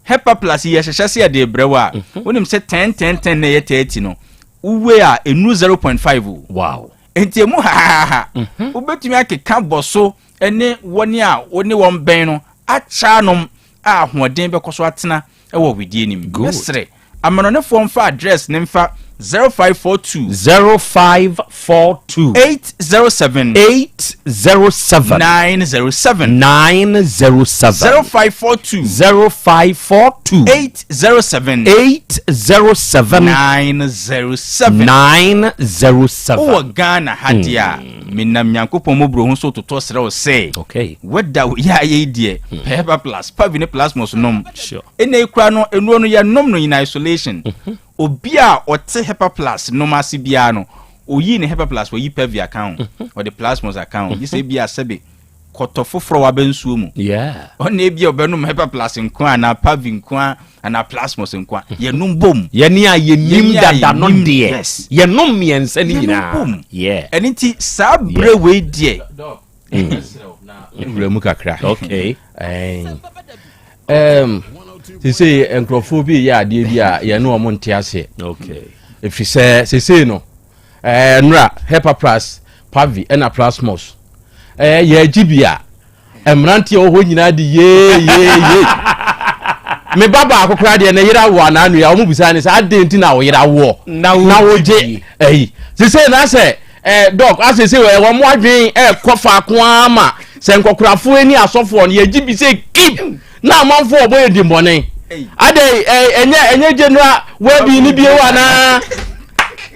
Hepa plus yɛ hyehyɛ sɛ yɛde rebrɛ wo a, mhm. wonim sɛ 10 10 10 na ɛyɛ 30 no, wowe a ɛnuru 0.5 o. Wow. Nti emu hahaha. Mhm. Wobɛtumi akeka bɔ so ne wɔne a wo ne wɔn bɛn no akyɛ anom a ahoɔden bɛkɔ so atena wɔ wedeɛ no mu. Mɛsrɛ amanɔnefoɔ mfa address no mfa 0542. 0542. 807. 807. 907. 907. 0542. 0542. 807. 807. 907. 907. Wowɔ Ghana ha deɛ a, hmm. menam Nyankopɔn mmɔborɔhu so totɔ serɛ wo sɛ, okay. wɛda wo yɛ ayɛ yi deɛ, hmm. Pɛɛba plus, Pavi ne Plasmos nom. Sure. Ɛnna yi koraa no, nnuro no yɛnom no in isolation. Mhm. Obi a ɔte Hepa Plus nom ase biara no, oyii ne Hepa Plus, wayi Pevia aka ho, mhm. ɔde Plasmos aka ho. Gye sɛ ebi a sɛbe kɔtɔ foforɔ waba nsuo mu. Ɔna ebi a ɔbɛnom Hepa Plus nko a, anaa Pavi nko a, anaa Plasmos nko a. Mhm. Yɛnom bom. Yɛne a yɛnim dada no deɛ, yɛnom mmiɛnsa no nyinaa. Yɛnom bom. Ɛno nti saa berɛ wei deɛ. Wura mu kakra. Okay. Um, sesei nkurɔfoɔ bi yɛ adeɛ bi a yɛne wɔn nte aseɛ. Okay. Ɛfiri sɛ sesei no eh, nnora hepapras pavi ɛna plasmos eh, yɛagye bi a mmeranteɛ wɔ hɔ nyinaa de yeeyeye me ba baako koraa deɛ ne yere awoɔ anaa nua wɔn bisa ne sɛ adeɛ nti na wo yere awoɔ na wogye ɛyi sesei na sɛ Eh, dɔk, asɛ sɛ eh, wɔn adwen ɛkɔ eh, faako ara ma sɛ nkɔkorafoɔ ani asɔfoɔ no yɛgye bi sɛ kip na amanfoɔ ɔbɔ yɛ dimmɔne. Adɛ eh, ɛnyɛ ɛnyɛ general wɛbi ne bio anaa?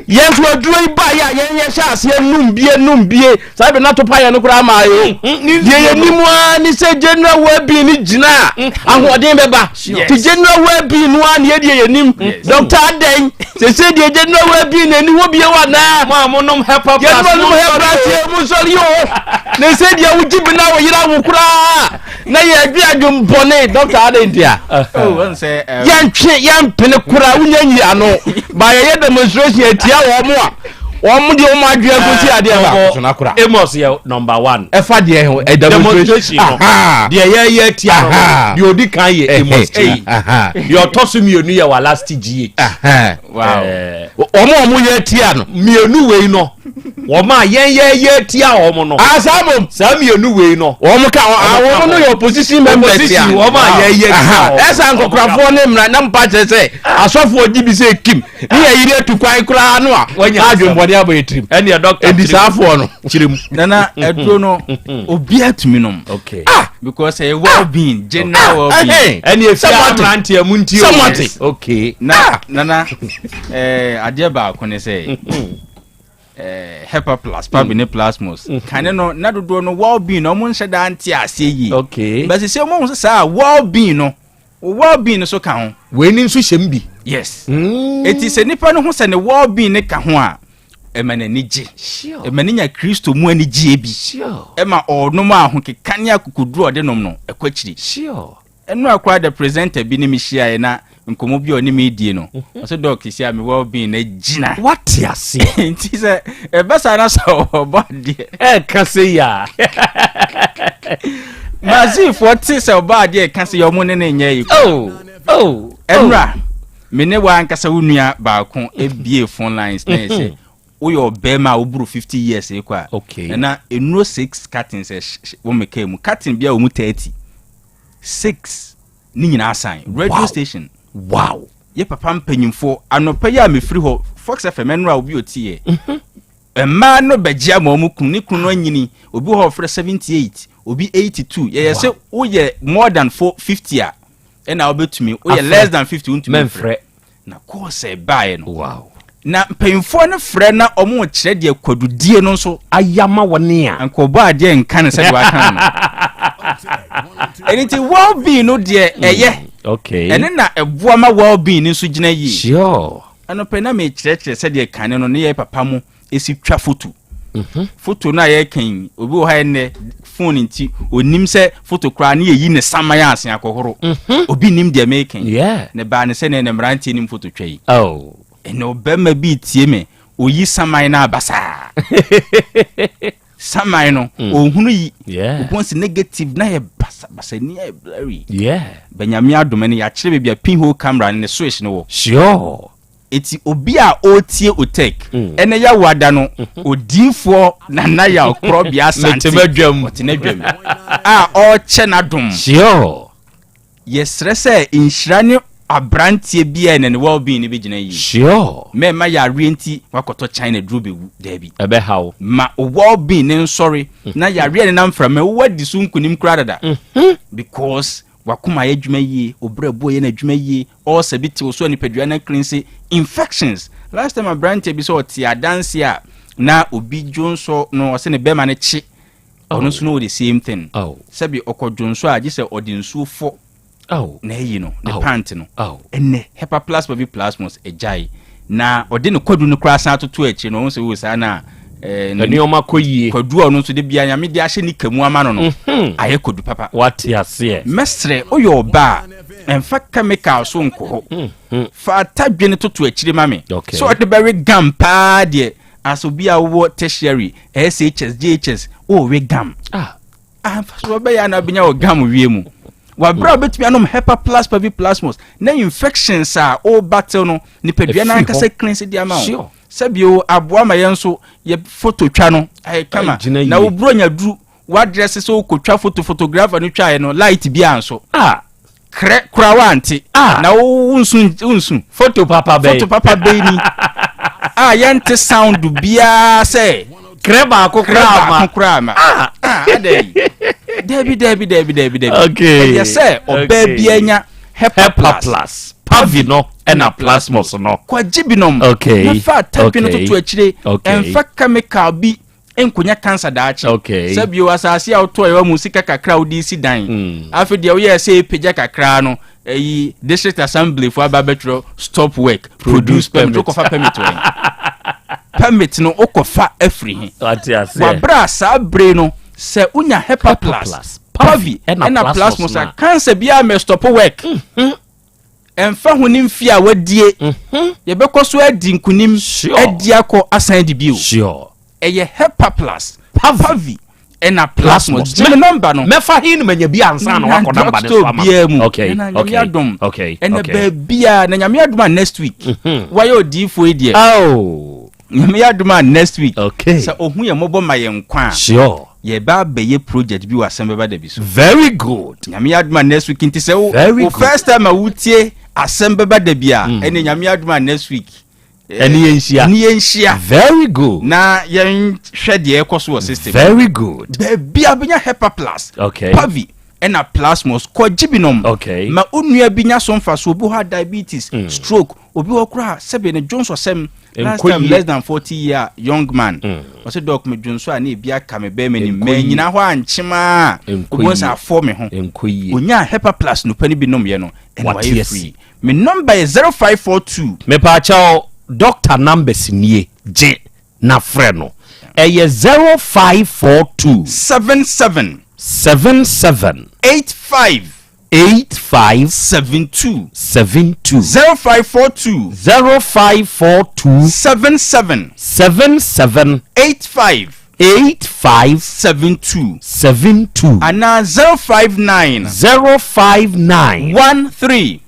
Yɛn nso aduro yi ba yɛ a yɛn yɛhyɛ aseɛ num bie num bie saa bɛ na to pa yɛn no koraa maa yɛ deɛ yɛn nim ara ne sɛ general wɛbi ne gyina a ahoɔden bɛba ti general wɛbi no ara ne yɛ deɛ yɛn nim dɔkta adɛn. Sese deɛ gye na wa bi na ni hɔ bio anaa. Mo a mo nom hepa plus. Yɛn mo nom hepa plus yɛ mo nsɔre yi o. Na sɛ deɛ wo gyi bi na wo yera wo koraa na yɛ adwe adwe mbɔne dɔkta adɛn ntia. Oh, yɛn twe yɛn pene koraa wonya nyi ano ba yɛyɛ demonstration atia wɔn mo a wɔn deɛ wɔn adwe akosi adeɛ ba. Amos yɛ number one. Ɛfa deɛ ho ɛ demonstration no deɛ yɛyɛ atia no deɛ odi kan yɛ Amos Kyei deɛ ɔtɔ so mmienu yɛ Walasti GH. Wɔn a wɔn yɛ atia no. Mmienu wei no wɔn a yɛn yɛ yɛ atia wɔn no. Asa mom. Saa mmienu wei no. Wɔn ka wɔn no yɛ opposition members ya. Opposition wɔn a yɛ yɛ atia wɔn. Ɛsa nkɔkorafoɔ ne mmara na mpa kyerɛ sɛ asɔfoɔ gyi bi sɛ kim. Ne yɛ yiri atu kwan koraa no a Wanya na adwembɔne abɔ yɛ tirim. Ɛnneɛ dɔkta Edi saafoɔ no. kyerɛ mu. Nana aduro no obiara tumi nom. Okay. Ah because ɛyɛ well being general well being. Ɛnneɛ efia aberanteɛ mu nti o. Sɛ Okay. Na nana ɛɛ adeɛ baako ne sɛ. Eh, hepa plus pabi ne plasmos kane no na dodoɔ no well being no ɔmo nhyɛ daa nte aseɛ yie. Okay. Bɛsɛ sɛ ɔmo ho sɛ saa well being no. Wo well being no so ka ho. Wei ni nso hyɛ mu bi. Yes. Mm. Eti sɛ nipa no ho sɛ ne well being ne ka ho a, Ɛma n'ani gye. Ɛma ne nya Kristo mu anigyeɛ bi. Ɛma ɔnom ahokeka ne akokoduro a ɔde nom no, ɛkɔ akyiri. Ɛno a koraa the presenter bi ne me hyiaeɛ na nkɔmmɔ bi a ɔne me die no, mhm. ɔsɛ dɔk sisi a me well being na gyina. Wate aseɛ. Nti sɛ ɛbɛ saa na sɛ ɔbɔ adeɛ. Ɛka sɛ yi a. Mazifoɔ te sɛ ɔbɔ adeɛ ɛka sɛ yɛ ɔmo ne ne nyɛ yi. Oh, oh, Ɛnura. Me ne w'ankasa wo nua baako ebie phone lines na yɛ sɛ mhm. woyɛ ɔbɛrima a woboro 50 years ekɔ a okay. ɛna nnuro six cartons wɔ me kaa mu carton bi a wɔn 30 six ne nyinaa san radio wow. station wow yɛ papa mpanyinfoɔ anɔpa yi a mefiri hɔ Fox FM ɛnora obi otie mhm. mmaa no bɛgye ama wɔn kunu ne kunu no anyini obi wɔ hɔ ɔfrɛ 78 obi 82 yɛyɛ sɛ woyɛ more than 50 a ɛna wobɛtumi woyɛ less than 50 wontumi mfrɛ na course ɛbaeɛ no wow. na mpanyinfoɔ no frɛ na ɔmo kyerɛ deɛ kwadudie no nso ayama wɔne a nkɔbɔ adeɛ nka no sɛdeɛ waka no ɛno nti well being no deɛ mm, ɛyɛ okay. ɛne na ɛboa ma well being no nso gyina yie sure. ɛno pɛ na mekyerɛkyerɛ sɛdeɛ kane no ne yɛ papa mu ɛsi twa foto mhm. foto no a yɛka yi obi wɔ ha ɛnɛ phone nti onim sɛ foto koraa ne yɛyi ne saman ase akɔhoro mhm. obi nim deɛ meka yi ne baa ne sɛ ne ne mmeranteɛ nim foto twa yi oh. ɛnɛ ɔbɛrima bi tie me oyi saman no abasaa saman no mm. ohunu yi obɔn si negative na yɛ basabasa ni yɛ blurry bɛnyame adom no yɛakyerɛ baabi a pinhole camera ne switch no wɔ sure Eti obi a ɔretie Otek ɛnɛ Yawoada no, Odiyifoɔ Nana Yaw Korɔbea Asante, ɔte n'adwam a ɔrekyɛ n'adom. Sure. Yɛsrɛ sɛ nhyira ne abranteɛ biara ɛnɛ ne well being no bɛgyina yie. Sure. Mɛmma yareɛ nti wakɔtɔ China duro bɛwu, daabi. Ɛbɛha wo. Ma wo well being no nsɔre na yareɛ a ɛnenam mframa mu, woadi so nkunim koraa dada. Because W'akoma yɛ adwuma yie, wo brɛboɔ yɛ n'adwuma yie, ulcer bi te wo so a nipadua no cleanse, infections. Last time aberanteɛ bi sɛ ɔte adanse a na obi dwonsɔ no ɔsɛ ne bɛrima no kye ɔno nso no wɔ the same thing. Oh. Sɛbi ɔkɔ dwonsɔ a gye sɛ ɔde nsuo fɔ oh. na ayi no ne oh. pant no. Oh. Ɛnɛ hepaplasma bi plasmos agyae Na ɔde ne kwadu no koraa san atoto akyire no, ɔhu sɛ o saa na eh, ne nneɛma kɔ yie. Kwadu a ɔno nso de bia nyame de ahyɛ ne ka mu ama no no, mhm. ayɛ kwadu papa. Wate aseɛ. Mɛsrɛ woyɛ ɔba a, ɛmfa chemical so nkɔ hɔ. Mhm. Fa atadwene toto akyire ma me. Okay. Sɛ ɔde bɛwe gam paa deɛ, as obi a wowɔ tertiary, SHS, JHS, wowe gam. Ah. Ah, mfasoɔ bɛyɛ ana bɛnya wɔ gam wie mu wabrɛ a wobɛtumi anom hepa plus pavi plasmos na infections a wobatew no nipadua no ankasa cleanse de ama wo sɛbio aboa ma yɛn nso yɛ foto twa no ayɛ kama na woburo nya duru wadrɛse sɛ wokɔtwa foto photographer no twaeɛ no light bi anso ah. Krɛ koraa wante. Ah. Na wo nsu nsu. Photo papa bɛyi. Photo papa bɛyi ni. A yɛnte sound biara sɛ. Krɛ baako koraa ma. Krɛ baako koraa ma. Ah. Ah adɛ yi. Dabi dabi dabi dabi dabi. Okay. Ɛyɛ sɛ ɔbaa bi anya Hepa plus. plus. Pavi no ɛna plasmos no. Kwagye binom. Okay. Nafa atadwe no toto akyire. Okay. Ɛnfa chemical bi nkonya cancer daakye. Okay. Sɛ bio asase a wotɔɔ ɛwɔ mu sika kakra a wode si dan. Mm. Afei deɛ woyɛɛ sɛ ɛpagya kakra no ɛyi district assembly fo aba bɛtwerɛ stop work produce permit wokɔfa permit wɔ permit no wokɔfa afiri he. Wabrɛ a saa bere no sɛ wonya hepa plus pavi ɛna plasmos a cancer biara mɛ stop work. Mm -hmm. Ɛmfa ho ne mfe a wadie, mhm. yɛbɛkɔ so adi nkonim adi akɔ asan adi bio. Ɛyɛ Hepaplus, Pavi, ɛna Plasmos. Gye me nɔmba no. Mɛfa he no manya bi ansa na wakɔ nɔmba no so ama. biara mu. Okay. Na Nyame adom. Okay. Ɛna baabia na Nyame adom a next week. Mhm. Wayɛ odiifoɔ yi deɛ. Oh. Nyame adom a next week. Okay. Sɛ ohun yɛ mmɔbɔ ma yɛn nkwa a. Sure. Yɛba abɛyɛ project bi wɔ asɛm bɛba da bi so. Very good. Nyame adom a next week nti sɛ wo Very wo good. first time a wotie asɛm bɛba da bi a mm. ɛne Nyame adom a next week. Eh, ɛne yɛn nhyia. Ɛne yɛn nhyia. Very good. Na yɛn hwɛ deɛ ɛkɔ so wɔ system. Very good. Baabi a bɛnya Hepa Plus. Okay. Pavi ɛna plasmos kɔgye binom. Okay. Ma onua bi nya so mfaso obi hɔ a diabetes, mm. stroke, Obi hɔ koraa sɛbe ne dwonsɔsɛm last time less than 40 year young man mm. ɔsɛ dɔk me dwonsɔ a na ebi aka me bɛrima nim manyina hɔ ankyem a obi sɛ afɔ me ho onyaa hepa plus nupa no bi nomyɛ no ɛna wayɛ free me number yɛ 0542 mepaakyɛw doctor numbers nie gye. na frɛ no. Ɛyɛ 0542. 77. 77. 85. 85. 72. 72. 0542. 0542. 77. 77. 85. 85. 72. 72. Anaa 059. 059. 13.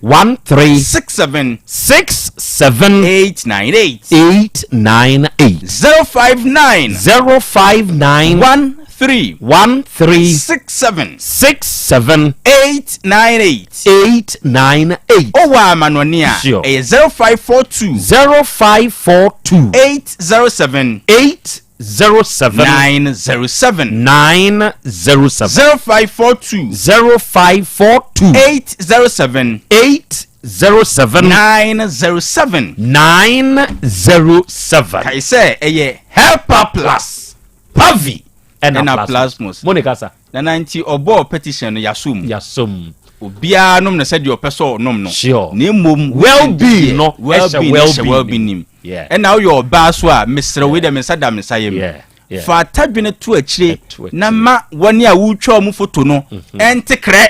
13. 67. 67. 898. 898. 059. 059. 13. 13. 67. 67. 898. 898. Owɔ amanɔne a, Sure. ɛyɛ 0542. 0542. 807. 807. 907. 907. 0542. 0542. 807. 807. 907. 907. Kae sɛ ɛyɛ Helper Plus. Pavi ɛna Ɛna Plasmos. Plasmos. Mo ne kasa. Nana nti ɔbɔɔ petition no yasom. Yasom. Obiara nom no sɛdeɛ ɔpɛ sɛ ɔnom no. Sure. Na mmom Well-being no well-being ɛhyɛ no hyɛ well-being well-being nim. Yeah. Ɛna woyɛ ɔbaa so a mesrɛ wei dɛ me nsa da me nsa yam. Yeah. Yeah. Fa atadwene to akyire Ɛto akyire. na ma wɔne a wotwa wɔn foto no ɛnte krɛ.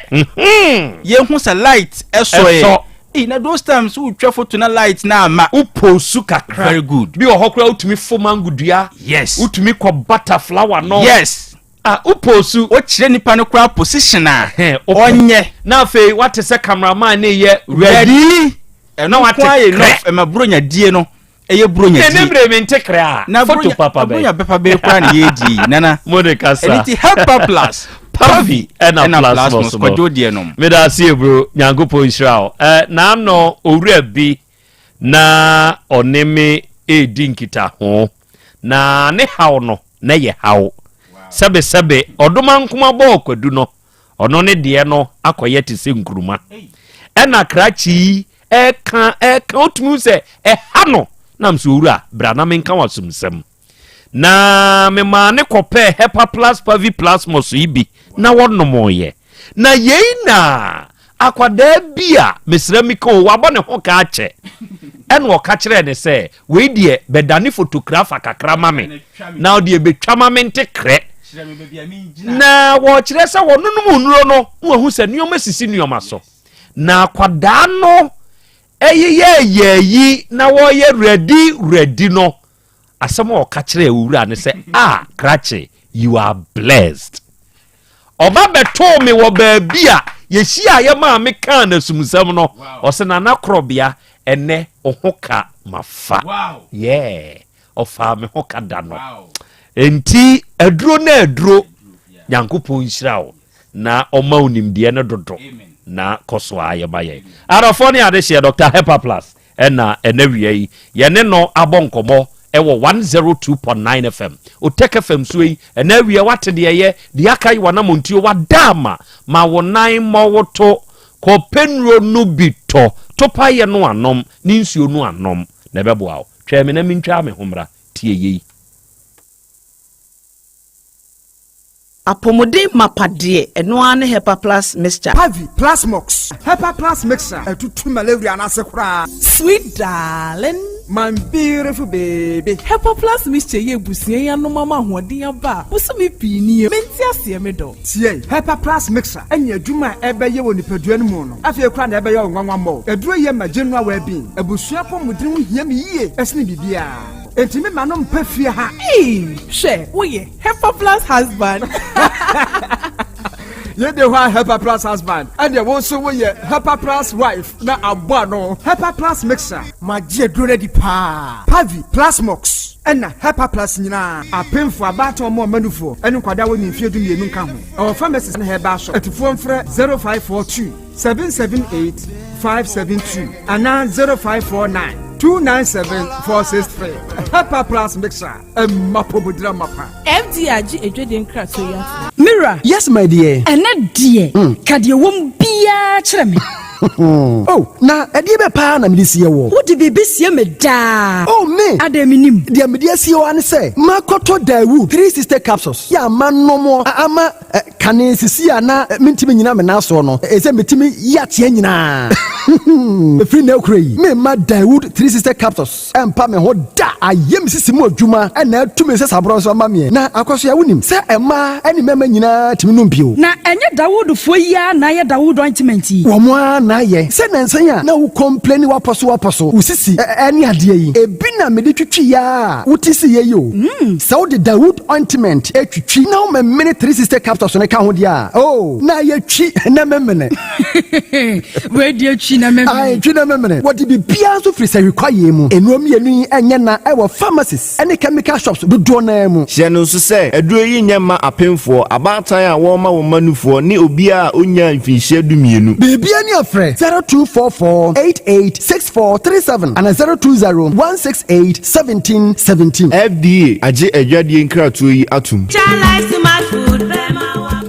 Yɛhu sɛ light ɛsɔ Ɛsɔ. yɛ. Ee na those times wotwa foto na light na ama. Woposu kakra. Very good. Bi wɔ hɔ koraa wotumi fo mango dua. Yes. Wotumi kɔ butter flower no. Yes. Ah, woposu. Wokyerɛ nipa no koraa position a Ɛhɛn, wopɛ. ɔnyɛ. Na afei wate sɛ cameraman ne yɛ ready. Ɛno wate nko ayɛ krɛ. enough ɛma buronya die no ɛyɛ buronya Ne die. ne mmerɛ mi nte krɛ a. Na Photo buronya papa buronya bɛn. bɛpa bɛyɛ koraa na yɛredi yi nana. Mo de kasa. Ɛno nti Helper Plus. Pavi ɛna ɛna Plasmos Plasmos no. kwadwo deɛ nom. Meda ase ebro Nyankopɔn nhyira wo. Ɛ n'ano owura bi na ɔne me edi nkitaho na ne haw no na yɛ haw. Sɛbe sɛbe ɔdoma nkoma bɔɔ kwadu no ɔno ne deɛ no akɔyɛ te sɛ nkuruma. Ɛna krakye yi ɛka ɛka otumi hu sɛ ɛha no nam sɛ owura bra na menka w'asomsɛm. Na memaa ne kɔpɛɛ Hepa Plus Pavi Plasmos yi bi na wɔnomoeɛ. Na yei na akwadaa bi a mesrɛ mi ka o wabɔ ne ho ka akyɛ ɛna ɔka kyerɛɛ ne sɛ wei deɛ bɛdane photographer kakra ma me na ɔdeɛ bɛtwa ma me nte krɛ na wɔkyerɛ sɛ wɔnonom nnuro no na wɔahu sɛ nneɛma sisi nneɛma so na akwadaa no ɛyeyɛ yɛyi na wɔyɛ ready ready no asɛm a ɔka kyerɛɛ owura ne sɛ ah krakye you are blessed ɔba bɛtoo me wɔ baabi a yɛhyia a yɛ maame kaa n'asumsɛm no ɔsɛ nana korɔbea ɛnɛ ɔho ka mafa yeah ɔfaa me ho ka da no enti aduro na aduro nyankopɔn nhyira wo na ɔma wo nimdeɛ no dodo na kɔ so a yɛma yɛn adɔfoɔ ne adehyeɛ Dr. Hepa Plus ɛna ɛna wia yi yɛne no abɔ nkɔmmɔ ɛwɔ 102.9 FM Otec FM so yi ɛna awia wate deɛ yɛ deɛ aka yi wanamontuo wada ama ma wo nan mmɔ wo to kɔpɛ nnuro no bi tɔ topayɛ no anom ne nsuo no anom na ɛbɛboa wo twɛn me na mentwa me ho mmra tie yei. Apɔmuden mapa deɛ ɛno ara ne Hepa Plus mixture. Pavi Plasmox Hepa Plus mixture ɛtutu malaria n'ase koraa. Sweet darling. My beautiful baby. Hepa Plus mixture yɛ ebusua yi anom ama ahoɔden aba a bosome pii nie mente aseɛ me dɔ. Tie Hepa Plus mixture ɛne adwuma a ɛbɛyɛ wɔ nipadua no mu no afei koraa na ɛbɛyɛ wo nwanwa mmɔ. Aduro yɛ ma general well-being. Abusua pɔmuden ho hia me yie ɛsene biribiara. Enti me ma no mpɛ fie ha. Ee, hwɛ woyɛ Hepa Plus husband. Yɛde hɔ a Hepa Plus husband ɛdeɛ wo nso woyɛ Hepa Plus wife na abɔ ano. Hepa Plus mixture magye aduro no adi paa. Pavi Plasmox ɛna Hepa Plus nyinaa apemfo abaatan ɔmo ɔmanufoɔ ɛne nkwadaa wɔ ne mfeɛ 12 nka ho. Ɛwɔ pharmacies ne herbal shop. Atufoɔ mfrɛ 0542 778 572 anaa 0549 297 463. Hepa Plus mixture ɛmma pɔmudira mapa. FDA agye edwadie nkratoɔ yi ato. Mira. Yes, my dear. Ɛnɛ deɛ, ka deɛ wɔm biara kyerɛ me. Oh, na ɛdeɛ bɛ paa na mede sie woɔ? Wode biribi sie me daa. Oh, me! Adɛn mennim? Deɛ mede asie wo ara ne sɛ, makɔtɔ Daewoo 360 capsules yɛ a manom ama kane sisi a na mentumi nnyina me nan soɔ no, ɛsɛ metumi yi ateɛ nyinaa. Ɛfiri nnɛ rekora yi, meremma Daewoo 360 capsules Ɛmpa me ho da! Ayɛ me sisi mu adwuma na atu me nsasaborɔ nso ama meɛ. Na Akwasoa, wonim sɛ mmaa ne mmarima nyinaa tumi nom bio. Na ɛnyɛ Dawoodfoɔ yi ara na ayɛ Dawood ointment yi? Wɔn ara na ayɛ. Sɛ nnansa yi a na wo complaini wapɔso wapɔso, wo sisi ne adeɛ yi, ebi na mede twitwiiɛ ara a wote siiɛ yi o. Sɛ wode Dawood ointment twitwi na womemene 360 capsules no ka ho deɛ a, oh, na ayɛ twi na memene. Wei deɛ twi na memene. Ae, twi na memene. Wɔde biribiara nso firi sahwi kwaeɛ mu. Nnuro mmienu yi nyɛ na ɛwɔ pharmacies ne chemical shops dodoɔ no ara mu. Hyɛ no nso sɛ, aduro yi nyɛ mma apemfoɔ, abaatan a wɔrema wɔn mma nufoɔ ne obiara a ɔnnyaa mfinhyia dumienu. Biribiara ni a frɛ 0244 88 64 37 anaa 020 168 17 17. FDA agye adwadie nkratoɔ yi atom.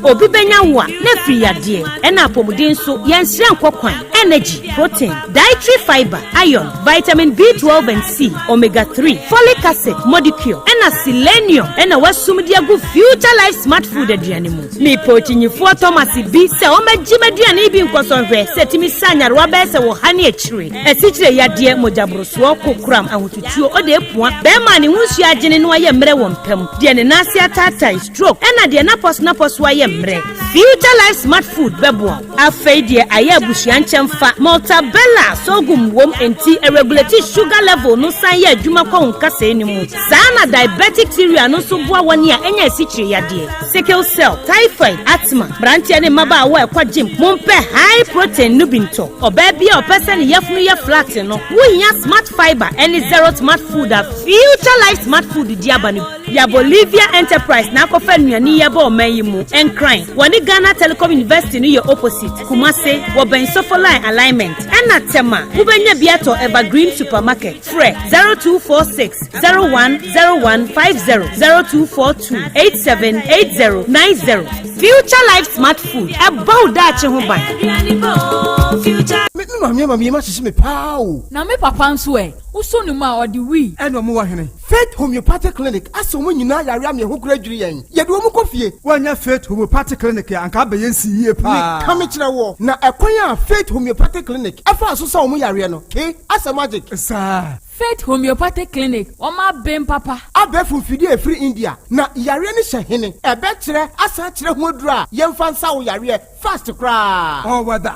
Obi bɛnya wo a, na afiri yadeɛ, ɛna apɔmuden nso, yɛnsrɛ nkɔ kwan. Energy, protein, dietary fiber, iron, vitamin B12 and C, omega 3, folic acid, modicure, ɛna selenium ɛna wasum de agu Future Life Smart Food aduane mu. Mepɛ okyinyifoɔ Thomas bi sɛ ɔmmɛgye m'aduane yi bi nkɔsɔ nhwɛ sɛ ɛtumi sa nyarewa bɛyɛ sɛ wɔ ha ne akyire. Asikyire yadeɛ, mogyaborosoɔ, kokoram, ahotutuo, ɔde apua, bɛrima a ne ho nsuo agyene na wayɛ mmerɛ wɔ mpa mu, deɛ ne nan ase ataatae, stroke, ɛna deɛ n'apɔso n'apɔso ayɛ mmerɛ. Future Life Smart Food bɛboa wo. Afei deɛ ayɛ abusua nkyɛmfa, Maltabella sorghum wom enti ɛregulate sugar level no san yɛ adwuma kɔ wo nkasɛɛ no mu. Saa na diabetic cereal no nso boa wɔn a ɛnya asikyire yadeɛ, sickle cell, typhoid, asthma, mmeranteɛ ne mmabaawa a ɛkɔ gym, mompɛ high protein no bi ntɔ. Ɔbaa bi a ɔpɛ sɛ ne yafunu yɛ flat no, wohia Smart Fiber ɛne Zero Smart Food a Future Life Smart Food di aba no bi. Ya Bolivia Enterprise na akɔfa nnuane yi aba ɔman yi mu. Nkran, wɔne Ghana Telecom University no yɛ opposite. Kumase, wɔbɛn Sofoline Alignment. Ɛna Tema, wobɛnya bi atɔ Evergreen Supermarket. Frɛ 0246 010150 0242 878090. Future Life Smart Food, ɛbɔ wo daakye ho ban. Me me maame ama me yam ahyehye me paa o. Na me papa nso ɛ? Wosɔ ne mu a, ɔde wii. Ɛna ɔmo wɔ hene? Faith Homeopathic Clinic asɛ wɔn nyinaa yare ama yɛn ho kora adwiri yɛn. Yɛde wɔn kɔ fie. Woannya Faith Homeopathic Clinic a, anka abɛyɛ nsi yie paa. Meka mekyerɛ woɔ, na ɛkwan a Faith Homeopathic Clinic faa so sa wɔn yareɛ no, ke, asɛ magic. Saa. Faith Homeopathic Clinic, wɔn aben papa. Abɛɛfo mfidie a ɛfiri India, na yareɛ no hyɛ hene? Ɛbɛkyerɛ asan akyerɛ ho aduro a yɛmfa nsa wo yareɛ fast koraa. All weather.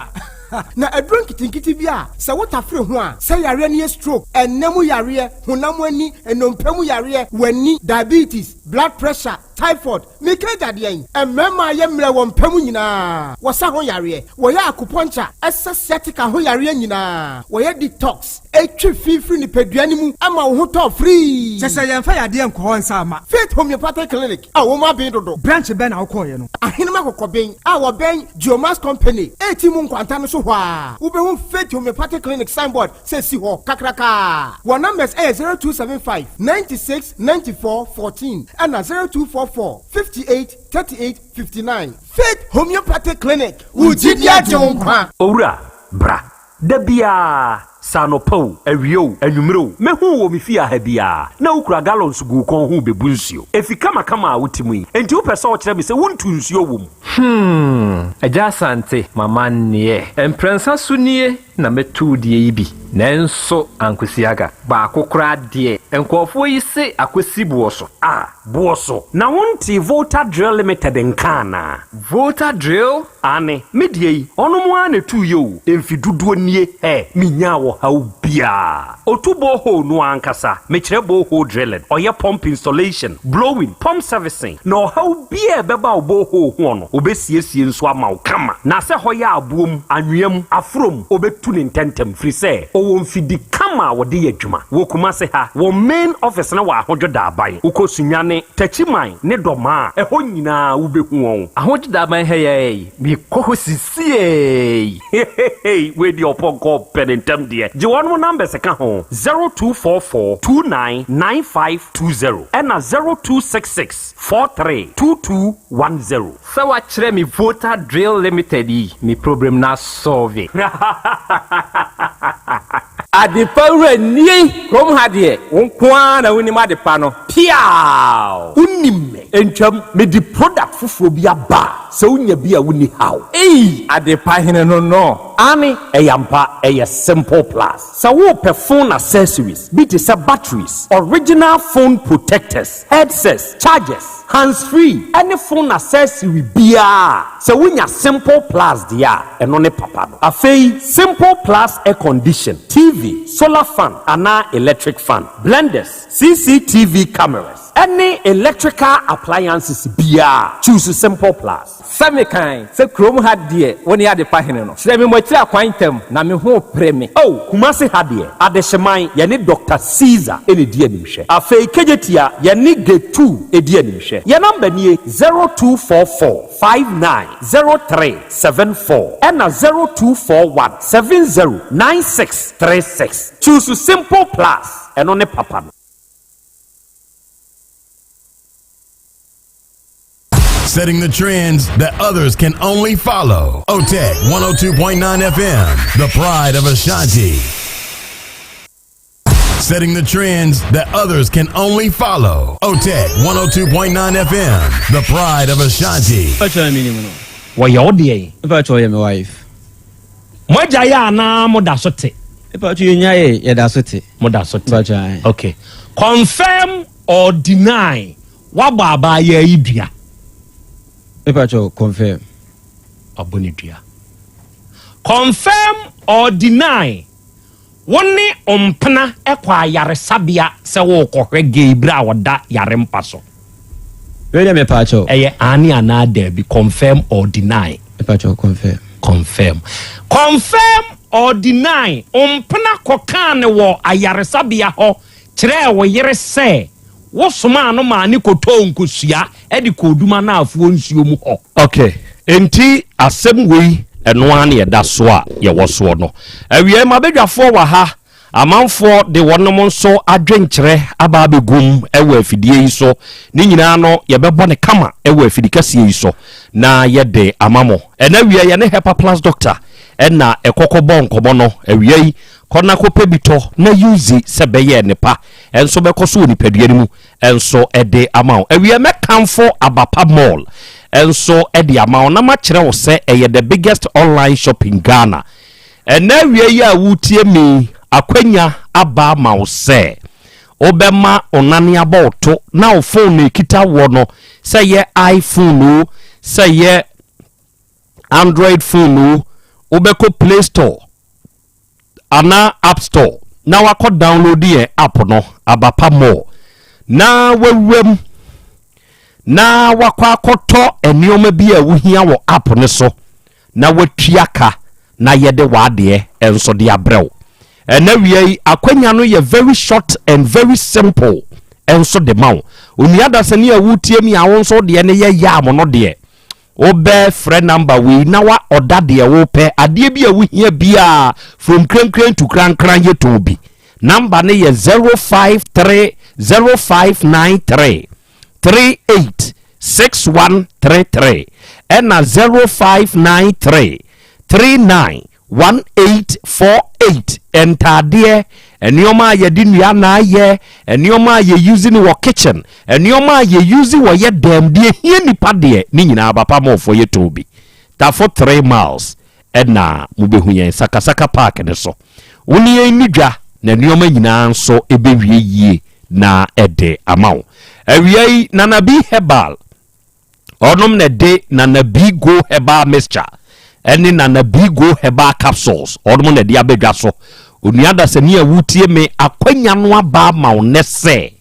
Na aduro nketenkete bi a sɛ wotafere ho a, sɛ yareɛ no yɛ stroke, ɛnna mu yareɛ, honam ani, nnompe mu yareɛ, w'ani, diabetes, blood pressure, typhoid, meka agya deɛn? Mmarima a yɛ mmerɛ wɔ mpa mu nyinaa, wɔsa ho yareɛ, wɔyɛ acupuncture, ɛsa sciatica ho yareɛ nyinaa, wɔyɛ detox, ɛtwe fi firi nipadua no mu ma wo ho tɔ firii. Kyɛ sɛ yɛmfa yadeɛ nkɔ hɔ nsa mma. Faith Homeopathic Clinic a wɔn aben dodo. Branch bɛn na wokɔeɛ no? Ahenem Akɔkɔben a wɔbɛn Geomax Company eti mu nkwanta no so hɔ ara, wobɛhu Faith Homeopathic Clinic signboard sɛ si hɔ kakrakaa. Wɔn numbers yɛ 0275 96 94 14 ɛna 0244 58 38 59. Faith Homeopathic Clinic, wo gyidi agye wo nkwa. Owura, bra. Da biara, sɛ anɔpa o, awia o, anwummere o, mɛhu wo wɔ me fie ha biara, na wokura gallons gu wo kɔn ho rebebu nsuo. Efi kamakama a wote mu yi, enti wopɛ sɛ wokyerɛ me sɛ wontu nsuo wɔ mu? Hmm, Agya Asante, m'amanneɛ. Mprɛnsa so nie na mɛtu wo deɛ yi bi, nanso ankosi aga. Baako koraa deɛ, nkurɔfoɔ yi se akɔsi boɔ so. Ah, boɔ so. Na wontee Volta Drill Limited nka anaa? Volta Drill? Aane, me deɛ yi, ɔnom ara na ɛtuiɛ o, mfe dodoɔ nie, ɛ, menyaa ɔhaw biara. Ɔtu borehole no ara ankasa, mekyerɛ borehole drilling, ɔyɛ pump installation, blowing, pump servicing, na ɔhaw biara a ɛbɛba wo borehole hoɔ no, ɔbɛsiesie nso ama wo kama. Na sɛ hɔ yɛ aboɔ mu, anwea mu, aforɔ mu, ɔbɛtu. ɔtu no ntɛntɛm firi sɛ ɔwɔ mfidi kama a wɔde yɛ adwuma. Wɔ Kumase ha, wɔn main office no wɔ Ahodwo Daaban. Wokɔ Sunyani, Takyiman ne Dɔmaa a, ɛhɔ nyinaa wobɛhu wɔn. Ahodwo Daaban ha yi ara yi, mekɔ hɔ sisiei. Hehehe wei deɛ ɔpɔnkɔ pɛ ne ntɛm deɛ. Gye wɔnom numbers ka ho, 0244 29 9520 ɛna 0266 43 2210. Sɛ wakyerɛ me Voter Drill Limited yi me problem no asɔlve. Adepa wura nie kurom ha deɛ wo nko ara na wonim adepa no. Piaaww! Wonim me ntwam mede product foforɔ bi aba a sɛ wonya bi a wonni haw. Eii adepa hene no no. Aane ɛyɛ ampa ɛyɛ simple plus. Sɛ worepɛ phone accessories bi te sɛ batteries, original phone protectors, headsets, chargers, hands free ɛne phone accessory biara a, sɛ wonya Simple Plus deɛ a, ɛno ne papa no. Afei Simple Plus air condition, TV, solar fan anaa electric fan, blenders, CCTV cameras ɛne electrical appliances biara a, choose Simple Plus. Sɛ mekan sɛ kurom ha deɛ wo ne adepa hene no. Kyerɛ me mo akyiri akwan ntɛm na me ho repere me. Oh, Kumasi ha deɛ, Adehyeman, yɛne Doctor Caesar na ɛdi animhwɛ. Afei Kejetia, yɛne Getu di animhwɛ. Yɛn number nie, 0244 59 03 74 ɛna 0241 70 96 36. Choose Simple Plus, ɛno ne papa no. Setting the trends that others can only follow. OTEC 102.9 FM, the pride of Ashanti. Setting the trends that others can only follow. OTEC 102.9 FM, the pride of Ashanti. Wɔyɛ wo deɛn? Mepa kyɛw ɔyɛ me wife. Mo agya yɛ anaa mo da so te? Mepa kyɛw yɛnya yɛ yɛda so te. Mo da so te. Mepa kyɛw ae. Okay. Confirm or deny Wabɔ abaayaa yi dua. Mepa kyɛw confirm. Wabɔ ne dua. Confirm or deny Wo ne ɔmpena kɔ ayaresabea sɛ worekɔhwɛ gay bere a ɔda yare mpa so. Wei deɛ mepa kyɛw. Ɛyɛ aane anaa daabi confirm or deny. Mepa kyɛw confirm. Confirm. Confirm or deny Ɔmpena kɔkaa no wɔ ayaresabea hɔ kyerɛɛ wo yere sɛ wosomaa no maa no kɔtɔɔ nkosua de kɔɔ Duma Naafoɔ nsuo mu hɔ. Ok, enti asɛm wei ɛno ara na ɛda so a yɛwɔ soɔ no. Awiei m'abadwafoɔ wɔ ha, amanfoɔ de wɔnom nso adwenkyerɛ aba abɛgum wɔ afidie yi so. Ne nyinaa no yɛbɛbɔ no kama wɔ afidikɛseɛ yi so na yɛde ama mo. Ɛnɛ awia yɛne Hepa Plus Doctor ɛna ɛkɔkɔ bɔɔ nkɔmmɔ no. Awia yi Kɔ na kɔpɛ bi tɔ na use sɛ bɛyɛ nnepa nso bɛkɔ so wɔ nipadua no mu nso de ama wo. Awiɛ mɛkamfo Abapa Mall nso de ama wo na makyerɛ wo sɛ ɛyɛ the biggest online shop in Ghana. Ɛnɛ awia yi a woretie me yi, akwanya aba ama wo sɛ wobɛma wo nane abɔ wo to na wo phone a ɛkita woɔ no, sɛ ɛyɛ iPhone o, sɛ ɛyɛ Android phone o, wobɛkɔ Play Store anaa App Store na wakɔ download yɛn app no, Abapa Mall, na wawura mu na wakɔ akɔtɔ nneɛma bi a wohia wɔ app no so na watua ka na yɛde w'adeɛ nso de abrɛ wo. Ɛnɛ wia yi akwanya no yɛ very short and very simple nso de ma wo. Onua dasani a wotie mi a wo nso deɛ no yɛ yam no deɛ, Wo bɛ frɛ number wei na wa ɔda deɛ wo pɛ, adeɛ bi a wo hia biaa from krenkren to krankran yɛ tɔn bi. Number no yɛ 053 0593 38 6133 ɛna 0593 39 1848 Ntaadeɛ, nnoɔma a yɛde nnua na ayɛ, nnoɔma a yɛ use no wɔ kitchen, nnoɔma a yɛ use wɔ yɛ dɛm, deɛ ɛhia nipa deɛ, ne nyinaa Papa Mallfoɔ yɛ tɔn bi. Tafo 3 miles ɛna mobɛhu yɛn Sakasaka park no so. Wo ne yɛn nni dwa na nnoɔma nyinaa nso ɛbɛwie yie na ɛde ama wo. Awia yi Nana B Herbal Ɔnom na ɛde Nana B Go Herbal Mixture ɛne Nana B Go Herbal Capsules ɔnom na ɛde aba dwa so. Onua dasani a wotie me akwanya no aba ama wo nnɛ sɛ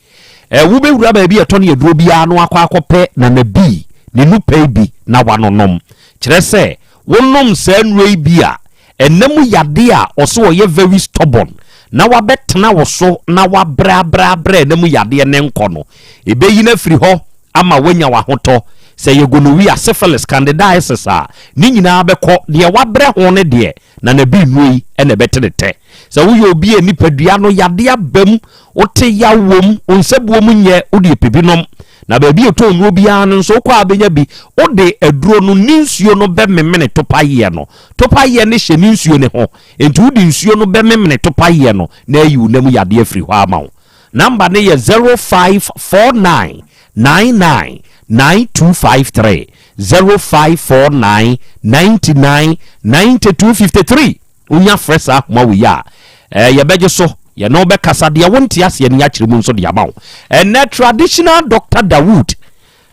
ɛ wobɛwura baabi a ɛtɔ ne aduro biara no akɔ akɔpɛ Nana B ne nupɛi bi na wanonom. Kyerɛ sɛ wonom saa nnuro yi bi a Ɛna mu yadeɛ a ɔse ɔyɛ very stubborn na wabɛtena wo so na wabrɛ abrɛ abrɛ ɛna mu yadeɛ ne nkɔ no, ɛbɛyi no afiri hɔ ama woanya w'ahotɔ. Sɛ ɛyɛ gonorrhea, syphilis, candidiasis a, ne nyinaa bɛkɔ. Deɛ wabrɛ ho no deɛ, na n'abinnuro yi na ɛbɛte ne tɛ. Sɛ woyɛ obi a nipadua no yadeɛ aba mu, wote yaw wom, wo nsabuo mu nyɛ, wo deɛ pɛ bi nom. Na baabi a ɛtɔn nnuro biara no nso, wokɔ a wobɛnya bi. Wode aduro no ne nsuo no bɛmemene topaeɛ no. Topaeɛ no hyɛ ne nsuo no ho, enti wode nsuo no bɛmemene topaeɛ no na ayi wo nam yadeɛ afiri hɔ ama wo. Number no yɛ 0549 99 9253, 0549 99 9253. Wonya frɛ saa ahoma wei a, eh, yɛbɛgye so, yɛne wo bɛkasa, deɛ wonte aseɛ no yɛakyerɛ mu nso de ama wo. Ɛnɛ Traditional Doctor Dawood,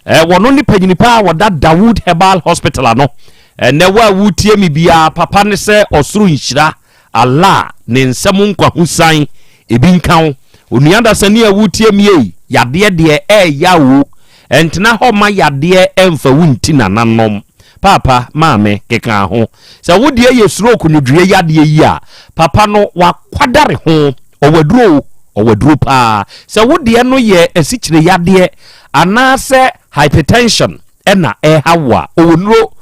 eh, wɔno ne panyini paa a wɔda Dawood Herbal Hospital ano. Ɛnɛ wo a wotie me biara, papa ne sɛ ɔsoro nhyira, Allah ne nsam nkwahosan ebi nka wo. Onua dasani a wotie me ei, yadeɛ deɛ ɛɛya o, ɛntena hɔ ma yadeɛ ɛmfa wo nti nananom. Paapa, maame, keka ho. Sɛ wo deɛ yɛ stroke nwodwoeɛ yadeɛ yi a, papa no wakwadare ho, ɔwɔ aduro o, ɔwɔ aduro paa. Sɛ wo deɛ no yɛ asikyire yadeɛ anaasɛ hypertension ɛna ɛreha wo a, ɔwɔ nnuro,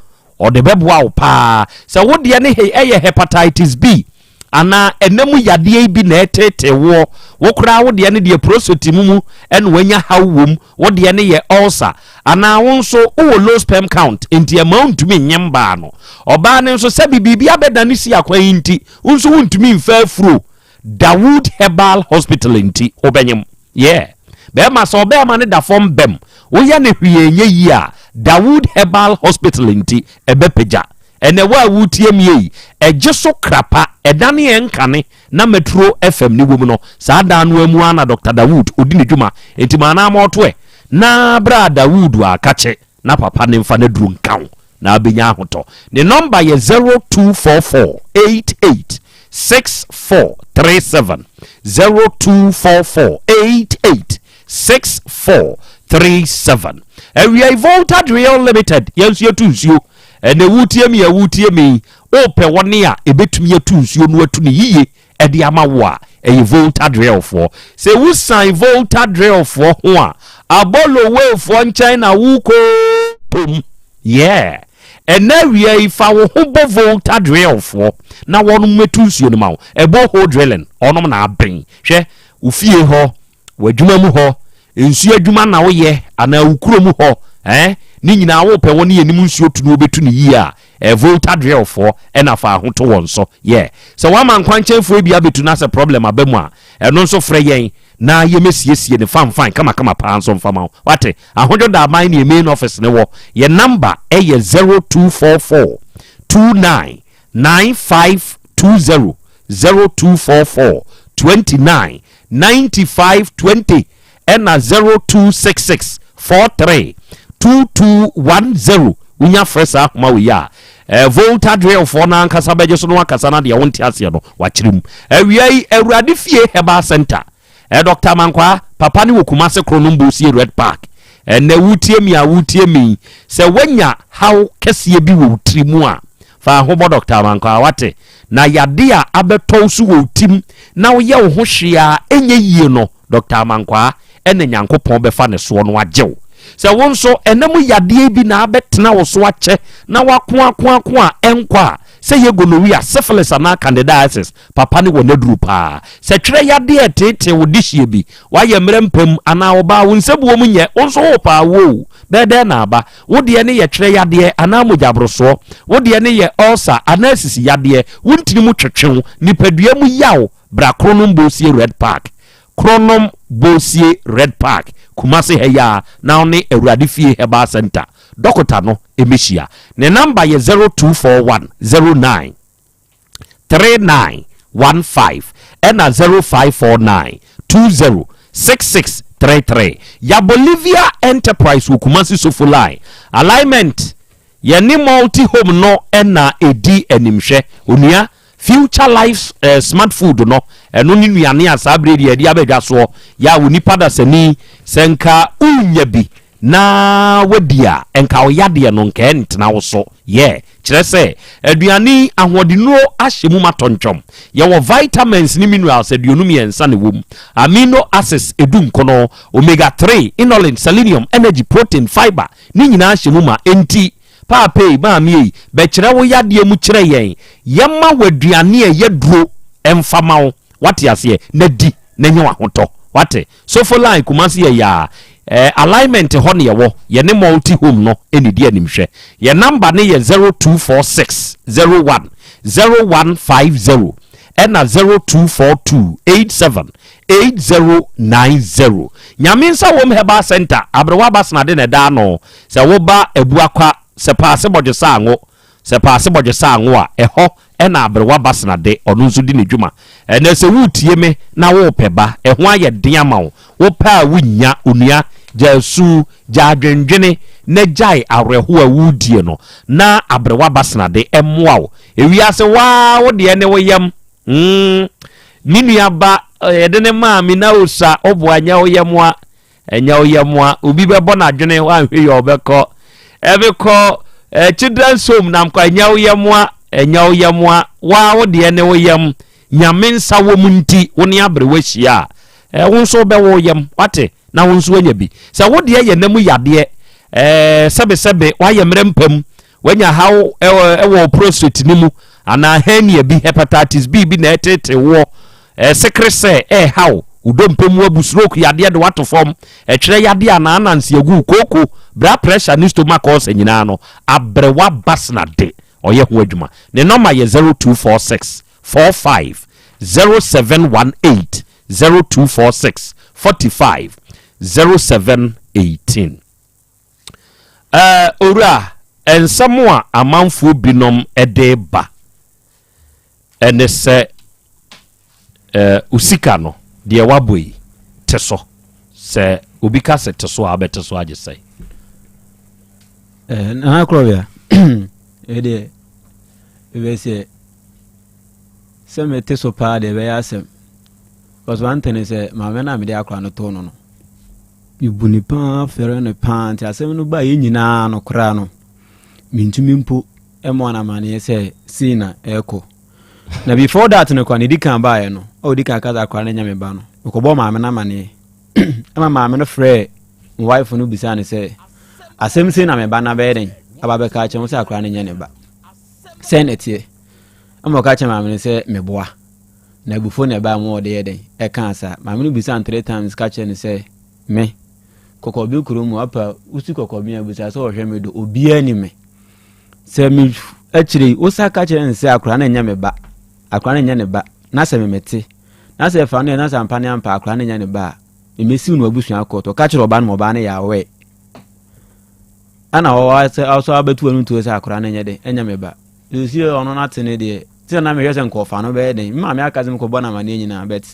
ɔde bɛboa wo paa. Sɛ wo deɛ no he ɛyɛ hepatitis B anaa ɛna mu yadeɛ yi bi na ɛreteetee woɔ, wo koraa wo deɛ no deɛ prostate mu mu ɛna wanya haw wom, wo deɛ no yɛ ulcer, anaa wo nso wowɔ low sperm count nti ɛma wontumi nye mbaa no. Ɔbaa no nso sɛbi biribi abɛda ne si akwan yi nti, wo nso wontumi mfa afuro Dawood Herbal Hospital nti wobɛnyem. Yeah. Bɛɛma sɛ ɔbɛɛma no da fam bɛm, woyɛ no hwee ɛnyɛ yie a, Dawood Herbal Hospital nti ɛbɛpagya. Ɛnɛ wo a woretie me ei, ɛgye so krapa, ɛdane ɛnkane na Metro FM ne wom no, saa dan no ara mu ara na Doctor Dawood ɔdi ne dwuma, enti ma anaa ma ɔto ɛ, na bra Dawood a kakye na papa no mfa n'aduro nka wo na abɛnya ahotɔ. Ne nɔmba yɛ 0244 88 6437, 0244 88 6437. Awiai Volta Drill Limited, yɛn nso yɛtu nsuo. Ɛnɛ wotie me a wotie me yi, wopɛ wɔne a ɛbɛtumi atu nsuo no atu no yiye ɛde ama wo a, ɛyɛ Volta Drillfoɔ. Sɛ wosan Volta Drillfoɔ ho a, Abolowefoɔ nkyɛn na wokɔ pom. Yeah. Ɛnɛ awia yi, fa wo ho bɔ Volta Drillfoɔ na wɔnom mmɛtu nsuo no ma wo. Ɛbɔ hole drilling, wɔnom na aben. Hwɛ, wo fie hɔ, w'adwuma mu hɔ, nsuo adwuma na woyɛ anaa wo kuro mu hɔ eh, ne nyinaa wopɛ wɔn ne yɛnim nsuo tu no wobɛtu no yie a, eh, Volta Drillfoɔ ɛna fa ho to wɔn so. Yeah. Sɛ woama nkwankyɛnfoɔ bi abɛtu na sɛ problem aba mu a, ɛno nso frɛ yɛn na yɛmɛsiesie no fanfan kamakama paa nso mfa ma wo. Wate? Ahodwo Daban ne yɛn main office ne wɔ. Yɛn number ɛyɛ 0244 29 9520 0244 29 95 20 ɛna 0266 43 2210 wonya frɛ saa ahoma wei a eh, Volta Drillfoɔ no ankasa bɛgye so no akasa no adeɛ wonte aseɛ no wakyerɛ mu. Awia yi Awurade Fie Herbal Center Eh Doctor Amankwaa, papa no wɔ Kumase Kronom Bosie Red Park. Ɛnnɛ woretie me a woretie me yi, sɛ woanya haw kɛseɛ bi wɔ wo tiri mu a, fa ho bɔ Doctor Amankwaa, wate? Na yadeɛ a abɛtɔ wo so wɔ wo tim na woyɛ wo ho hwee a ɛnyɛ yie no, Doctor Amankwaa ɛna Nyankopɔn bɛfa ne soɔ no agye wo. Sɛ wo nso ɛna mu yadeɛ bi na abɛtena wo so akyɛ na woako ako ako a ɛnkɔ a, sɛ ɛyɛ gonorrhea, syphilis anaa candidiasis, Papa no wɔ n'aduru paa. Sɛ twerɛ yadeɛ reteetee wo dehyeɛ bi, woayɛ mmerɛ mpam anaa ɔbaa, wo nsabuo mu nyɛ, wo nso worepɛ awoɔ o, bɛyɛ dɛn na aba? Wo deɛ no yɛ twerɛ yadeɛ anaa mogyaborosoɔ, wo deɛ no yɛ ulcer anaa sisi yadeɛ, wo ntini mu twetwe wo, nipadua mu yaw, bra Kronom Bosie Red Park. Kronom Bosie Red Park, Kumasi ha yi ara na wo ne Awurade Fie Herbal Centre dɔkota no mmɛhyia. Ne number yɛ 0241 09. 3915 ɛna 0549 20 6633. Ya Bolivia Enterprise wɔ Kumasi Sofo Line. Alignment, Yɛne Multi Home no na ɛdi animhwɛ. Onua, Future Life eh, Smart Food no, ɛno ne nnuane a saa berɛ deɛ yɛde aba dwa soɔ. Yɛ a wo nipa dasani, sɛ nka wonya bi. na wadi a, nka wo yadeɛ no nka ɛntena wo so. Yeah, kyerɛ sɛ, aduane yi, ahoɔdennuro ahyɛ mu ma tɔntwɔm. Yɛwɔ vitamins ne minerals 23 na ɛwɔ mu, amino acids edunkono, omega 3, inulin, selenium, energy, protein, fiber, ne nyinaa hyɛ mu ma. Enti, paapa ei, maame ei, bɛkyerɛ wo yadeɛ mu kyerɛ yɛn. Yɛma wo aduane a ɛyɛ duro mfa ma wo, wate aseɛ, na di na nya w'ahotɔ. Wate? Sofo line Kumasi yɛ yaa eh, alignment hɔ na yɛwɔ, yɛne multi home no na ɛdi animhwɛ. Yɛn number no yɛ 0246 01 0150 ɛna 0242 87 8090. Nyame nsa wom Herbal Center, Aberewa Abasenade na ɛda ano. Sɛ woba Abuakwa, Sɛpaase Bɔdwesaango, Sɛ paase bɔdwesa anwo a, ɛhɔ na aberewa Basena de, ɔno nso di ne dwuma. Ɛnnɛ, sɛ woretie me na worepɛ ba, ɛho ayɛ den ama wo, wopɛ a wunnya, onua, gyaa su, gyaa adwendwene, na gyae awerɛhow a woredie no, na aberewa Basena de mmoa wo. Ewiase, wo ara wo deɛ ne wo yam. Mm, me nua ba, yɛde no maa me na osua, woboa nyɛ wo yam a, Ɛnyɛ wo yam a obi bɛbɔ no adwene woanhwɛ yie a ɔbɛkɔ ɛbekɔ eh, children's home nam kɔ ɛnyɛ wo yam a ɛnyɛ wo yam a waa wo deɛ ne wo yam nyame nsa wɔ mu nti wo ne aberewa hyia a eh, wo nso wobɛwɔ wo yam wate na wo nso woanya bi sɛ wo deɛ yɛ nam yadeɛ eh, sɛbesɛbe woayɛ mmerɛ mpam Wanya haw wɔ prostate no mu anaa hernia bi, hepatitis B bi na ɛreteetee woɔ, ɛsekere sɛ ɛrehaw wo dompe mu abu, stroke yadeɛ de woato fam, ɛtwerɛ yadeɛ anaa ananse agu wo kooko, bra pressure ne stomach ulcer nyinaa no, Aberewa Basna de ɔyɛ ho adwuma. Ne nɔma yɛ 0246 45 0718, 0246 45 0718. Ɛɛ, owura, nsɛm a amanfoɔ binom de ba ne sɛ, ɛɛ, wo sika no, deɛ woabɔ yi, te so. Sɛ obi ka sɛ te so a, wobɛte so agye sɛn? Eh, Nana Korɔbea, ɛdeɛ, ɛbɛ sɛ, sɛ mete so paa deɛ ɛbɛyɛ asɛm. Because one thing is sɛ, maame no a mede akora no too no no, Mebu no paa fɛre no paa nti asɛm no baeɛ nyinaa no koraa no mentumi mpo mmɔ no amaneɛ sɛ sei na ɛrekɔ na before that no koraa na ɛdi kan baeɛ no a ɔdi kan kasa koraa no nyɛ me ba no mekɔbɔɔ maame no amaneɛ ɛma maame no frɛɛ me wife no bisaa no sɛ asɛm sei na me ba no abɛyɛ dɛn aba bɛka akyerɛ ho sɛ akora no nyɛ ne ba sɛn na ɛteɛ ɛma ɔka kyerɛ maame no sɛ meboa Na abufuo na ɛbaa mu a ɔde yɛ dɛn? Ɛkaa saa. Maame no bisaa no 3 times ka kyerɛɛ no sɛ, Me, kɔkɔbe kuro mu apa wosi kɔkɔbe a bisa sɛ ɔhwɛ me do obiara ni me. Sɛ me akyire yi wosa ka kyerɛ no sɛ akora no nyɛ me ba, akora no nyɛ ne ba, na sɛ me mete, na sɛ ɛfa no yɛ na sɛ ampa ne ampa akora no nyɛ ne ba a, memesiw no abusua kɔɔto. Ɔka kyerɛ ɔbaa no ma ɔbaa no yɛ aware. Ɛna ɔsɔ abɛtu ɛno ntuo sɛ akora no nyɛ den, ɛnyɛ me ba. Nsuo a ɔno n'ate ne deɛ sɛ na mehwɛ sɛ nkɔfa no bɛyɛ den. Me maame aka sɛ mekɔbɔ no amaneɛ nyinaa but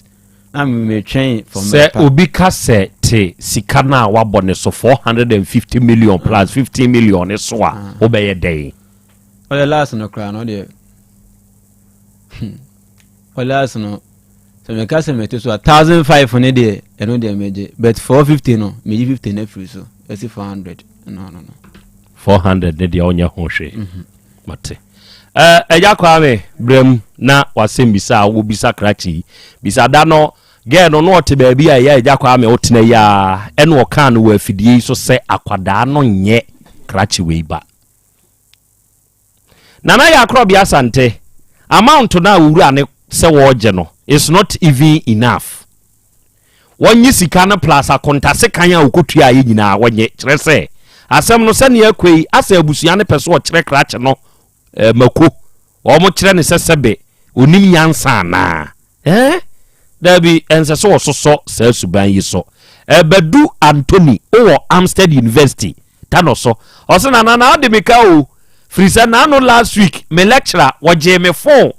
na metwɛn for Sɛ obi ka sɛ te sika no a wabɔ ne so 450 million plus 15 million ne so a, wobɛyɛ dɛn? Ɔyɛ last no koraa no deɛ ɔyɛ last no sɛ meka sɛ mete so a 1005 ne deɛ ɛno deɛ megye but 450 no megye 50 no afiri so ɛsi 400 no no no. 400 ne deɛ ɔnyɛ ho hwee. Mate. Eh, Agya Kwame, brɛ mu na wasɛm bisa a wobisa krakye yi. Bisa da no, girl no na ɔte baabi a ɛyɛ Agya Kwame wotena yi ara, ɛna ɔkaa no wɔ afidie yi so sɛ akwadaa no nyɛ krakye wei ba. Nana Yakorɔbi Asante, amount no a owura ne sɛ wɔregye no is not even enough. Wɔnye sika no plus akontase kan a ɔkɔtuaeɛ nyinaa wɔnye. Kyerɛ sɛ, asɛm no sɛnea ɛkɔ yi, asɛ abusua no pɛ sɛ ɔkyerɛ krakye no eh, mako. Wɔkyerɛ no sɛ sɛbe ɔnim nyansa anaa? Eh? Daabi, ɛnsɛ sɛ wɔsosɔ saa suban yi so. Eh, Badu Anthony wowɔ Amstead University, Tano so. Ɔse, Nana, na wode me ka o. Firi sɛ naano last week, me lecturer, wɔgyee me phone.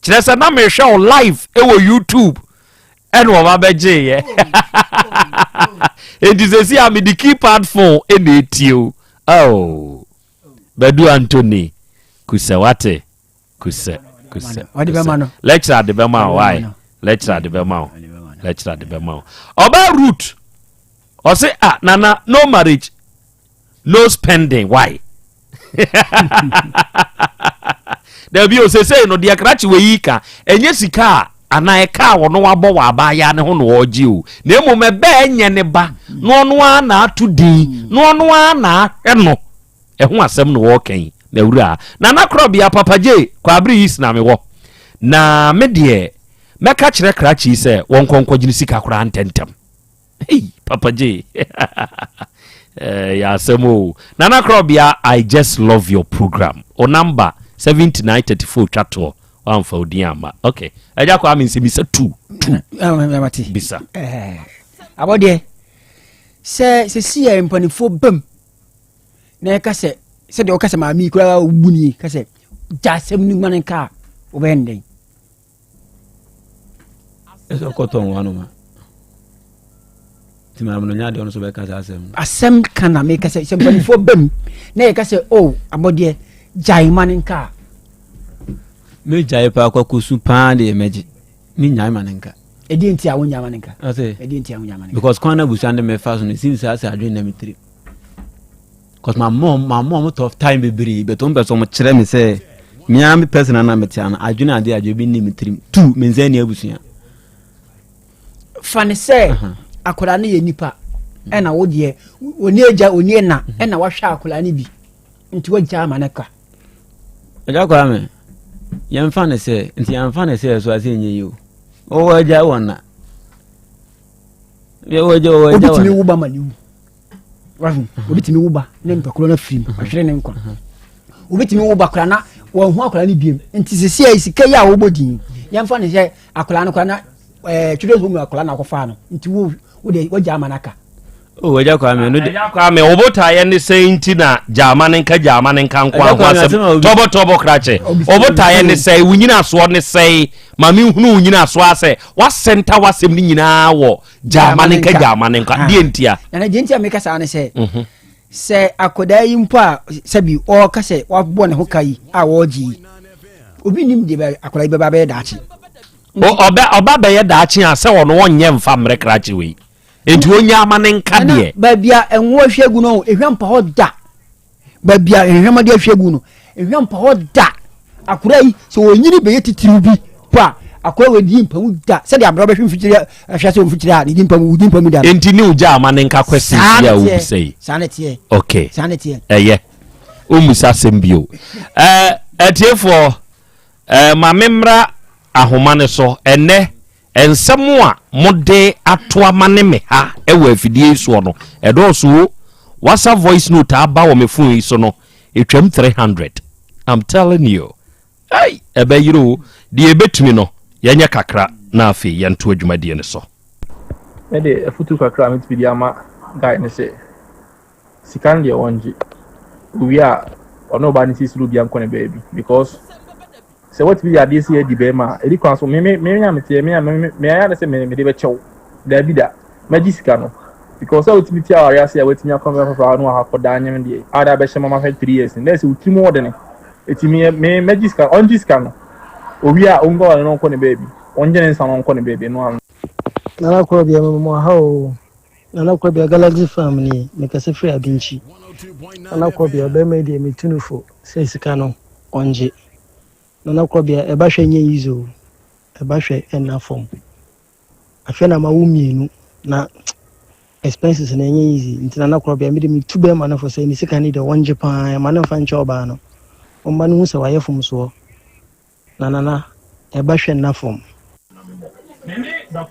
Kyerɛ sɛ na mehwɛ wo live wɔ YouTube. Ɛna ɔba bɛgyeeɛ. Enti sɛsi a mede keypad phone ɛna etie o. Oh. Badu Anthony kusɛ wate kusɛ kusɛ. Ɔde bɛma no. Lecturer de bɛma o why? Lecturer de bɛma o. Lecturer de bɛma o. Ɔba root. Ɔse ah nana no marriage. No spending why? Dabi o sesei no deɛ krakye wɔ yi ka ɛnyɛ sika a anaa ɛka a ɔno abɔ wɔ abaayaa ne ho na ɔregye o na mmom ɛbɛ ɛnyɛ ne ba na ɔno ara na ato din na ɔno ara na ahwɛ no ɛho asɛm na ɔreka yi na wura Nana Korɔbea Papa J Kwabere East na mewɔ na me deɛ mɛka kyerɛ krakye yi sɛ wɔnkɔ nkɔgyene sika koraa ntɛntɛm. Hey, Papa J. Eh, yɛ asɛm o. Nana Krɔbea, I just love your program. O number 7934 twa toɔ. Wamfa odin amma. Okay. Ɛgya kɔ ame nsɛmisa tu. Tu. Bisa. Eh, abɔdeɛ sɛ sɛsi yɛ mpanimfoɔ bam na ɛka sɛ sɛdeɛ ɔka sɛ maame yi koraa wobu nie ka sɛ gya asɛm no ma no nka a wobɛyɛ no dɛn ɛsɛ ɔkɔtɔn wɔn anoma nti maame no nya adeɛ ɔno nso bɛka saa asɛm no asɛm ka na meka sɛ sɛ mpanimfoɔ ba mu na yɛka sɛ o oh, abɔdeɛ gyae ma no nka a megyae paa kwakosu paa deɛ mɛgye menyae ma no nka ɛdeɛ nti a wonyae ma no nka ɛdeɛ nti a wonyae ma no nka because kwan na abusua de mefa so no ɛsim saa sɛ adwene na metiri Cause ma mɔ ma mɔ ɔmo tough time bebree but ɔmo pɛ sɛ ɔmo kyerɛ me sɛ me ara me person na mete ano adwene ade adwene bi nni me tirim tu me nsa nni abusua. Fa ne sɛ akwadaa no yɛ nipa ɛna wo deɛ oni agya oni ɛna ɛna wahwɛ akwadaa no bi nti wagya ama no ka. Agya akwadaa me yɛmfa ne sɛ nti yɛmfa ne sɛ ɛso ase nyɛ yi o ɔwɔ agya wɔ na ɔwɔ agya wɔ agya wɔ na. Obi tumi wo ba ma ne wu. wahu obi tumi wo ba ne nipa koro no afiri mu ahwere ne nkwa obi tumi wo ba koraa na wɔn ho akwadaa no biem nti sisi a sika yi a wɔbɔ din yɛmfa ne sɛ akwadaa no koraa na ɛɛ children's home akwadaa na akɔfa no nti wo wo de wagya ama no aka. o wagya kwa mi no de. Agya Kwame wo botaeɛ ne sɛn nti na gyaama ne nka gyaama ne nka nko ho asɛm tɔbɔ tɔbɔ krakye wo botaeɛ ne sɛn wo nyinasoɔ ne sɛn ma menhunu wo nyinasoɔ asɛ wasɛnta w'asɛm no nyinaa wɔ gyaama ne nka gyaama ne nka deɛ ntia. Nana deɛ ntia meka saa ne sɛ mhm. sɛ akwadaa yi mpo a sɛbi ɔreka sɛ wabɔ ne ho ka yi a wɔregye yi obi nim deɛ akwadaa yi bɛba bɛyɛ daakye. Ɔbɛ ɔba bɛyɛ daakye a sɛ ɔno ɔnyɛ nfa mmerɛ krakye wei nti onya ama ne nka deɛ. Baabi a ɛnwo ahwie gu no ehwɛ mpa hɔ da. Baabi a nhwɛma de ahwie gu no, nhwɛ mpa hɔ da. Akora yi, sɛ ɔnyini bɛyɛ titiriw bi po a, akora wɔ di mpa mu da. Sɛdeɛ abrɛ bɛhwe mfikyiri ahwɛ sɛ mfikyiri a ne di mpa mu, di mpa mu da. Enti ne ogya ama ne nka questions yi a wobisa yi. Saa na ɛteɛ. Okay. Saa na ɛteɛ. Ɛyɛ. Wommisa asɛm bio. Ɛɛ atiefoɔ, ɛɛ ma memmra ahoma no so ɛnɛ. Nsɛm a mode ato amane me ha wɔ afidie yi soɔ no, ɛdɔɔso o. WhatsApp voice note a aba wɔ me phone yi so no, ɛtwam 300. I'm telling you. Ei, ɛbɛyere o. Deɛ yɛbɛtumi no, yɛnyɛ kakra na afei yɛnto adwumadie no so. Me de afutu kakra a metumi de ama guy ne sɛ sika no deɛ ɔngye owie a ɔne ɔbaa no sisi obi ankɔ ne baabi because Sɛ watumi de adeɛ sei adi bɛrima a, ɛdi kwan so me me me a meteɛ me a me me ayɛ ne sɛ me mede bɛkyɛw. Daabi da. Mɛgye sika no. Because sɛ wotumi te aware ase a watumi akɔ mmerɛ foforɔ a na wakɔ daa nyem deɛ a de abɛhyɛ mama hwɛ 3 years no. Na ɛsɛ wo tirim wɔ dene. Eti me me mɛgye sika ɔngye sika no. Owie a ɔnkɔ aware no ɔnkɔ ne baabi. Ɔngye ne nsa no ɔnkɔ ne baabi ɛno ano. Nana Korɔbea mema mo aha oo. Nana Korɔbea Galaxy Farm nie, mekasa firi Abinkyi. Nana Korɔbea bɛrima yi deɛ metu no fo sɛ sika no ɔngye. Nana Korɔbea ɛba hwɛ nyɛ easy oo, ɛba hwɛ ɛnna fam. Afei na mawo mmienu na expenses no ɛnyɛ easy nti Nana Korɔbea mede metu bɛrima no fo sɛ ne sika no deɛ ɔngye paa ɛma no mfa nkyɛ ɔbaa no. Ɔmma no hu sɛ wayɛ fomsoɔ. Na nana ɛba hwɛ nna fam.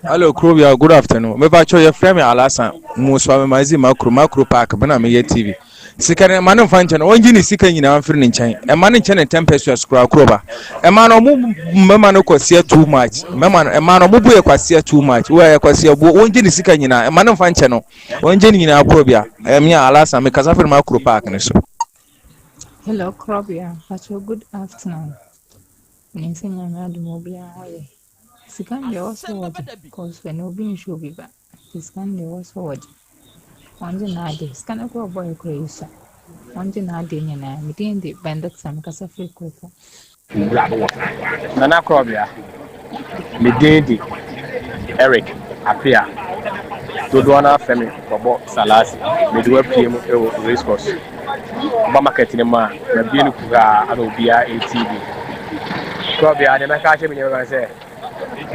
Hello Krobia, good afternoon. Me pa cho ye frɛ me Alasan. Musa me mazi makro makro park me na me yɛ TV. Sika ne ma ne mfa nkyɛn. Ɔngye ne sika nyinaa mfiri ne nkyɛn. Ɛma ne nkyɛn ne 10 pesos kura kroba. Ɛma no ɔmo mɛma no kwasia too much. Mɛma no ɛma no ɔmo bu yɛ kwasia too much. Wo yɛ kwasia bu. Ɔngye ne sika nyinaa. Ɛma ne mfa nkyɛn no. Ɔngye ne nyinaa Krobia. Ɛmi Alasan me kasa firi makro park ne so. Hello Krobia, pacho good afternoon. Menim sɛ Nyame adom obiara ho yɛ. Sika no deɛ ɛwɔ sɛ wɔgye cause ɛno obi nhwɛ obi ba. Nti sika no deɛ ɛwɔ sɛ wɔgye. Wɔngye n'ade. Sika no koraa ɔbɔeɛ koraa ɛsua. Wɔngye n'adeɛ nyinaa. Me din de Bendicta, mekasa firi Kurofo. Nana Korɔbea, Me din de Eric Appiah. Dodoɔ no ara frɛ me Bɔbɔ Salasi. Mede wo apue mu wɔ race course. Woba market no mu a, mabue no kuhaa ama obiara retie bi. Korɔbea, deɛ mɛka akyerɛ me nua bɛma ne sɛ,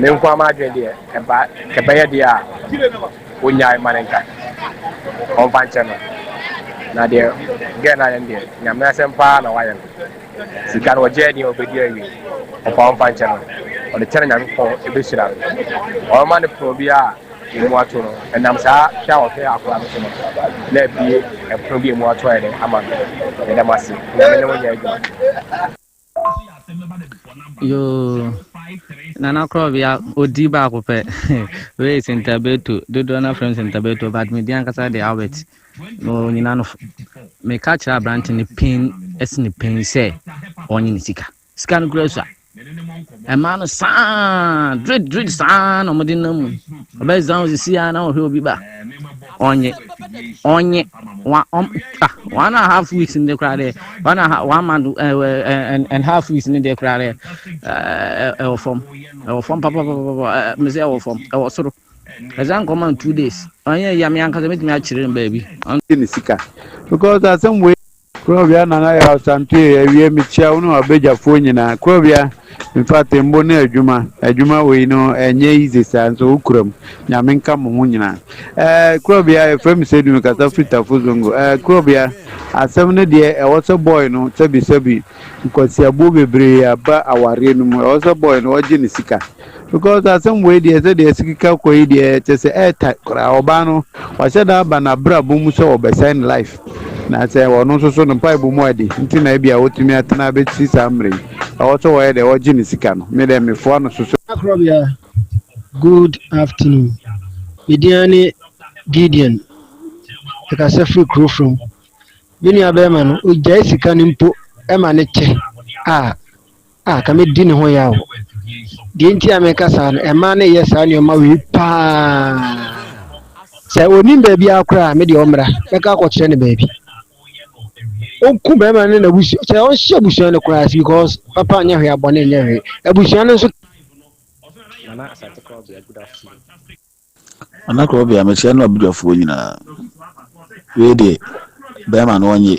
me nko ara m'adwene deɛ, ɛba ɛbɛyɛ deɛ a, ɔnnyae mma no nka. Ɔmfa nkyɛ no. Na deɛ girl no ayɛ no deɛ, Nyame asɛm paa na wayɛ no. Sika no ɔgye deɛ ɔbɛdi awie. Ɔfa ɔmfa nkyɛ no. Ɔde kyɛ no Nyankopɔn bɛhyira no. Ɔbɛma no pono bi a ɛmu ato no. Ɛnam saa hwɛ a ɔhwɛ akwadaa no so no na abue ɛpono bi a ɛmu ato ayɛ dɛn ama no. Yɛda mo ase. Nyame ne mo nyɛ adwuma. Yoo, Nana Korɔbea, odi baako pɛ. Wei Sintabeto, dodoɔ no afrɛ me Sintabeto, but me din ankasa de Albert. Na onyina no, meka kyerɛ aberante no pen ɛsi ne pen sɛ ɔnye ne sika. Sika no kura sua. Ɛmaa no saa, dred dred saa na wɔde nam mu. Ɔbɛzan osisi a na ɔhwɛ obi ba. Ɔnye, ɔnye, one, um, ah, one and a half weeks in the crowd, one and a half, 1 month uh, and half weeks in the crowd, ɛwɔ fam, ɛwɔ fam papapapa, mesɛ ɛwɔ fam, ɛwɔ soro. Ɛsan kɔma no 2 days. Ɔnyɛ yia me ankasa metumi akyerɛ no baabi. ne sika because asɛm wei. Kurobea Nana Yaw Asante awie mekyia wo ne w'abadwafoɔ nyinaa. Kurobea infact mbo ne adwuma adwuma wei no ɛnyɛ easy saa nso wo kura mu. Nyame nka mo ho nyinaa. Ɛɛ Kurobea yɛfrɛ me Sedu mekasa firi Tafo Zongo. Ɛɛ Kurobea asɛm no deɛ ɛwɔ sɛ boy no sɛbi sɛbi nkwasiabuo bebree aba awareɛ no mu ɛwɔ sɛ boy no ɔgye ne sika. Because asɛm wei deɛ sɛdeɛ ɛsi keka kɔ yi deɛ kyɛ sɛ ɛɛta koraa ɔbaa no wahyɛ da aba n'abrabɔ mu sɛ ɔbɛsɛe ne life na sɛ ɔno nso so no mpaebɔ mu adi nti na ebi a ɔtumi atena abɛsi saa mmerɛ yi ɛwɔ sɛ wɔyɛ deɛ ɔgye ne sika no me deɛ mefoa no so sɛ. Akorɔbea, good afternoon. Me din ara ne Gideon. Mekasa firi kuro from. Me nua bɛrima no, ogyae sika no mpo ma ne kyɛ a, a ka mɛdi ne ho yaw. Deɛ nti a meka saa no, mmaa no yɛ saa nneɛma wei paa. Sɛ onim baabi ara koraa a, me deɛ ɔmmra, mɛka akɔkyerɛ no baabi. Ɔnku bɛrima no ne n'abusua, sɛ ɔnhyɛ abusua no koraa ase because papa nyɛ hwee, abɔne nyɛ hwee. Abusua no nso. Nana Asante Korɔbea, good afternoon. Nana Korɔbea, mekyia ne w'abadwafoɔ nyinaa. Wei deɛ, bɛrima no ɔnye,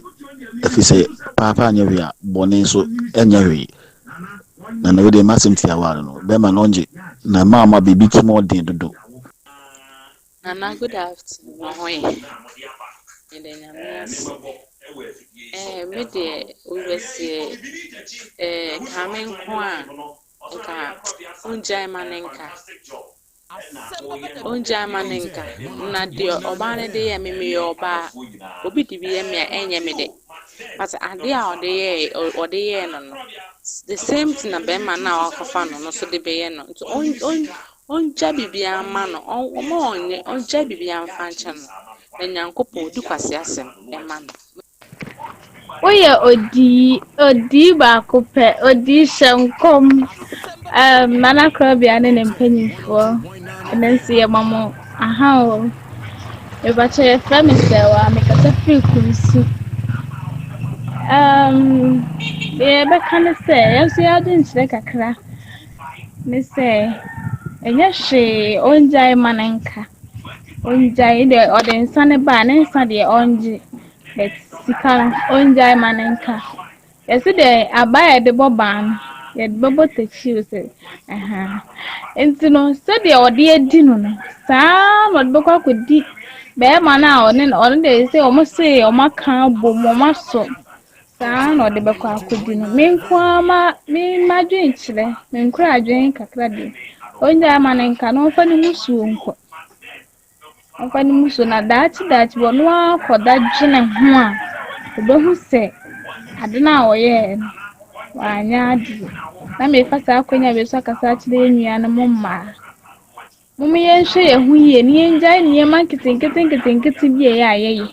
ɛfiri sɛ paapa nyɛ hwee a, bɔne nso nyɛ hwee. Na na wei deɛ m'asɛm tiawa no no, bɛrima no ɔngye, na mmaa ma biribi tim ɔden dodo. Nana good afternoon, wo ho ye? Meda Nyame ase. Eh, me deɛ wobɛseɛ eh, ka me nko a, nka wongyae ma ne nka. Ongyae ma no nka. Na deɛ ɔbaa no de yɛɛ me, meyɛ ɔbaa. Obi de bi yɛ me a, ɛnyɛ me dɛ. But adeɛ a ɔde yɛɛ ɔde yɛɛ no no, the same thing na bɛrima no a wakɔfa no no nso de bɛyɛ no. Nti ɔn ɔn ɔngyae biribiara mma no. Ɔn ɔmma ɔnyɛ ɔngyae biribiara mfa nkyɛ no. Na Nyankopɔn ɔdi kwaseasɛm mma no. Woyɛ odiyi, odiyi baako pɛ, odiyi hyɛ nkɔm. Um, Nana Korɔbea ne ne mpanyinfoɔ. Ɛnɛ nso yɛma mo aha o. Mebakyɛ yɛfrɛ me Sɛwa, mekasa firi Kunsu. Um, deɛ yɛbɛka ne sɛ, yɛn nso yɛadwenkyerɛ kakra ne sɛ, ɛnyɛ hwee ɔngyae ma no nka. Ɔngyae deɛ ɔde nsa no ba a, ne nsa deɛ ɔngye. But sika no, ɔngyae ma no nka. Yɛse deɛ aba a yɛde bɔ ban no, yɛde bɛbɔ takyi o sɛ ɛhaa. Nti no, sɛdeɛ ɔde adi no no, saa ara na ɔde bɛkɔ akɔdi bɛrima no a ɔne no, ɔno deɛ sɛ wɔn se wɔn aka abom, wɔn asɔ. Saa ara na ɔde bɛkɔ akɔdi no. Me nko ara ma me m'adwenkyerɛ, me nkura adwene kakra deɛ, ɔngyae ma no nka na ɔmfa ne musuo nkɔ. Ɔmfa ne mu so na daakye daakye bi ɔno ara kɔda dwene ho a, ɔbɛhu sɛ ade no a ɔyɛɛ no, wanyɛ adeɛ. Na mefa saa akwannya wei so akasa akyerɛ yɛn nuanom mmaa. Mom yɛnhwɛ yɛn ho yie na yɛngyae nneɛma nketenkete nketenkete bi a ɛyɛ a yɛyɛ.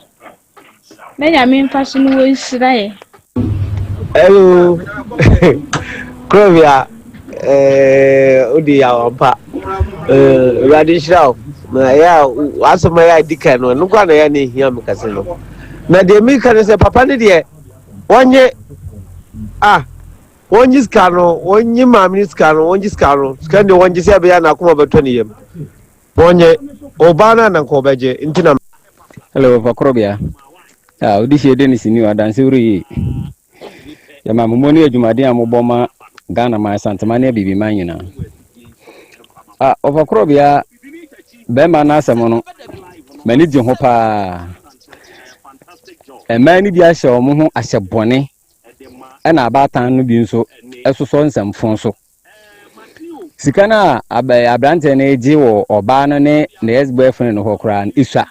Na Nyame mfa so no wɔnhyira yɛ. Hello, Kurobea, eh, wodi awampa. Eh, Awurade nhyira wo. Na ɛyɛ a w'asɛm a ɛyɛ a di kan no, ɛno koraa na ɛyɛ a na ehia me kɛse no. Na deɛ meka ne sɛ papa no deɛ wɔnye ah wɔnye sika no, wɔnye maame no sika no, wɔnye sika no, sika no deɛ wɔnye sɛ ɛbɛyɛ a n'akoma bɛtɔ ne yam. Wɔnye. Ɔbaa no a na nka ɔbɛgye nti na. Hello, Papa Korobea. Ah, odi hyɛ Dennis ni adanse wuro yi. Yɛma mo ne adwumaden a mobɔ ma Ghana man Asantema ne Abibiman nyinaa. Ah, Papa Korobea, bɛrima no asɛm no, m'ani gye ho paa. Mmaa no bi ahyɛ wɔn ho ahyɛ bɔne, ɛna abaatan no bi nso sosɔ nsɛmfo so. Sika no a aberanteɛ no regye wɔ ɔbaa no ne ne ex boyfriend no hɔ koraa no, esua.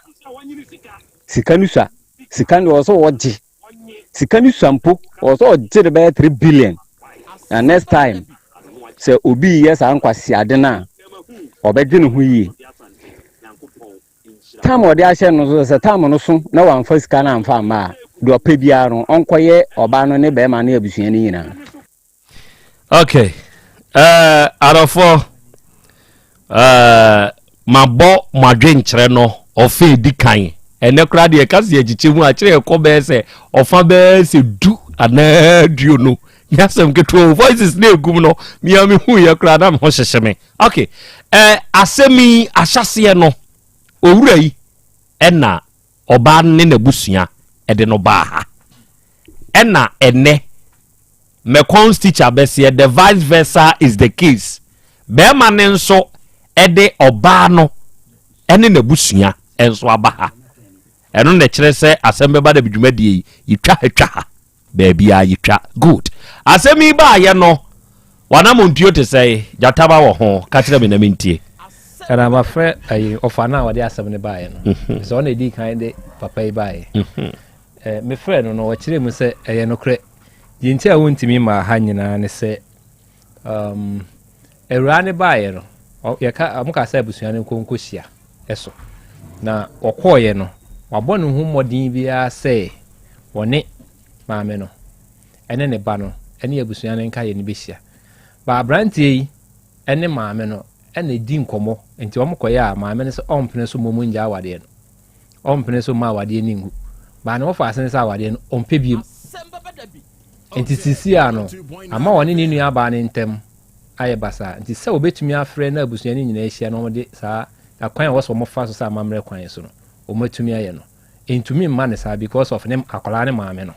Sika no sua. Sika no ɔwɔ sɛ ɔgye. Sika no sua mpo, ɔwɔ sɛ ɔgye de bɛyɛ 3 billion. Na next time, sɛ obi yɛ saa nkwaseade no a, ɔbɛdwe ne ho yie. Tam a ɔde ahyɛ no so sɛ tam no so na wamfa sika no amfa amma a, deɛ ɔpɛ biara no, ɔnkɔyɛ ɔbaa no ne bɛrima ne abusua no nyinaa. Okay. Uh, adɔfoɔ uh, mabɔ mo adwenkyerɛ no ɔfa edi kan ɛnɛ koraa deɛ ɛka sɛ yɛkyekyɛ mu akyerɛ ɛkɔ bɛyɛ sɛ ɔfa bɛyɛ sɛ du anaa duonu nyɛ asɛm ketewa voices na egum no mia me hu yɛ koraa na me ho hyehyɛ me okay ɛɛ asɛm yi ahyɛseɛ no owura yi ɛna ɔbaa no ne n'abusua ɛde no baa ha ɛna ɛnɛ Mekong's teacher bɛseɛ the vice versa is the case bɛɛma no nso de ɔbaa no ne n'abusua nso aba ha ɛno na ɛkyerɛ sɛ asɛm bɛba da bi dwumadie yi yɛtwa ha twa ha baabiara yɛtwa good asɛm yi baayɛ no wanamontuo te sɛ gyataba wɔ ho ka kyerɛ me na mentie. Ɛna mafrɛ ayi ɔfa no a ɔde asɛm no baeɛ no sɛ ɔna ɛdii kan de papa yi baeɛ. Mefrɛ no no ɔkyerɛ mu sɛ ɛyɛ nokorɛ. Deɛ nti a wontumi mmaa ha nyinaa ne sɛ um, awuraa no baeɛ no yɛka wɔn ka sɛ abusua no nkɔ nkɔhyia ɛso na wɔkɔɔeɛ no wabɔ ne ho mmɔden biara sɛ wɔne maame no ɛne ne ba no ɛne abusua no nkaeɛ no bɛhyia ba aberanteɛ yi ɛne maame no ɛna ɛdi nkɔmmɔ nti wɔn kɔyɛ a maame no sɛ ɔmpene so mmom ngya awadeɛ no ɔmpene so mma awadeɛ no ngu. Baa ne wɔfa ase ne sɛ awadeɛ no ɔmpɛ biem. Nti sisi a no, ama ɔne ne nua baa no ntam ayɛ basaa. Nti sɛ wɔbɛtumi afrɛ na abusua no nyinaa ahyia na wɔde saa akwan a wɔsɛ wɔfa so sɛ amammerɛ kwan so no, wɔatumi ayɛ no. Ɛntumi mma no saa because of ne akwadaa ne maame no.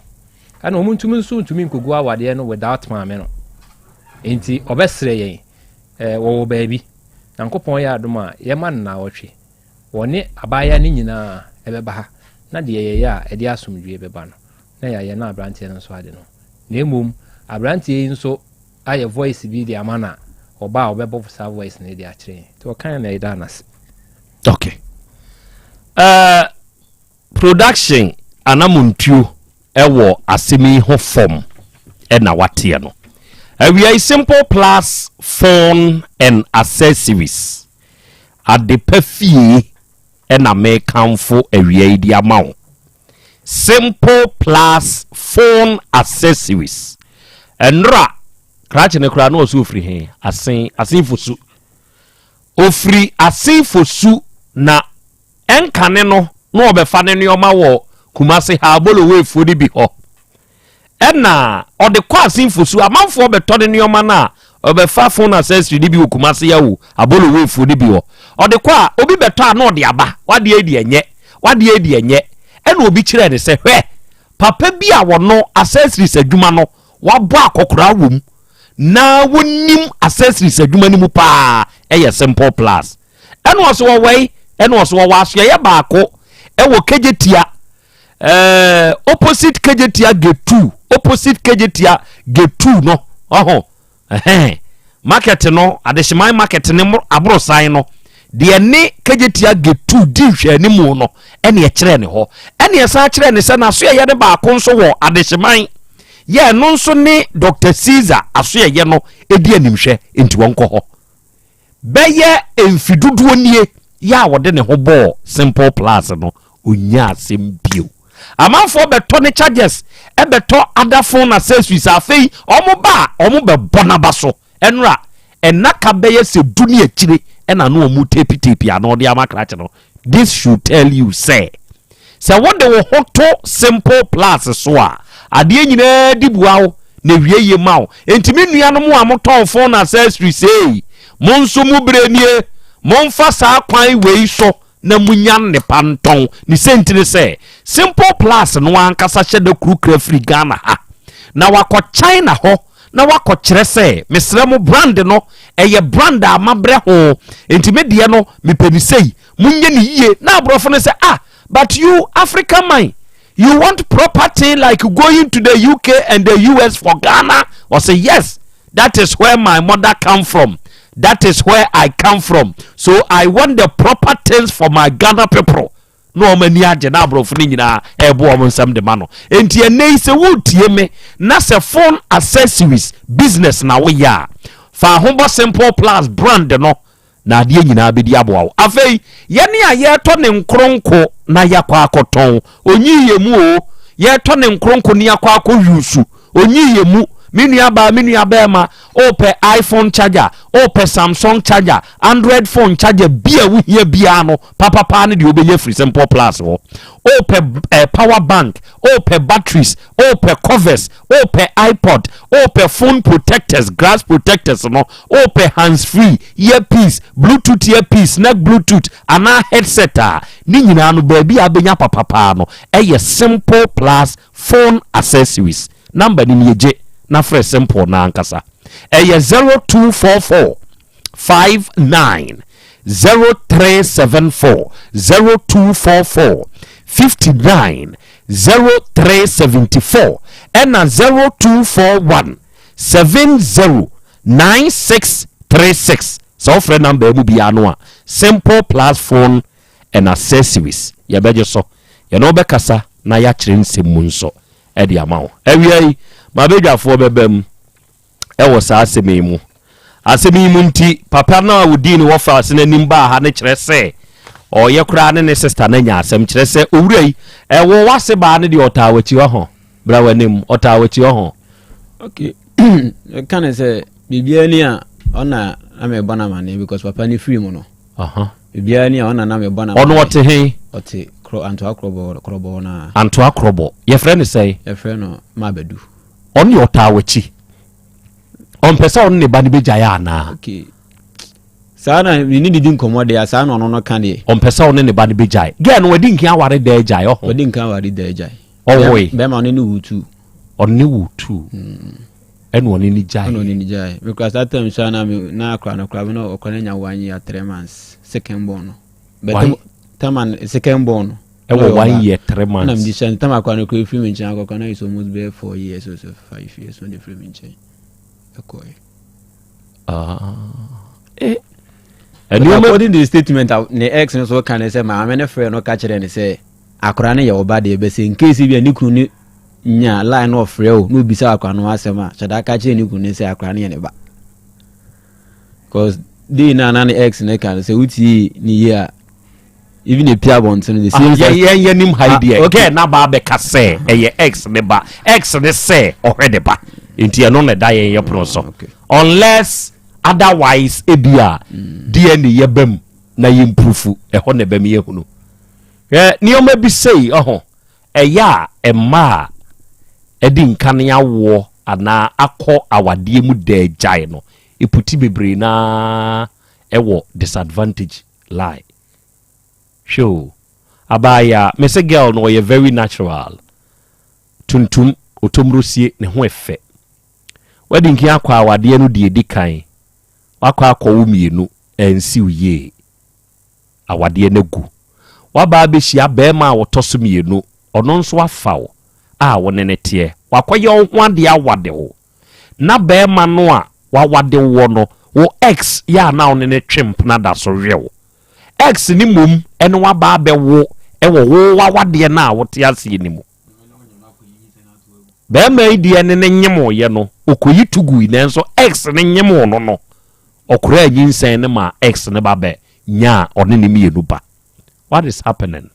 Ɛna wɔn ntumi nso ntumi nkɔgu awadeɛ no without maame no. Nti ɔbɛsrɛ yɛn, eh, wɔwɔ baabi. Nyankopɔn yɛ adom a, yɛma no naawɔtwe. Wɔne abaayewa no nyinaa bɛba ha, na deɛ yɛyɛ a ɛde asomdwoeɛ bɛba no, na yɛayɛ na aberanteɛ no nso ade no. Na mmom, aberanteɛ yi nso ayɛ voice bi de ama no a, ɔba a ɔbɛbɔ saa voice no de akyerɛ yɛn. Nti ɔkaeɛ na yɛdaa no ase. Okay. Uh, production anamontuo ɛwɔ asɛm yi ho fam ɛna wateɛ no. Awia yi Simple Plus phone and accessories Adepa fie na mekamfo awia yi de ama wo. Simple Plus phone accessories. Ɛnora, krakye no koraa na ɔsɛ ofiri he? Asen, Asen Fosu. Ofiri Asen Fosu na ɛnkane no na ɔbɛfa ne nneɛma wɔ Kumase ha Abolowefoɔ no bi hɔ. Ɛna ɔde kɔ asenfo so amanfoɔ bɛtɔ ne nneɛma no a ɔbɛfa phone accessory no bi wɔ Kumasi awo abolowefoɔ no bi hɔ ɔde kɔ a obi bɛtɔ a na ɔde aba wadeɛ yi deɛ nyɛ wadeɛ yi deɛ nyɛ ɛna obi kyerɛɛ ne sɛ hwɛ papa bi a wɔno accessories adwuma no wabɔ akɔkoraa wɔ mu na wɔnim accessories adwuma no mu paa ɛyɛ simple plus ɛna ɔso wɔwɛi ɛna ɔso wɔwɔ asoɛyɛ baako ɛwɔ kegyetia ɛɛ opposite kejetia gate 2 opposite kejetia gate 2 no ɔho ɛhɛn market no adehyeman market ne aborosan no deɛ ne kejetia gate 2 di nhwɛanimu no ɛne ɛkyerɛ ne hɔ ɛne ɛsan kyerɛ ne sɛ n'asoɛyɛ no baako nso wɔ adehyeman yɛ ɛno nso ne Dr. Caesar asoɛyɛ no ɛdi animhwɛ nti wɔn kɔ hɔ Bɛyɛ mfe dodoɔ nie yɛ a ɔde ne ho bɔɔ Simple Plus no, ɔnyaa asɛm bio. Amanfoɔ bɛtɔ ne chargers, bɛtɔ other phone accessories a afei wɔn ba a wɔn bɛbɔ n'aba so. Ɛnora, nnaka bɛyɛ sɛ du ne akyire ɛna na wɔn tepi tepi ano de ama krakye no. This should tell you sɛ, Sɛ wode wo ho to Simple Plus so a, adeɛ nyinaa di bua wo na ɛwie yie ma wo. Enti me nuanom a motɔn phone accessories ei, mo nso mo berɛ nie, momfa saa kwan wei so. na munya nnepa ntɔn. Ne sɛnti ne sɛ, Simple Plus no ankasa hyɛ da kurukura firi Ghana ha na wakɔ China hɔ na wakɔ kyerɛ sɛ, mesrɛ mo brand no ɛyɛ brand a mabrɛ ho, nti me deɛ no mepɛ ne sei, monyɛ ne yie. Na aborɔfo no sɛ, ah, but you African man, you want proper thing like going to the UK and the US for Ghana? Ɔsɛ yes, that is where my mother come from, that is where I come from, so I want the proper things for my Ghana people. Na wɔn ani agye na aborɔfo no nyinaa ɛrebɔ wɔn nsɛm de ma no. Nti ɛnɛ yi sɛ woretie me na sɛ phone accessories business na woyɛ a, fa ho bɔ Simple Plus brand no na adeɛ nyinaa bɛdi aboa wo. Afei, yɛne a yɛretɔ ne nkronko na yɛakɔ akɔtɔn, ɔnyii yɛn mu o, yɛretɔ ne nkronko ne yɛakɔ akɔ yusu, ɔnyii yɛn mu. Me nua baa, me nua bɛrima, wopɛ iPhone charger, wopɛ Samsung charger, Android phone charger bi a wohia biara no, papapaa ne deɛ wobɛnya firi Simple Plus hɔ. Wopɛ eh, power bank, wopɛ batteries, wopɛ covers, wopɛ iPod, wopɛ phone protectors, glass protectors no, wopɛ hands free, earpiece, bluetooth earpiece, neck bluetooth anaa headset a, ne nyinaa no baabi a abɛnya papapaa no ɛyɛ Simple Plus phone accessories. Number no nie, gye na frɛ Simple no ankasa. Ɛyɛ 0244 59 0374, 0244 59 0374 ɛna 0241 70 9636. Sɛ wofrɛ number mu biara no a, Simple Plus phone and accessories yɛbɛgye so, yɛne wobɛkasa na yɛakyerɛ nsɛm mu nso de ama wo. Awia yi mabadwafoɔ bɛba mu ɛwɔ saa asɛm yi mu. Asɛm yi mu nti, papa no a ɔdii ne wɔfaase no anim baa ha no kyerɛ sɛ ɔyɛ koraa ne ne sista no anya asɛm. Kyerɛ sɛ owura yi, ɛwɔ w'ase baa no deɛ ɔtaa w'akyi ɔho. Bra w'anim, ɔtaa w'akyi ɔho. Okay, ɛka ne sɛ biribiara ni a ɔna na mebɔ no amaneɛ because papa no firi mu no. Biribiara ni a ɔna na mebɔ no amaneɛ. Ɔno ɔte he? Ɔte korɔ Antoa Korɔbɔ Korɔbɔ no a. Antoa Korɔbɔ. Yɛfrɛ no sɛn? Yɛfrɛ no Mabadu. Ɔno deɛ ɔtaa w'akyi. Ɔmpɛ sɛ ɔne ne ba no bɛgyae anaa? Okay. Saa na me ne didi nkɔmmɔ deɛ, saa na ɔno no ka deɛ. Ɔmpɛ sɛ ɔne ne ba no bɛgyae. Girl no wadi nkan aware da agyae ɔho. Wadi nkan aware da agyae. Ɔwoe. Bɛrima ɔne ne wu tu. Ɔne ne wu tu. Ɛna ɔne ne gyae. Ɛna ɔne ne gyae. Mekura saa time so a na me na akora no kora me na ɔkora no anya 1 year 3 months second born no. But time and second born no. Ɛwɔ 1 year 3 months. Na mede hyɛ no time akora no kora efiri me nkyɛn akɔkora na is almost bɛyɛ 4 years or so 5 years na ɔde firi me nkyɛn ɛkɔɛ. Ah. Eh. Nneɛma according to the statement ne ex no so ka ne sɛ maame ne frɛ no ka kyerɛ ne sɛ akora no yɛ ɔba deɛ bɛsɛ in case bi a ne kunu ne nya line na ɔfrɛ o na obisa akora no asɛm a hyɛda ka kyerɛ ne kunu ne sɛ akora no yɛ ne ba, cause day na na ne ex ne ka no sɛ wotie ne yie a even epi abɔnten the same. Yɛn yɛn yɛn nim ha yi deɛ, girl na ba abɛka sɛ ɛyɛ ex ne ba, ex ne sɛ ɔhwɛ ne ba, nti ɛno na ɛda yɛn yɛ pono so unless otherwise ebi a DNA yɛ bɛm na yɛn mpurufu ɛhɔ na ɛbɛm yɛ hunu. Hwɛ nneɛma bi sei ɔho ɛyɛ a mmaa a ɛdi nkane awoɔ anaa akɔ awadeɛ mu da agyae no eputi bebree naa ɛwɔ disadvantage lie. Hwɛ o, abaayaa, me se girl no ɔyɛ very natural, tuntum, otomrosie, ne ho ɛfɛ. Wadi nkin akɔ awadeɛ no deɛ edi kan, wakɔ akɔwo mmienu, ɛnsiw yie, awadeɛ no agu. Waba abɛhyia bɛrima a wɔtɔ so mmienu, ɔno nso afa wo a wo ne ne teɛ, wakɔyɛ wo ho adeɛ awade wo. Na bɛrima no a wawade woɔ no, wo ex yɛ a na wo ne ne twe mpena da so we wo. Ex ne mmom ɛne waba abɛwo ɛwɔ wo wawadeɛ no a wote aseɛ no mu. Bɛrima yi deɛ ne ne nyemoyɛ no, ɔkɔyi to gui, nanso ex ne nyemo no no, ɔkoraa nyinsɛn no ma ex ne ba bɛ nyaa ɔne ne mmienu ba. What is happening?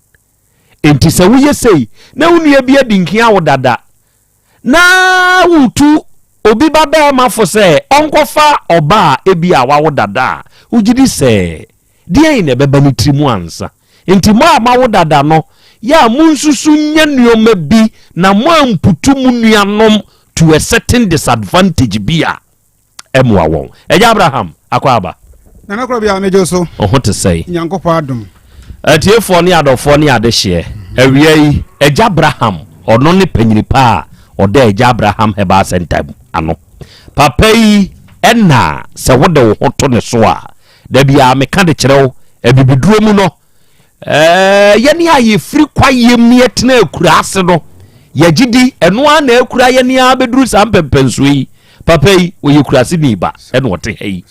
Enti sɛ woyɛ sei na wo nua bi adi nkia wo dada na wotu obi ba bɛrima fo sɛ ɔnkɔfa ɔba a ebi a wawo dada a, wogye di sɛ deɛn na ɛbɛba ne tiri mu ansa? Nti mo a mawo dada no, yɛ a monsusu nyɛ nneɛma bi na mo amputu mo nuanom to a certain disadvantage bi a ɛmoa wɔn. Ɛgya Abraham akɔ aba. Nana korɔ bia megye so. Ɔho te sɛe. Nyankopɔn adom. Atiefoɔ ne adɔfoɔ ne adehyeɛ, awia yi, Agya Abraham, ɔno ne panyini pa a ɔda Agya Abraham Herbal Center mu ano. Papa yi na sɛ wode wo ho to ne so a, da biara meka de kyerɛ wo, abibiduro mu no, ɛɛ, yɛne a yɛfiri kwayɛm ne yɛtena akura ase no, yɛgye di, ɛno ara na akura yɛne ara bɛduru saa mpɛmpɛnsoɔ yi. Papa yi, ɔyɛ kuraseni ba, ɛna ɔte ha yi.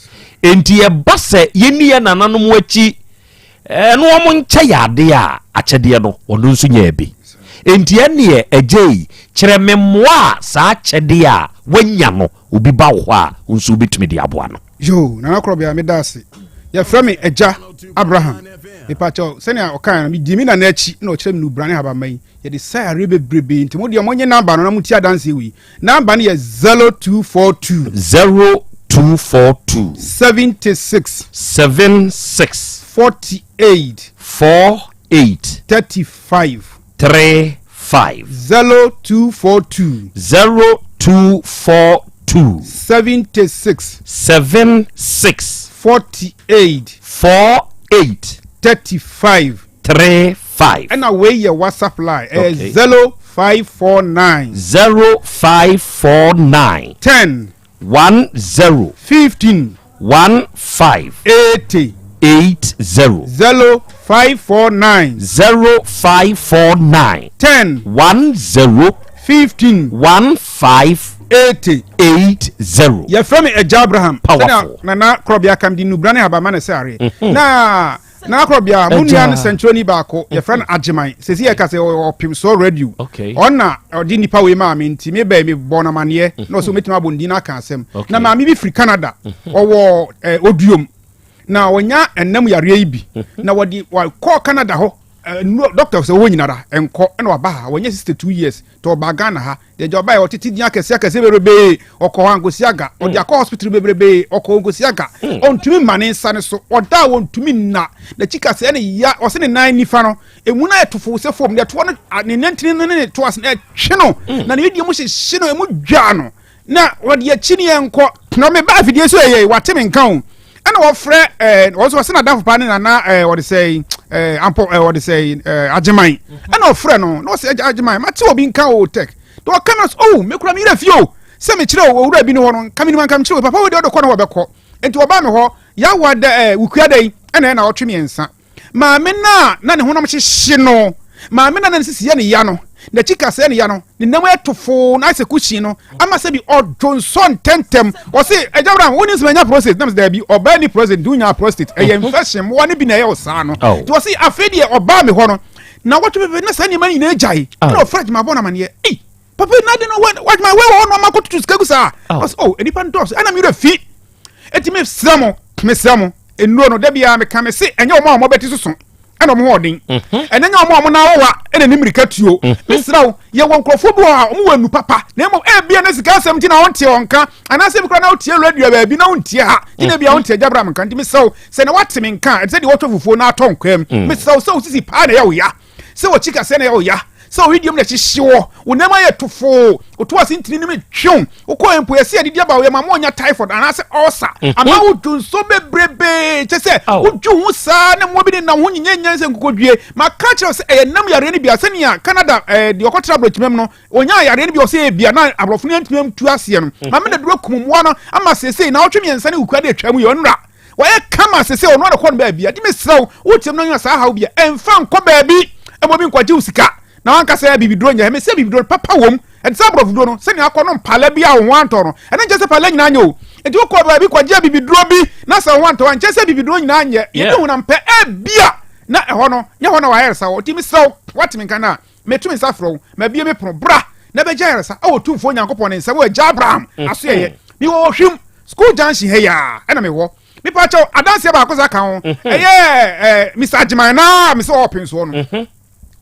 Enti ɛba sɛ yɛnni yɛn nananom akyi Ɛno wɔn nkyɛ yɛ adeɛ a akyɛdeɛ no ɔno nso nyaa bi. Enti ɛnneɛ agya yi, kyerɛ me mmoa a saa akyɛdeɛ a woanya no obi ba wo hɔ a wo nso wobɛtumi de aboa no. Yoo, Nana Korɔbea, meda ase. Yɛfrɛ me Agya Abraham. Mepakyɛw, sɛnea ɔkae no, midii me nana akyi na ɔkyerɛ me nubra ne habamma yi. Yɛde sa yareɛ bebrebe, nti mo deɛ monye namba no na montie adanseɛ wei. Namba no yɛ 0242. 0242. 76. 76. 48. 48. 35. 35. 0242. 0242. 76. 76. 48. 48. 35. 35. Ɛna wei yɛ WhatsApp line. Ɛyɛ okay. 0549. 0549. 10. 10. 15. 15. 80. 80. 0549. 0549. 10. 10. 15. 15. 80. 80. Yɛfrɛ me Agya Abraham. Powerful. Sɛnea Nana Korɔbea kam de nubra ne habama na ɛsɛ areɛ. Na Nana Korɔbea, mo nua no sɛnkyerɛni baako, yɛfrɛ no Agyeman. Sɛsi yɛka sɛ ɔwɔ Ɔpemsoɔ Radio. Ɔna ɔde nipa wei maa me nti mebɛɛ mebɔɔ no amaneɛ na ɔsɛ ɔmɛtumi abɔ ne din aka asɛm. Na maame bi firi Canada, ɔwɔ eh, Oduom. Na ɔnya ɛnam yareɛ yi bi. Na wɔde wakɔ Canada hɔ, eh, nnuro doctor sɛ ɔwɔ nyinara ɛnkɔ ɛna waba ha, wɔnyɛ 62 years, tɔ ɔbaa Ghana ha. Deɛ gya ɔbaeɛ ɔtete din akɛseɛ akɛseɛ bebrebee ɔkɔ hɔ ankosi aga ɔde akɔ hospital bebrebee ɔkɔ nkosi aga ɔntumi mma ne nsa no so ɔda a ɔntumi nna n'akyi kaseɛ ne ya ɔse ne nan nifa no emu no ayɛ tofo sɛ fam deɛ toɔ no ne nantini no ne ne to ase no ɛtwe no na ne wedeɛ mu hyehye no emu dwa no na ɔde akyi ne yɛn kɔ na me ba afidie so ɛyɛ wate me nka o ɛna wɔfrɛ ɛɛ wɔn nso wɔsɛ n'adamfo paa ne nana ɛɛ wɔde sɛ ɛɛ ampɔ ɛɛ wɔde sɛ ɛɛ agyeman ɛna ɔfrɛ no na ɔsɛ agyeman mate obi nka o tɛk de ɔka no o mekura mi yɛrɛ fie o sɛ mekyerɛ o owura bi ne hɔ no nka mi nim anka mekyerɛ o papa wo deɛ ɔde kɔ no wɔbɛkɔ nti ɔbaa mi hɔ yawa da ɛɛ wukua da yi ɛna ɛna ɔtwe mmiɛnsa Maame no a na ne honam hyehye no, maame no a na ne sisi yɛ ne ya no, n'akyi kasɛɛ ne ya no, ne nam ayɛ tofoo na ayɛ sɛ kusin no, ama sɛ bi ɔdwo nsɔ ntɛmntɛm. Ɔse, Agya Abraham, wonim sɛ manya prostate? Na mesɛ, daabi, ɔbaa ni prostate, nti wonyaa prostate. Ɛyɛ mhm. infection, mmoa no bi na ɛyɛ wo saa no. Oh. Nti ɔse, afei deɛ ɔbaa me hɔ no, na wɔtwe pɛpɛ na saa nneɛma no nyinaa gyae. Oh. Ɛna ɔfrɛ adwuma bɔ no amaneɛ. Ei, papa na ade no wadwuma wei wɔ hɔ no ama kɔtutu sika gu saa. Ɔse, oh, nnipa no dɔɔso, ɛna me werɛ fi. Enti mesrɛ mo, mesrɛ mo, nnuro no, da biara meka me se, ɛnyɛ wɔn a wɔn abati soso ɛna wɔn ho ɔden, mhm. ɛnyɛ nyɛ wɔn a wɔn nan wowa ɛna ne mmirika tuo. Mhm. Mesrɛ wo, yɛwɔ nkurɔfoɔ bi wɔ hɔ a wɔn wɔ anu papa, na mmom ebia na sika asɛm nti na wɔnte wɔn nka, anaasɛ bi koraa na wotie radio baabi na wontie ha, nti na ebia mhm. wonte Agya Abraham nka. Nti mesrɛ wo, sɛ na woate me nka a, ɛte sɛ deɛ wɔtwa fufuo na atɔ nkwam. Mm. Mesrɛ wo sɛ wo sisi paa na ɛyɛ wo ya. Sɛ wɔkyi kaseɛ na ɛyɛ wo ya, sɛ wo wedeɛm na ɛhyehye wɔ, wo nam ayɛ tofoo, wo to ase ntini no mu retwe wo, wokɔ mpo yɛsɛ yɛdidi aba wo yam ama woanya typhoid anaasɛ ulcer, mhm. ama wodwo nso bebrebee, kyɛ sɛ wodwo ho saa na mmoa bi ne nam ho nyinyanyan sɛ nkokodwie. Maka kyerɛ wo sɛ ɛyɛ nam yareɛ no bi a sɛnea Canada eh, deɛ ɔkɔtra aborɔkyimam no ɔnyaa yareɛ no bi ɔsɛ ebia na aborɔfo no antumi amtu aseɛ no. Mhm. Maame na duro kum mmoa no ama seesei na ɔtwe mmiɛnsa ne wukua de atwa mu yɛ ɔnora. Wayɛ kama sese ɔno ara kɔ no baabi a. Nti mesrɛ wo, wotiam na wonya saa haw bi a, ɛmfa nkɔ baabi ma obi nkɔgye wo sika na wanka sɛ bibiduro nyɛ. Mese bibiduro papa wom. Ɛte sɛ aborɔfoduro no, sɛnea akɔnom pala bi a wo ho antɔ no, ɛno nkyerɛ sɛ pala nyinaa nyɛ o. Nti wokɔ baabi kɔgye abibiduro bi na sɛ wo ho antɔ a, nkyerɛ sɛ bibiduro nyinaa nyɛ. Yɛde honam pɛ, ebia na ɛhɔ no, nyɛ hɔ na w'ayaresa wɔ. Nti mesrɛ wo, woate me nka no a, Meto me nsa frɛ wo, mabue me pono, bra na bɛgye ayaresa wɔ Otumfoɔ Nyankopɔn ne nsam wɔ Agya Abraham mm. asoɛeɛ. Mewɔ Ɔhwim School Junction ha yi a ɛna mewɔ. Mepa kyɛw, adanseɛ baako sa ka ho. Mhm. Ɛyɛ eh, Mr. Agyeman na mesɛ ɔɔpen soɔ no. Mhm.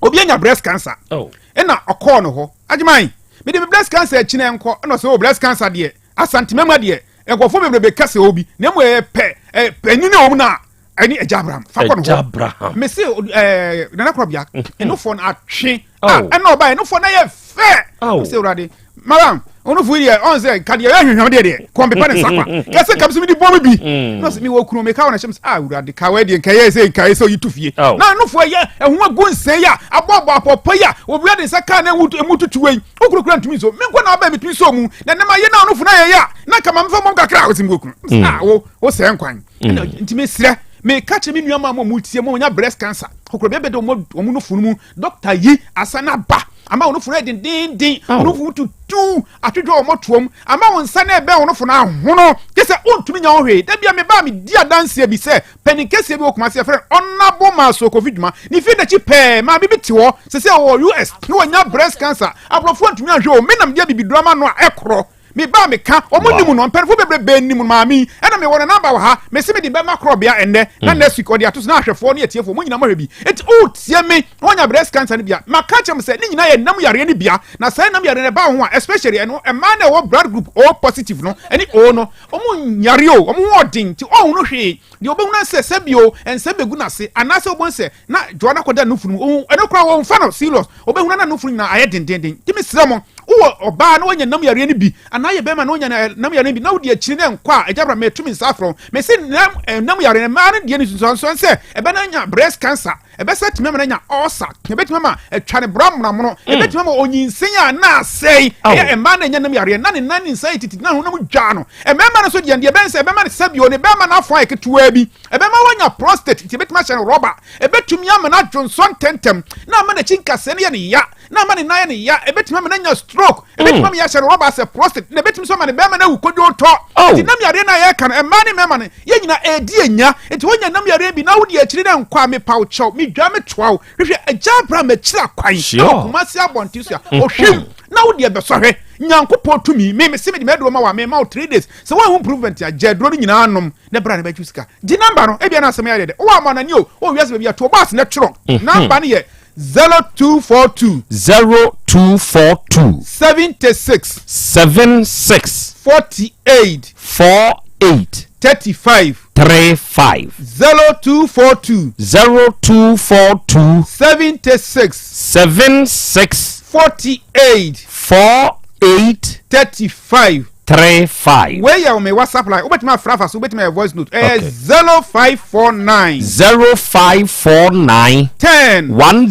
Obi anya breast cancer. Oh. Ɛna ɔkɔɔ no hɔ. Agyeman, mede me breast cancer akyi na ɛnkɔ. Ɛna ɔsɛ, oh breast cancer deɛ, Asantemama deɛ, nkurɔfoɔ bebrebe ka sɛ obi, na mmom ɛyɛ pɛ, panyin a wɔn na ɛne agya abraham fa kɔ no hɔ abraham mese ɛɛ nana korɔbea ɛnofoɔ no atwe Oh. a ɛna ɔbaa ɛnofoɔ no ayɛ fɛ. Sɛ awurade madam ɔno fo deɛ ɔn sɛ nka deɛ ɛyɛ hwehwɛm deɛ deɛ kɔmpepa ne nsa kwa kɛsɛ kam sɛ mede bɔ me bi mm. na sɛ mewɔ kunu meka wɔ no hyɛm sɛ ah awurade ka wɔ deɛ nka ɛyɛ sɛ nka ɛyɛ sɛ ɔyi to fie na no fo ɛyɛ ɛho agu nsɛn yi a abɔbɔ apɔpɔ yi a obi ade nsa kaa na ɛmu tutu wei wokurokura ntumi nso menkɔ na abɛn metumi sɔ mu na nɛma yɛ na ɔno fo na yɛyɛ a na nka ma mefa mmɔm kakra a wɔsɛ mewɔ kunu mm. ah wo wo sɛ nkwan mm. nti mesrɛ meka kyerɛ me nua ma mo tie mo nya breast cancer kokoro bɛbɛ de wɔn no funu mu dɔkta yi asa na ba ama wɔn funu ayɛ dendenden wɔn funu tutu atwitwa wɔn toam ama wɔn nsa na ɛbɛn wɔn funu ahono kyɛ sɛ wɔntumi nya wɔn hwee dabi a meba a medi adanseɛ bi sɛ panin kɛseɛ bi wɔ Kumasi yɛfrɛ no Honourable Maso Kofi Dwuma ne fie n'akyi pɛɛ maame bi te hɔ sɛ sɛ ɔwɔ US na wɔnya breast cancer aborɔfoɔ ntumi anhwɛ o menam deɛ bibiduro ama no a ɛkorɔ Me ba a meka, wɔn nim no, mpanyinfoɔ bebrebe nim no, maame yi, ɛna mewɔ ne namba wɔ ha, mese mede bɛma korɔbea ɛnnɛ, na mm. next week ɔde ato so na ahwɛfoɔ ne atiefoɔ, mo nyinaa mohwɛ bi. Enti wotie me, na wɔnya breast cancer no bia, maka kyerɛ mo sɛ ne nyinaa yɛ nam yareɛ no bia, na saa nam yareɛ no ɛba wo ho a, especially ɛno, mmaa na ɛwɔ blood group O positive no, ɛne O no, wɔn nyare o, wɔn ho ɔden, nti ɔnhunu hwee, deɛ ɔbɛhunu sɛ sɛbio nsa bɛgu n'ase, anaasɛ ɔbɛhu sɛ na dwoa no akɔda nufunu mu, ɔhu ɛno koraa wɔmfa no serious, Wobɛhunu na nofo nyinaa ayɛ dendenden. Nti mesrɛ mo, wowɔ ɔbaa na wanya nam yareɛ no bi, anaa yɛ bɛrima na wanya nam yareɛ no bi, na wodi akyiri na ɛnkɔ a, Agya Abraham, meto me nsa afrɛ wo. Mese nam, eh, nam yareɛ no, mmaa no deɛ no nsunsuansoɔ ne sɛ, ɛbɛ no anya breast cancer, ɛbɛsa atumi ama no anya ulcer, ɛbɛtumi ama atwa ne bra monamono, mm. ɛbɛtumi ama onyinsen a na asɛe. Ɛyɛ mmaa na ɛnya nam yareɛ, na ne nan ne nsa yɛ titi, na honam dwaa no. Mmarima no nso deɛ, deɛ ɛbɛn sɛ ɛbɛma no sɛbio, ne bɛrima no afɔ ayɛ ketewaa bi. Ɛbɛma wanya prostate, nti ɛbɛtumi ahyɛ no rɔba. Ɛbɛtumi ama no adwonsɔ ntɛmntɛm, na ama n'akyi nkasɛɛ no yɛ no ya, na ama ne nan yɛ no ya. Ɛbɛtumi ama no anya stroke. Ɛbɛtumi mm. ama yɛahyɛ no rɔba asɛ prostate, na ɛbɛtumi nso ama ne bɛrima no awu kodwo tɔ. Oh. Nti nam yareɛ no a yɛreka no, mmaa ne mmarima no, yɛn nyinaa ɛredi anya. Nti wonya nam yareɛ bi na wodi akyiri na nkɔ a mepaw kyɛw, medwa metoa wo. Hwehwɛ agya Abraham akyiri akwan ɛwɔ Kumasi abɔnten so a, ɔhwɛm na wode ɛbɛsɔ hwɛ. Nyankopɔn tumi, me mese mede m'aduro ma wo a, mema wo 3 days. Sɛ woanhu improvement a, gya aduro no nyinaa nom. na bra na bɛgye sika gye namba no ebia na asɛm yɛ dɛ wowɔ amanani o wɔ wiase baabi a to ɔbɔ ase na twerɛ mhm. namba no yɛ 0242 0242 76 76 48 48 35 35 0242 0242 76 76 48 48 35 35. Wei yɛ me WhatsApp line. Wobɛtumi afra afa so, wobɛtumi ayɛ voice note. Ɛyɛ 0549. 0549. 10. 10.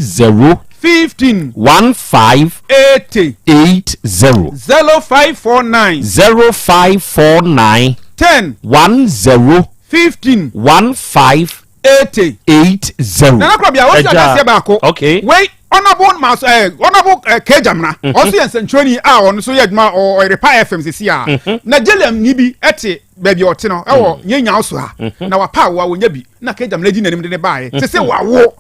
15. 15. 80. 80. 0549. 0549. 10. 10. 15. 15. 80. 80. Nana Korabea, wɔsi adanseɛ baako. Okay. Wei honourable mas ɛɛ eh, honourable ɛɛ eh, kejamina. Mhm. Ɔso yɛ nsɛntwerɛni a ɔno nso yɛ adwuma ɔyɛrepa FM sisi a. Mhm. Nigeria ni bi ɛte baabi a ɔte no ɛwɔ mhm. nyɛ nyaw so ha. Na wapa awo a wɔnya bi na kejamina di n'anim de ne baayɛ. Sese wawo.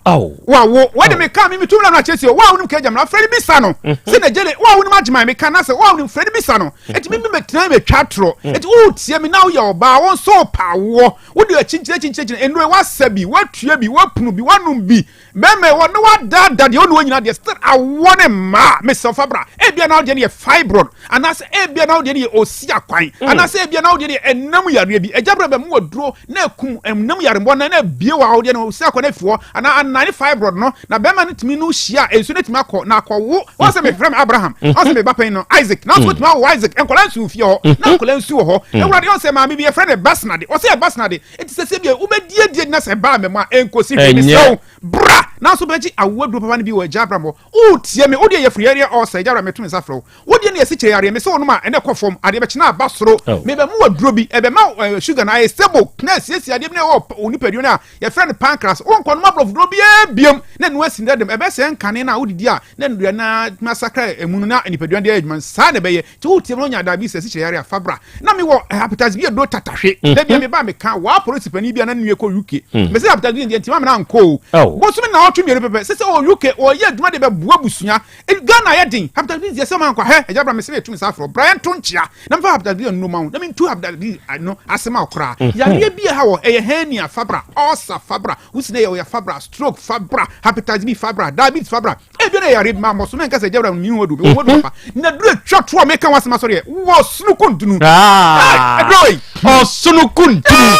Wawo. Wɔde mi ka mi mi tum na no akyerɛ si o. Wa wonim kejamina afrɛ ne bisa no. Sɛ Nigeria wa wonim agyeman mi ka na sɛ wa wonim frɛ ne bisa no. Eti mi mi bɛ tena mi twa torɔ. Eti o tie mi na woyɛ ɔbaa wɔn so pa awoɔ. Wode akyinkyini akyinkyini nnuro yi, woasa bi, woatua bi, woapunu bi, woanom bi. Bɛrima yi, wɔne woadaadaa deɛ wone wɔ nyinaa deɛ still awoɔ ne mmaa. Mesrɛ fa bra. Ebia na wodeɛ no yɛ fibroid, anaasɛ ebia na wodeɛ no yɛ osi akwan, mm. anaasɛ ebia na wodeɛ no yɛ ɛnam yareɛ bi. Agya bra bɛmu aduro na ekum ɛnam yaremboa na na ebie wɔ awodeɛ no osi akwan afi hɔ, anaa anane fibroid no, na bɛrima no tumi no hyia a nsuo no tumi akɔ na akɔwo. Wɔn sɛ mefrɛ me Abraham, wɔn sɛ me ba panyin no Isaac, na nso tumi awo Isaac. Nkwadaa nsu fie hɔ, na nkwadaa nsu wɔ hɔ. Ewurade wɔn sɛ maame bi yɛfrɛ no Basnade, wɔsɛ yɛ Basnade. Eti sɛ sɛ bi wobɛdiedie na sɛ baa mɛmu a ɛnkosi hwee. Mesrɛ wo bra, nanso bɛgye awoɔ aduro papa no bi wɔ Agya Abraham hɔ. Wotie me, wodeɛ yɛ firi yareɛ ɔɔsa, Agya Abraham meto me nsa frɛ wo. Wodeɛ no yɛ sikyere yareɛ, mesɛ wonom a ɛnɛ kɔ fam, adeɛ bɛkye na aba soro. Mebɛmu aduro bi, ɛbɛma sugar no ayɛ stable, na asiesie adeɛ bi na ɛwɔ wo nipadua no a yɛfrɛ no pancreas. Wonkɔ nom aborɔfo duro biara biom na ɛno asi dɛ dɛm. Ɛbɛsɛe nkane no a wodidi a na nnuane no atumi asakra emu no na nipadua no de ayɛ adwuma no. Saa na ɛbɛyɛ. Nti wotie me na wonya diabetes asikyire yare a, fa bra. Na mewɔ eh, hepatitis B aduro tatahwe. Mm. Da bia meba meka waa polisi panin bi a na nue kɔ UK. Mm. Mese hepatitis B deɛ nti ma me na ankɔ o. Oh. Bosome na ɔtwe mmienu pɛpɛ. Sɛ sɛ ɔwɔ UK ɔyɛ adwuma de bɛboa abusua. Eh, Ghana yɛ den. Hepatitis B deɛ sɛ mankɔ hɛ agya bra mese metu me sa afrɛ. Bra yɛnto nkyea na mfa hepatitis B nnuro ma wo na mentu hepatitis B no ase ma wo koraa. Mm-hmm. Yareɛ bi a ɛha wɔ ɛyɛ hernia fa bra, ulcer fa bra, wusi na ɛyɛ ɔyɛ fa bra, stroke fa bra, hepatitis B fa bra, diabetes fa bra. Ebi na yare ma mɔ so na nka sɛ gyawura mi ho do mi ho do papa. Na duro twa to a meka wasɛm asɔre yɛ wɔ sunu kuntunu. Ah. Duro yi. Ɔsunu kuntunu.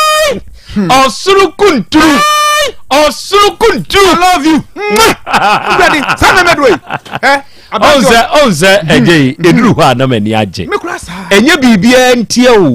Ɔsunu kuntunu. Ɔsoro kuntu. I love you. Wurade saa na mɛdo yi. Ɔnsɛ ɔnsɛ ɛgye yi eduru hɔ a na m'ani agye. Ɛnyɛ biribiara ntia o.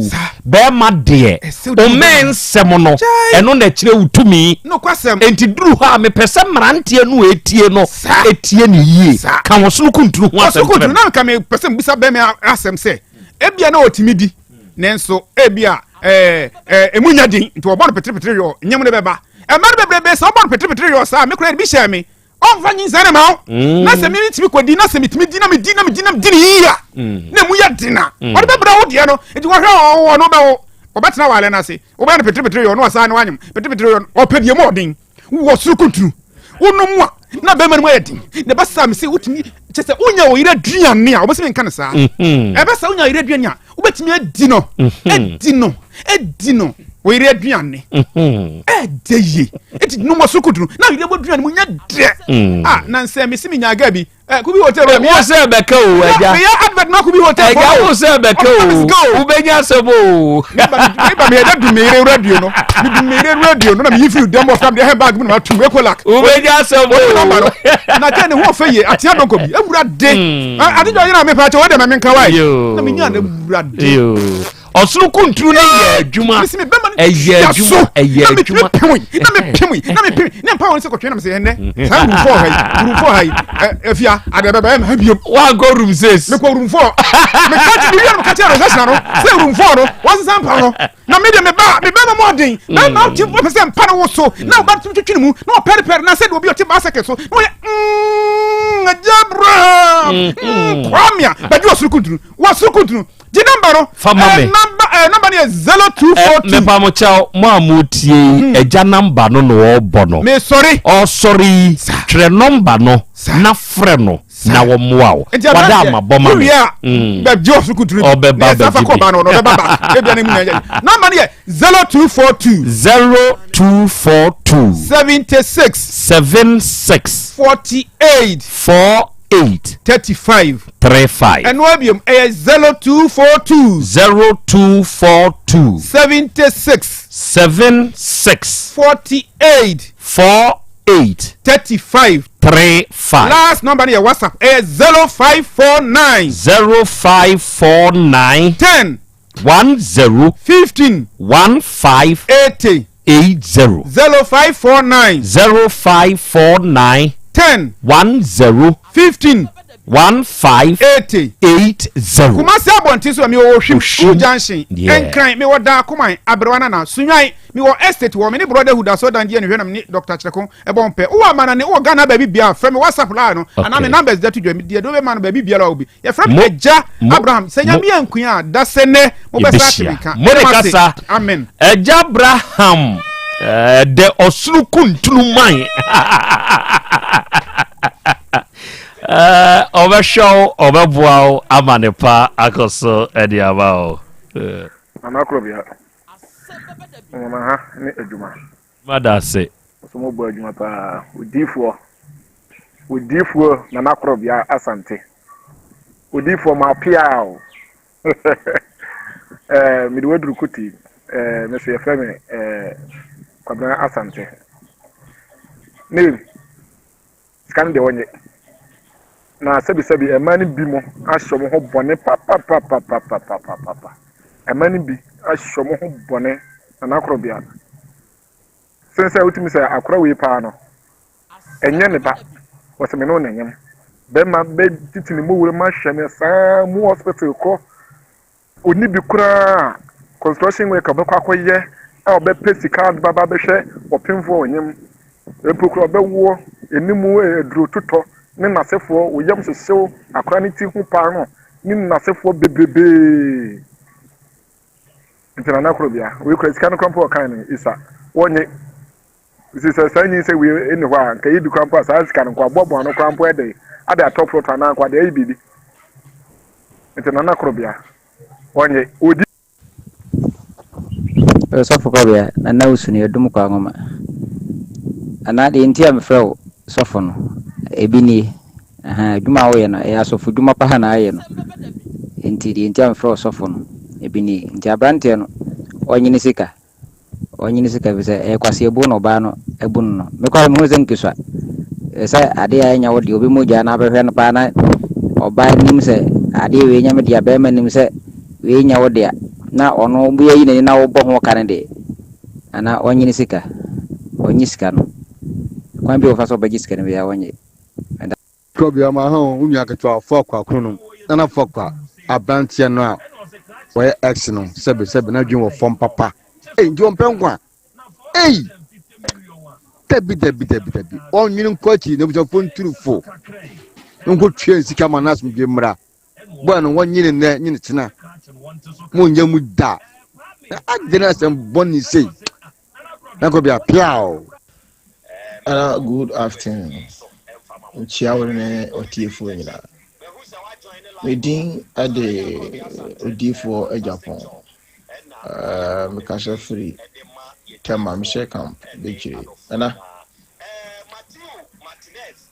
Bɛrima deɛ ɔmɛn nsɛm no ɛno na ɛkyerɛ wo tumi. Enti duru hɔ a mepɛ sɛ mmeranteɛ no etie no etie ne yie. Ka wɔn soro kuntunu ho asɛm kyerɛ. Ɔsoro kuntunu na nka mepɛ sɛ mbisa bɛrima asɛm sɛ ebia na ɔtumi di nanso ebia ɛɛ ɛɛ emu nya den nti wɔbɔ no peterepetere yɔ nyɛm no bɛba. Ɛmɛ no bebrebe sɛ wɔbɔ no peterepetere yɔ saa me koraa ebi hyɛ me. Ɔmfa nyinsɛn ne ma wo. Mm. Na sɛ me tumi kɔdi na sɛ metumi di na medi na medi na medi ne yie a mm. na emu yɛ den a mm. ɔde bɛbrɛ wo deɛ no nti wɔhwɛ ɔwɔ no bɛwo ɔbɛtena wɔ alɛ no ase wobɛyɛ no peterepetere yɔ no ɔsaa no anyem peterepetere yɔ no ɔpɛ deɛ mu ɔden wɔ soro kuntunu wonom a na bɛrima no mu ayɛ den na ɛbɛsa me sɛ wotumi kyɛ sɛ wonya wɔ yere aduane a wɔbɛsɛ menka no saa mm-hmm. ɛbɛsa wonya yere aduane a wobɛtumi adi no mhm. adi no adi no wɔ yere aduane mhm. ɛdɛ yie ɛti nom ɔsoro kuduru na yere bɔ aduane mu nyɛ dɛ mm. ah na nsɛ mesi mi nyaga bi ɛ kubi hotel bɛ wo sɛ bɛka o ɛgya meyɛ advert ma kubi hotel ɛgya wo sɛ bɛka o wobɛnya asɛm o meba meyɛ dɛ dum meyere radio no medum meyere radio no na meyi firi dɛm ɔfam deɛ handbag mu na matum ekolak wobɛnya asɛm o na kyɛ ne ho ɔfɛ yie atea dɔnkɔ bi awura de hmm. Ade dwa yɛn a mepa kyɛ wɔde ma menka wae na menya no awura de ɔsoro kunturu no yɛ adwuma ɛyɛ adwuma ɛyɛ adwuma na mepem na mepem na mpa wɔn sɛ kɔtwe na mesɛ ɛnɛ saa room four ha yi room four ha yi afia ade bɛbɛ ɛma ha biom wankɔ room six mekɔ room four meka kyɛ mewia no meka kyɛ reception no sɛ room four no wɔsesa mpa no na me de me ba me bɛma mu ɔden bɛma mm. ɔte ɔpɛ sɛ mpa no wo so na ɔba tumi twitwi ne mu na ɔpɛrepɛre na sɛdeɛ obi ɔte baasɛkɛ so na ɔyɛ mm, agya abraham mm, mm, kwame a bɛgye ɔsoro kuntunu wɔsoro kuntunu gye namba no fama me namba ɛɛ namba no yɛ 0242 mepa mo kyɛw mo a mo tie yi agya namba no na ɔrebɔ no mesɔre ɔsɔre yi twerɛ nɔmba no na frɛ no na wɔmmoa wo wada ama bɔ ma me bɛgye ɔsoro kuntunu ɔbɛba bɛgye bi ɔbɛba ba ebia ne mu na yɛ namba no yɛ 0242 0242 76 76 48 48 35 35 ɛno abiom ɛyɛ 0242 0242 76 76 48 48 35 35. Last number no yɛ WhatsApp ɛyɛ 0549. 0549. 10. 10. 15. 15. 80. 80. 0549. 0549. 10. 10. 15. 15. 80. 80. Kumasi abɔnten so mewɔ Ohwim School Junction. Nkran mewɔ Daakoman Aberewa Nana Sunwan mewɔ Estate wɔ me ne Brotherhood asɔrdan di anihwɛ na me ne Dr. Kyerɛko ɛbɔ mpɛ wowɔ amanane wowɔ Ghana baabi biara frɛ me WhatsApp line no anaa me numbers da to dwa deɛ de wobɛma no baabi biara wɔ bi yɛfrɛ me Agya Abraham sɛ Nyame ankua a da sɛ nɛ mobɛsa ate me nka mo de kasa amen Agya Abraham eh, the ɔsoro kuntunu man eh, ɔbɛhwɛ wo ɔbɛboa wo ama ne pa akɔ so de ama wo eh. Nana Korobea, nwoma ha ne adwuma. Mada ase. Nso mo bɔ adwuma paa. Odiifoɔ. Odiifoɔ Nana Korobea Asante. Odiifoɔ ma apia o. Eh, mede waduru kuti. Eh, me so yɛfrɛ me eh, Kwabena Asante. Ne Sika no deɛ ɔnyɛ. Na sɛbisɛbi mmaa no bi mo ahyɛ wɔn ho bɔne papapapapapapapa. Mmaa no bi ahyɛ wɔn ho bɔne na n'akorɔbea. Sen sɛ wotumi sɛ akora wei paa no, ɛnyɛ ne ba. Wɔsɛ me ne wo na nyem. Bɛrima bɛtiti ne mowura mu ahwɛ no saa mu hospital kɔ. Ɔnni bi koraa a, construction worker ɔbɛkɔ akɔyɛ a ɔbɛpɛ sika de baba abɛhwɛ ɔpemfoɔ a ɔnyem. Mpo koraa ɔbɛwoɔ, anim aduro totɔ ne n'asefoɔ, wo yam hyehyew, akora ne ti ho paa no ne n'asefoɔ bebrebee. Nti nana koro bia, wei kura sika no kora mpo ɔkan no isa, wɔnye. Nti sɛ saa nyinsɛn wei nni hɔ a, nka ebi koraa mpo a saa sika no nka waboaboa ano koraa mpo ɛdɛn ade atɔ prɔto anaa nka ɔde ayi biribi. Nti Nana Korobea, ɔnye, ɔdi. Sɔfo Korobea, Nana Usu no yɛdom kɔ anwoma. Nana, deɛ nti a mefrɛ wo sɔfo no, ebi nie. Ahaa, adwuma a woyɛ no, ɛyɛ asɔfo dwuma paa na ayɛ no. Nti deɛ nti a mefrɛ wo sɔfo no, ebi nie. Nti aberanteɛ no, ɔnye ne sika. Ɔnye ne sika efisɛ ɛyɛ kwaseabuo na ɔbaa no abu no no. Me koraa mehu sɛ nkesua. Sɛ adeɛ a ɛnyɛ wo deɛ obi mogya na abɛhwɛ no paa na ɔbaa nim sɛ adeɛ wei nyɛ me dea, bɛrima nim sɛ wei nyɛ wo dea na ɔno obi ayi n'ani na wobɔ ho ka no deɛ, anaa ɔnye ne sika. Ɔnye sika no. Kwan bi a ɔfa so ɔbɛgye sika no biara ɔnye. Meda. Krɔbea ma ho wo nua ketewa Fɔkwa kunu no nana Fɔkwa abranteɛ no a wɔyɛ ex no sɛbe sɛbe n'adwene wɔ fam papa ei nti ɔmpɛ nkwa ei dabi dabi dabi dabi ɔnwene nkɔ akyi na abusuafoɔ nturu fo nkɔ tua nsika ma no asomdwe mmra bɔɔ no wɔnye ne nnɛ nye ne kyena monyɛ mu da na adɛn asɛm bɔne sei na kɔ bia piaw. Ana good afternoon. Nkyia wo ne ɔtiefoɔ nyinaa. Me din de Odiifoɔ Agyapong. Uh, mekasa firi Tema, mehyɛ camp bɛkyire. Nana,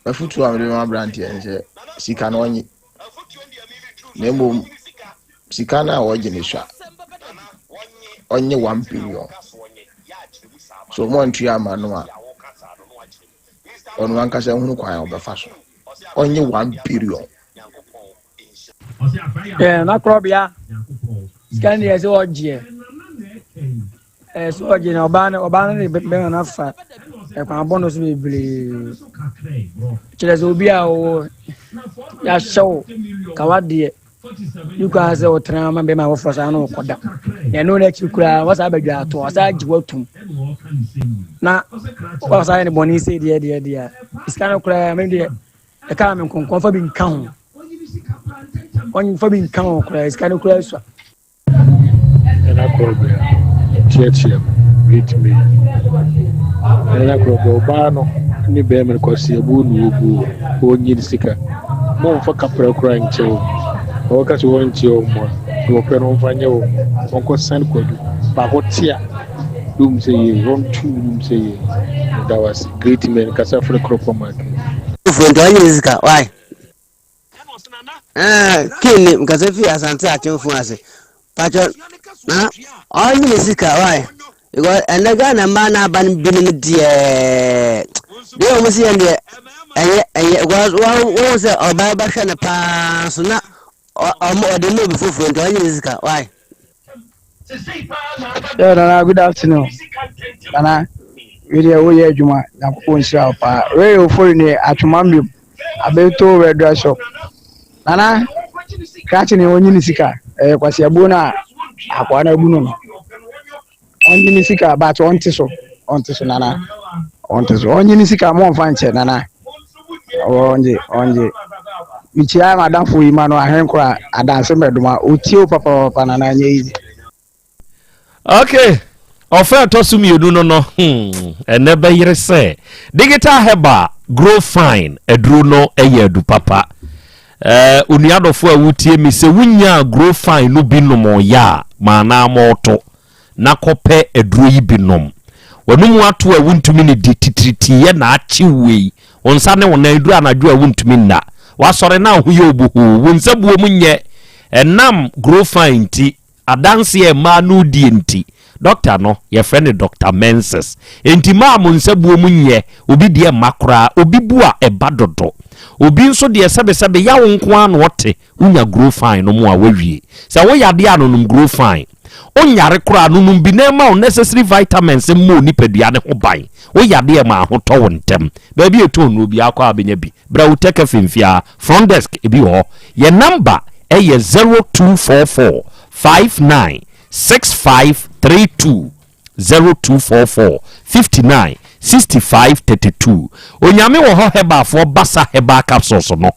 afutuo a mede ma aberanteɛ ne sɛ sika no ɔnye. Na mmom sika no a wɔgye no sua. Ɔnye one billion. So wɔn antua ama no a, ɔno ankasa hunu kwan a ɔbɛfa so. Ɔnye one billion. Yeah, na korɔbea sika no deɛ sɛ ɔgyeɛ ɛɛ sɛ ɔgye na ɔbaa no ɔbaa no de bɛma no afa ɛkwan bɔ no so bebree kyerɛ sɛ obi a ɔwɔ yɛahyɛ wo kawa deɛ ne kwan sɛ ɔtena ma bɛma wɔforɔ saa na ɔkɔda na ɛno no akyi koraa wɔsaa bɛdwa ato ɔsaa gye watum na wɔsaa yɛ ne bɔne sɛ deɛ deɛ deɛ sika no koraa me deɛ ɛkaa me nkonkɔn fa bi nka ho ɔmfa bi nka ho koraa sika no koraa sua Nana Korɔbea teatea mu, Greet me. Nana Korɔbea, ɔbaa no ne bɛrima no kwasiabuo na wɔbuo, wɔnnye ne sika. Momfa kaprɛ koraa nkyɛ wɔn. Na wɔka sɛ wɔnkyɛ wɔn a, deɛ wɔpɛ no wɔmfa nyɛ wɔn. Wɔnkɔsan kwadu. Baako te a, dum sɛ yei, wɔnto dum sɛ yei. Meda wo ase. Great men, kasa frɛ Kropɔ Mark. Fufuo nti ɔnye ne sika why? Eh, king ni nkasa fi asante akyemfo ase. Pacho na ɔnye ne sika why? Because ɛnɛ Ghana mmaa na aba no binom deɛ deɛ wɔn si yɛn deɛ ɛnyɛ ɛnyɛ because wɔn wɔn sɛ ɔbaa bɛhwɛ no paa so na ɔmo ɔde mu obi foforɔ nti ɔnye ne sika why? Yeah, Nana, good afternoon. Nana, we deɛ woyɛ adwuma, Nyankopɔn nhyira wo paa. Wei yɛ ofori ne atwoma mmiom, abeto red shop. Nana, krakye ne ɔnyi ne sika, ɛyɛ kwasi abuo no a akoa no abu no no. Ɔnyi ne sika, but ɔnte so, ɔnte so Nana, ɔnte so. Ɔnyi ne sika, mo ɔnfa nkyɛ Nana. Ɔngye, ɔngye. Mekyia m'adamfo yi ma no ahenkora adanse mmɛdoma. Otie wo papapapa Nana, ɛnyɛ easy. Okay. Ɔfɛ ɛtɔ so mmienu no no, hmm, ɛnɛ bɛyere sɛ digital herbal grow fine aduro no yɛ adu papa. Eh, onua dɔfo a wotie mi sɛ wonyaa grow fine no bi nom yɛ a, maanaa mɔɔto na kɔpɛ aduro yi bi nom. W'anomu ato a wontumi ne di titiritii na akye wei. Wo nsa ne wo nan duru anadwo a wontumi nna. Wasɔre na ho yɛ obuhuu. Wo nsa buo mu nyɛ ɛnam grow fine nti. Adanse a mmaa no redie nti, dɔkta no, yɛfrɛ no Dɔkta Menses. Enti mmaa a mo nsa buo mu nyɛ, obi deɛ mma koraa, obi bu a ɛba dodo. Obi nso deɛ sɛbesɛbe yaw nko ara na ɔte, wonya Grow Fine nom a woawie. Sɛ wo yadeɛ a no nom Grow Fine. Wonyare koraa no nom bi na ɛma wo necessary vitamins mmɔ wo nipadua no ho ban. Wo yadeɛ ma ahotɔ wo ntɛm. Baabi a ɛtɔn nnuro biara kɔ a wobɛnya bi. Bra wo Tech FM fie ha, front desk ebi wɔ hɔ. Yɛn number yɛ 0244 59 65 32, 0244 59 65 32. Onyame wɔ hɔ Herbalfoɔ Basa Herbal Capsules no,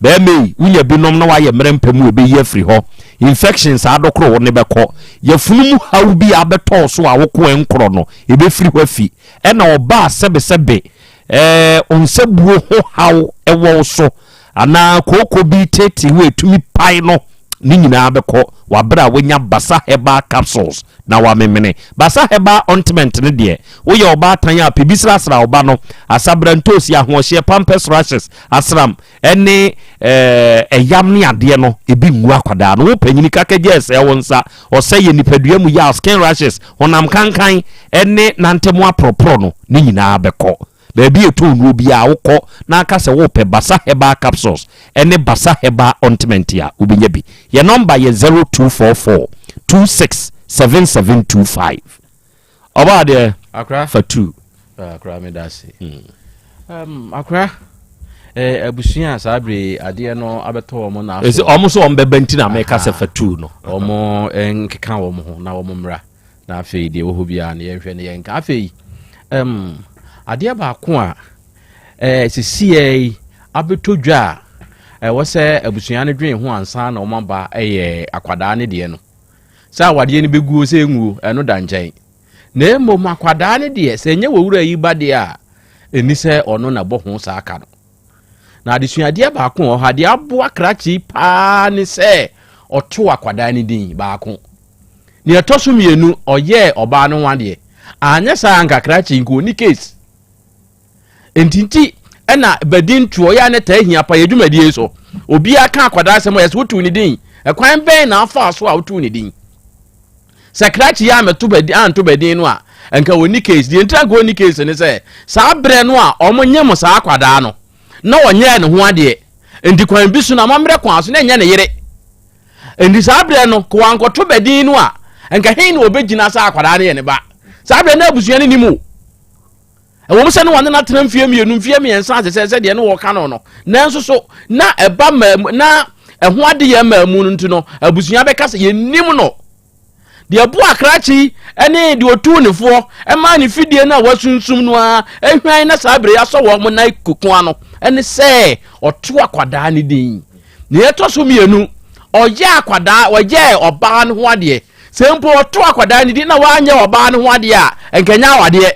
bɛɛma yi, wonya bi nom na wayɛ mmerɛ mpɛ mu ɛbɛyi afiri hɔ. Infections a adokoro wo no bɛkɔ. Yafunu mu haw bi a abɛtɔ wo so a woko ɛnkorɔ no, ɛbɛfiri hɔ afi. Ɛna ɔbaa sɛbesɛbe ɛɛ onsabuo ho haw ɛwɔ wo so anaa kooko bi teetee wo a ɛtumi pae no. ne nyinaa bɛkɔ wɔ abere a woanya Basa Herbal Capsules na wamemene. Basa Herbal Ointment no deɛ, woyɛ ɔbaatan a, pɛ bi srasra wo ba no, asabra, ntoosi, ahoɔhyeɛ, pampers rashes, asram, ne ɛyam ne adeɛ no, ebi ngu akwadaa no. Wo panyini kakagya ɛsɛe wo nsa, ɔsɛe yɛ nipadua mu yaw, skin rashes, honam kankan, ne nantemu aporɔporɔ no, ne nyinaa bɛkɔ. Baabi a ɛtɔn nnuro biara wokɔ na aka sɛ wopɛ Basa Herbal Capsules ne Basa Herbal Ointment a, wobɛnya bi. Yɛn nɔmba yɛ 0244 26 7725. Ɔbaa deɛ, Akora. fa tu. Akora meda ase. Um, akora eh, abusua a saa bere adeɛ no abɛtɔ wɔn na Ɛsɛ wɔn so wɔn bɛba nti na meka sɛ fa tu no. Wɔn nkeka wɔn ho na wɔn mmra. Na afei deɛ ɛwɔ hɔ biara no yɛnhwɛ no yɛnka. Afei um, adeɛ baako a eh, sisiɛ yi abɛtɔ dwa a ɛwɔ sɛ abusua no dwen ho ansa na wɔn aba yɛ akwadaa no deɛ no. Sɛ awadeɛ no bɛguo sɛ ɛnguo ɛno da nkyɛn. Na mmom akwadaa no deɛ sɛ ɛnyɛ wɔ wura yi ba deɛ a ɛni sɛ ɔno na bɔ ho saa ka no. Na adesuadeɛ baako wɔ hɔ a deɛ aboa krakye paa ne sɛ ɔto akwadaa no din baako. Nea ɛtɔ so mmienu, ɔyɛɛ ɔbaa no ho adeɛ. Anyɛ saa anka krakye nka ɔni case. Nti nti ɛna bɛdi ntoɔ yɛ a ne taa hia pa yɛ dwumadie so. Obiara ka akwadaa asɛm a yɛsɛ wotuu ne din. Ɛkwan bɛn na afaa so a wotuu ne din? Sɛ krakye yɛ amɛto bɛdi anto bɛdin no a nka ɔni case. Deɛ nti anka ɔni case ne sɛ saa berɛ no a wɔn nye mo saa akwadaa no na ɔnyɛɛ ne ho adeɛ. Nti kwan bi so no amammerɛ kwan so na ɛnyɛ ne yere. Enti saa berɛ no, ka wankɔto badin no a, nka he na ɔbɛgyina sɛ akwadaa no yɛ ne ba? Saa berɛ no abusua no nim o. Ɛwɔ mu sɛ ne wɔne no atena mfeɛ mmienu, mfeɛ mmiɛnsa ase sɛ sɛdeɛ ne wɔka no no, nanso so na ɛba mmaa na ɛho adeyɛ mmaa mu no nti no, abusua bɛka sɛ yɛnnim no. Deɛ ɛboa krakye yi ne deɛ ɔtuu ne foɔ maa ne fidie no a wasunsum no ara hwan na saa berɛ yi asɔ wɔn nan koko ano ne sɛ ɔto akwadaa no din. Nea ɛtɔ so mmienu, ɔyɛ akwadaa ɔyɛɛ ɔbaa no ho adeɛ. Sɛ mpo ɔto akwadaa no din na wanyɛ ɔbaa no ho adeɛ a, nka ɛnyɛ awadeɛ.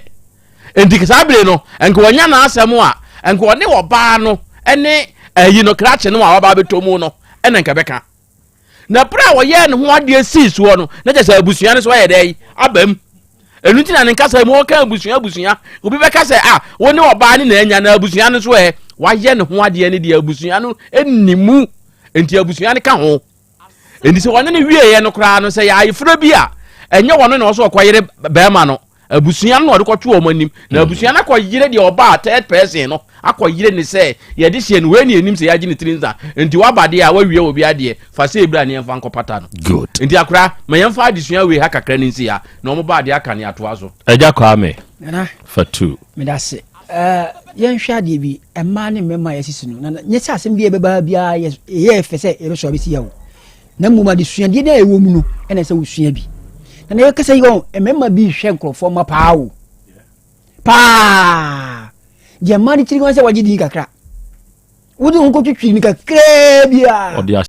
Nti saa bere no, nka ɔnya n'asɛm a, nka ɔne ɔbaa no ne ayi no krakye no a waba abɛtɔ mu no ɛna nka bɛka. Na bere a wɔyɛɛ ne ho adeɛ sii soɔ no, na kyerɛ sɛ abusua no so ayɛ dɛn aba mu. Ɛno nti na ne nkasa mu ɔka abusua abusua. Obi bɛka sɛ a wo ne ɔbaa ne na anya na abusua no so ɛ wayɛ ne ho adeɛ no deɛ abusua no nni mu. Nti abusua no ka ho. Nti sɛ wɔne no wieɛ no koraa no sɛ yɛ ayeforɔ bi a ɛnyɛ wɔn na ɔsɛ ɔkɔyere bɛrima no. Abusua no na ɔde kɔto wɔn anim na hmm. abusua no akɔyere deɛ ɔbaa third person no akɔyere ne sɛ yɛde hyɛ no wei ne anim sɛ yɛagye ne tiri nsa nti waba deɛ a wawie obi adeɛ fa sɛ ebira ne yɛmfa nkɔpata no good nti akora ma yɛmfa adesua wei ha kakra no nsi ha na wɔn ba adeɛ aka ne atoa so. Agya Kwame Fatu. Medase. Uh, yɛnhwɛ adeɛ bi mmaa ne mmarima a yɛsisi no na nyɛ sɛ asɛm bi a ɛbɛba biara yɛyɛ fɛ sɛ yɛbɛsɔ abɛsi yɛ o Na mmom adesuadeɛ no a ɛwɔ mu no ɛna ɛsɛ wosua bi. Na na yɛkasa yi wɔn mmarima bi hwɛ nkurɔfoɔ mma paa o. Paa. Deɛ mmaa no kyiri wɔn sɛ wɔgye din kakra. Wode wo nkɔtwitwi no kakraa bi a.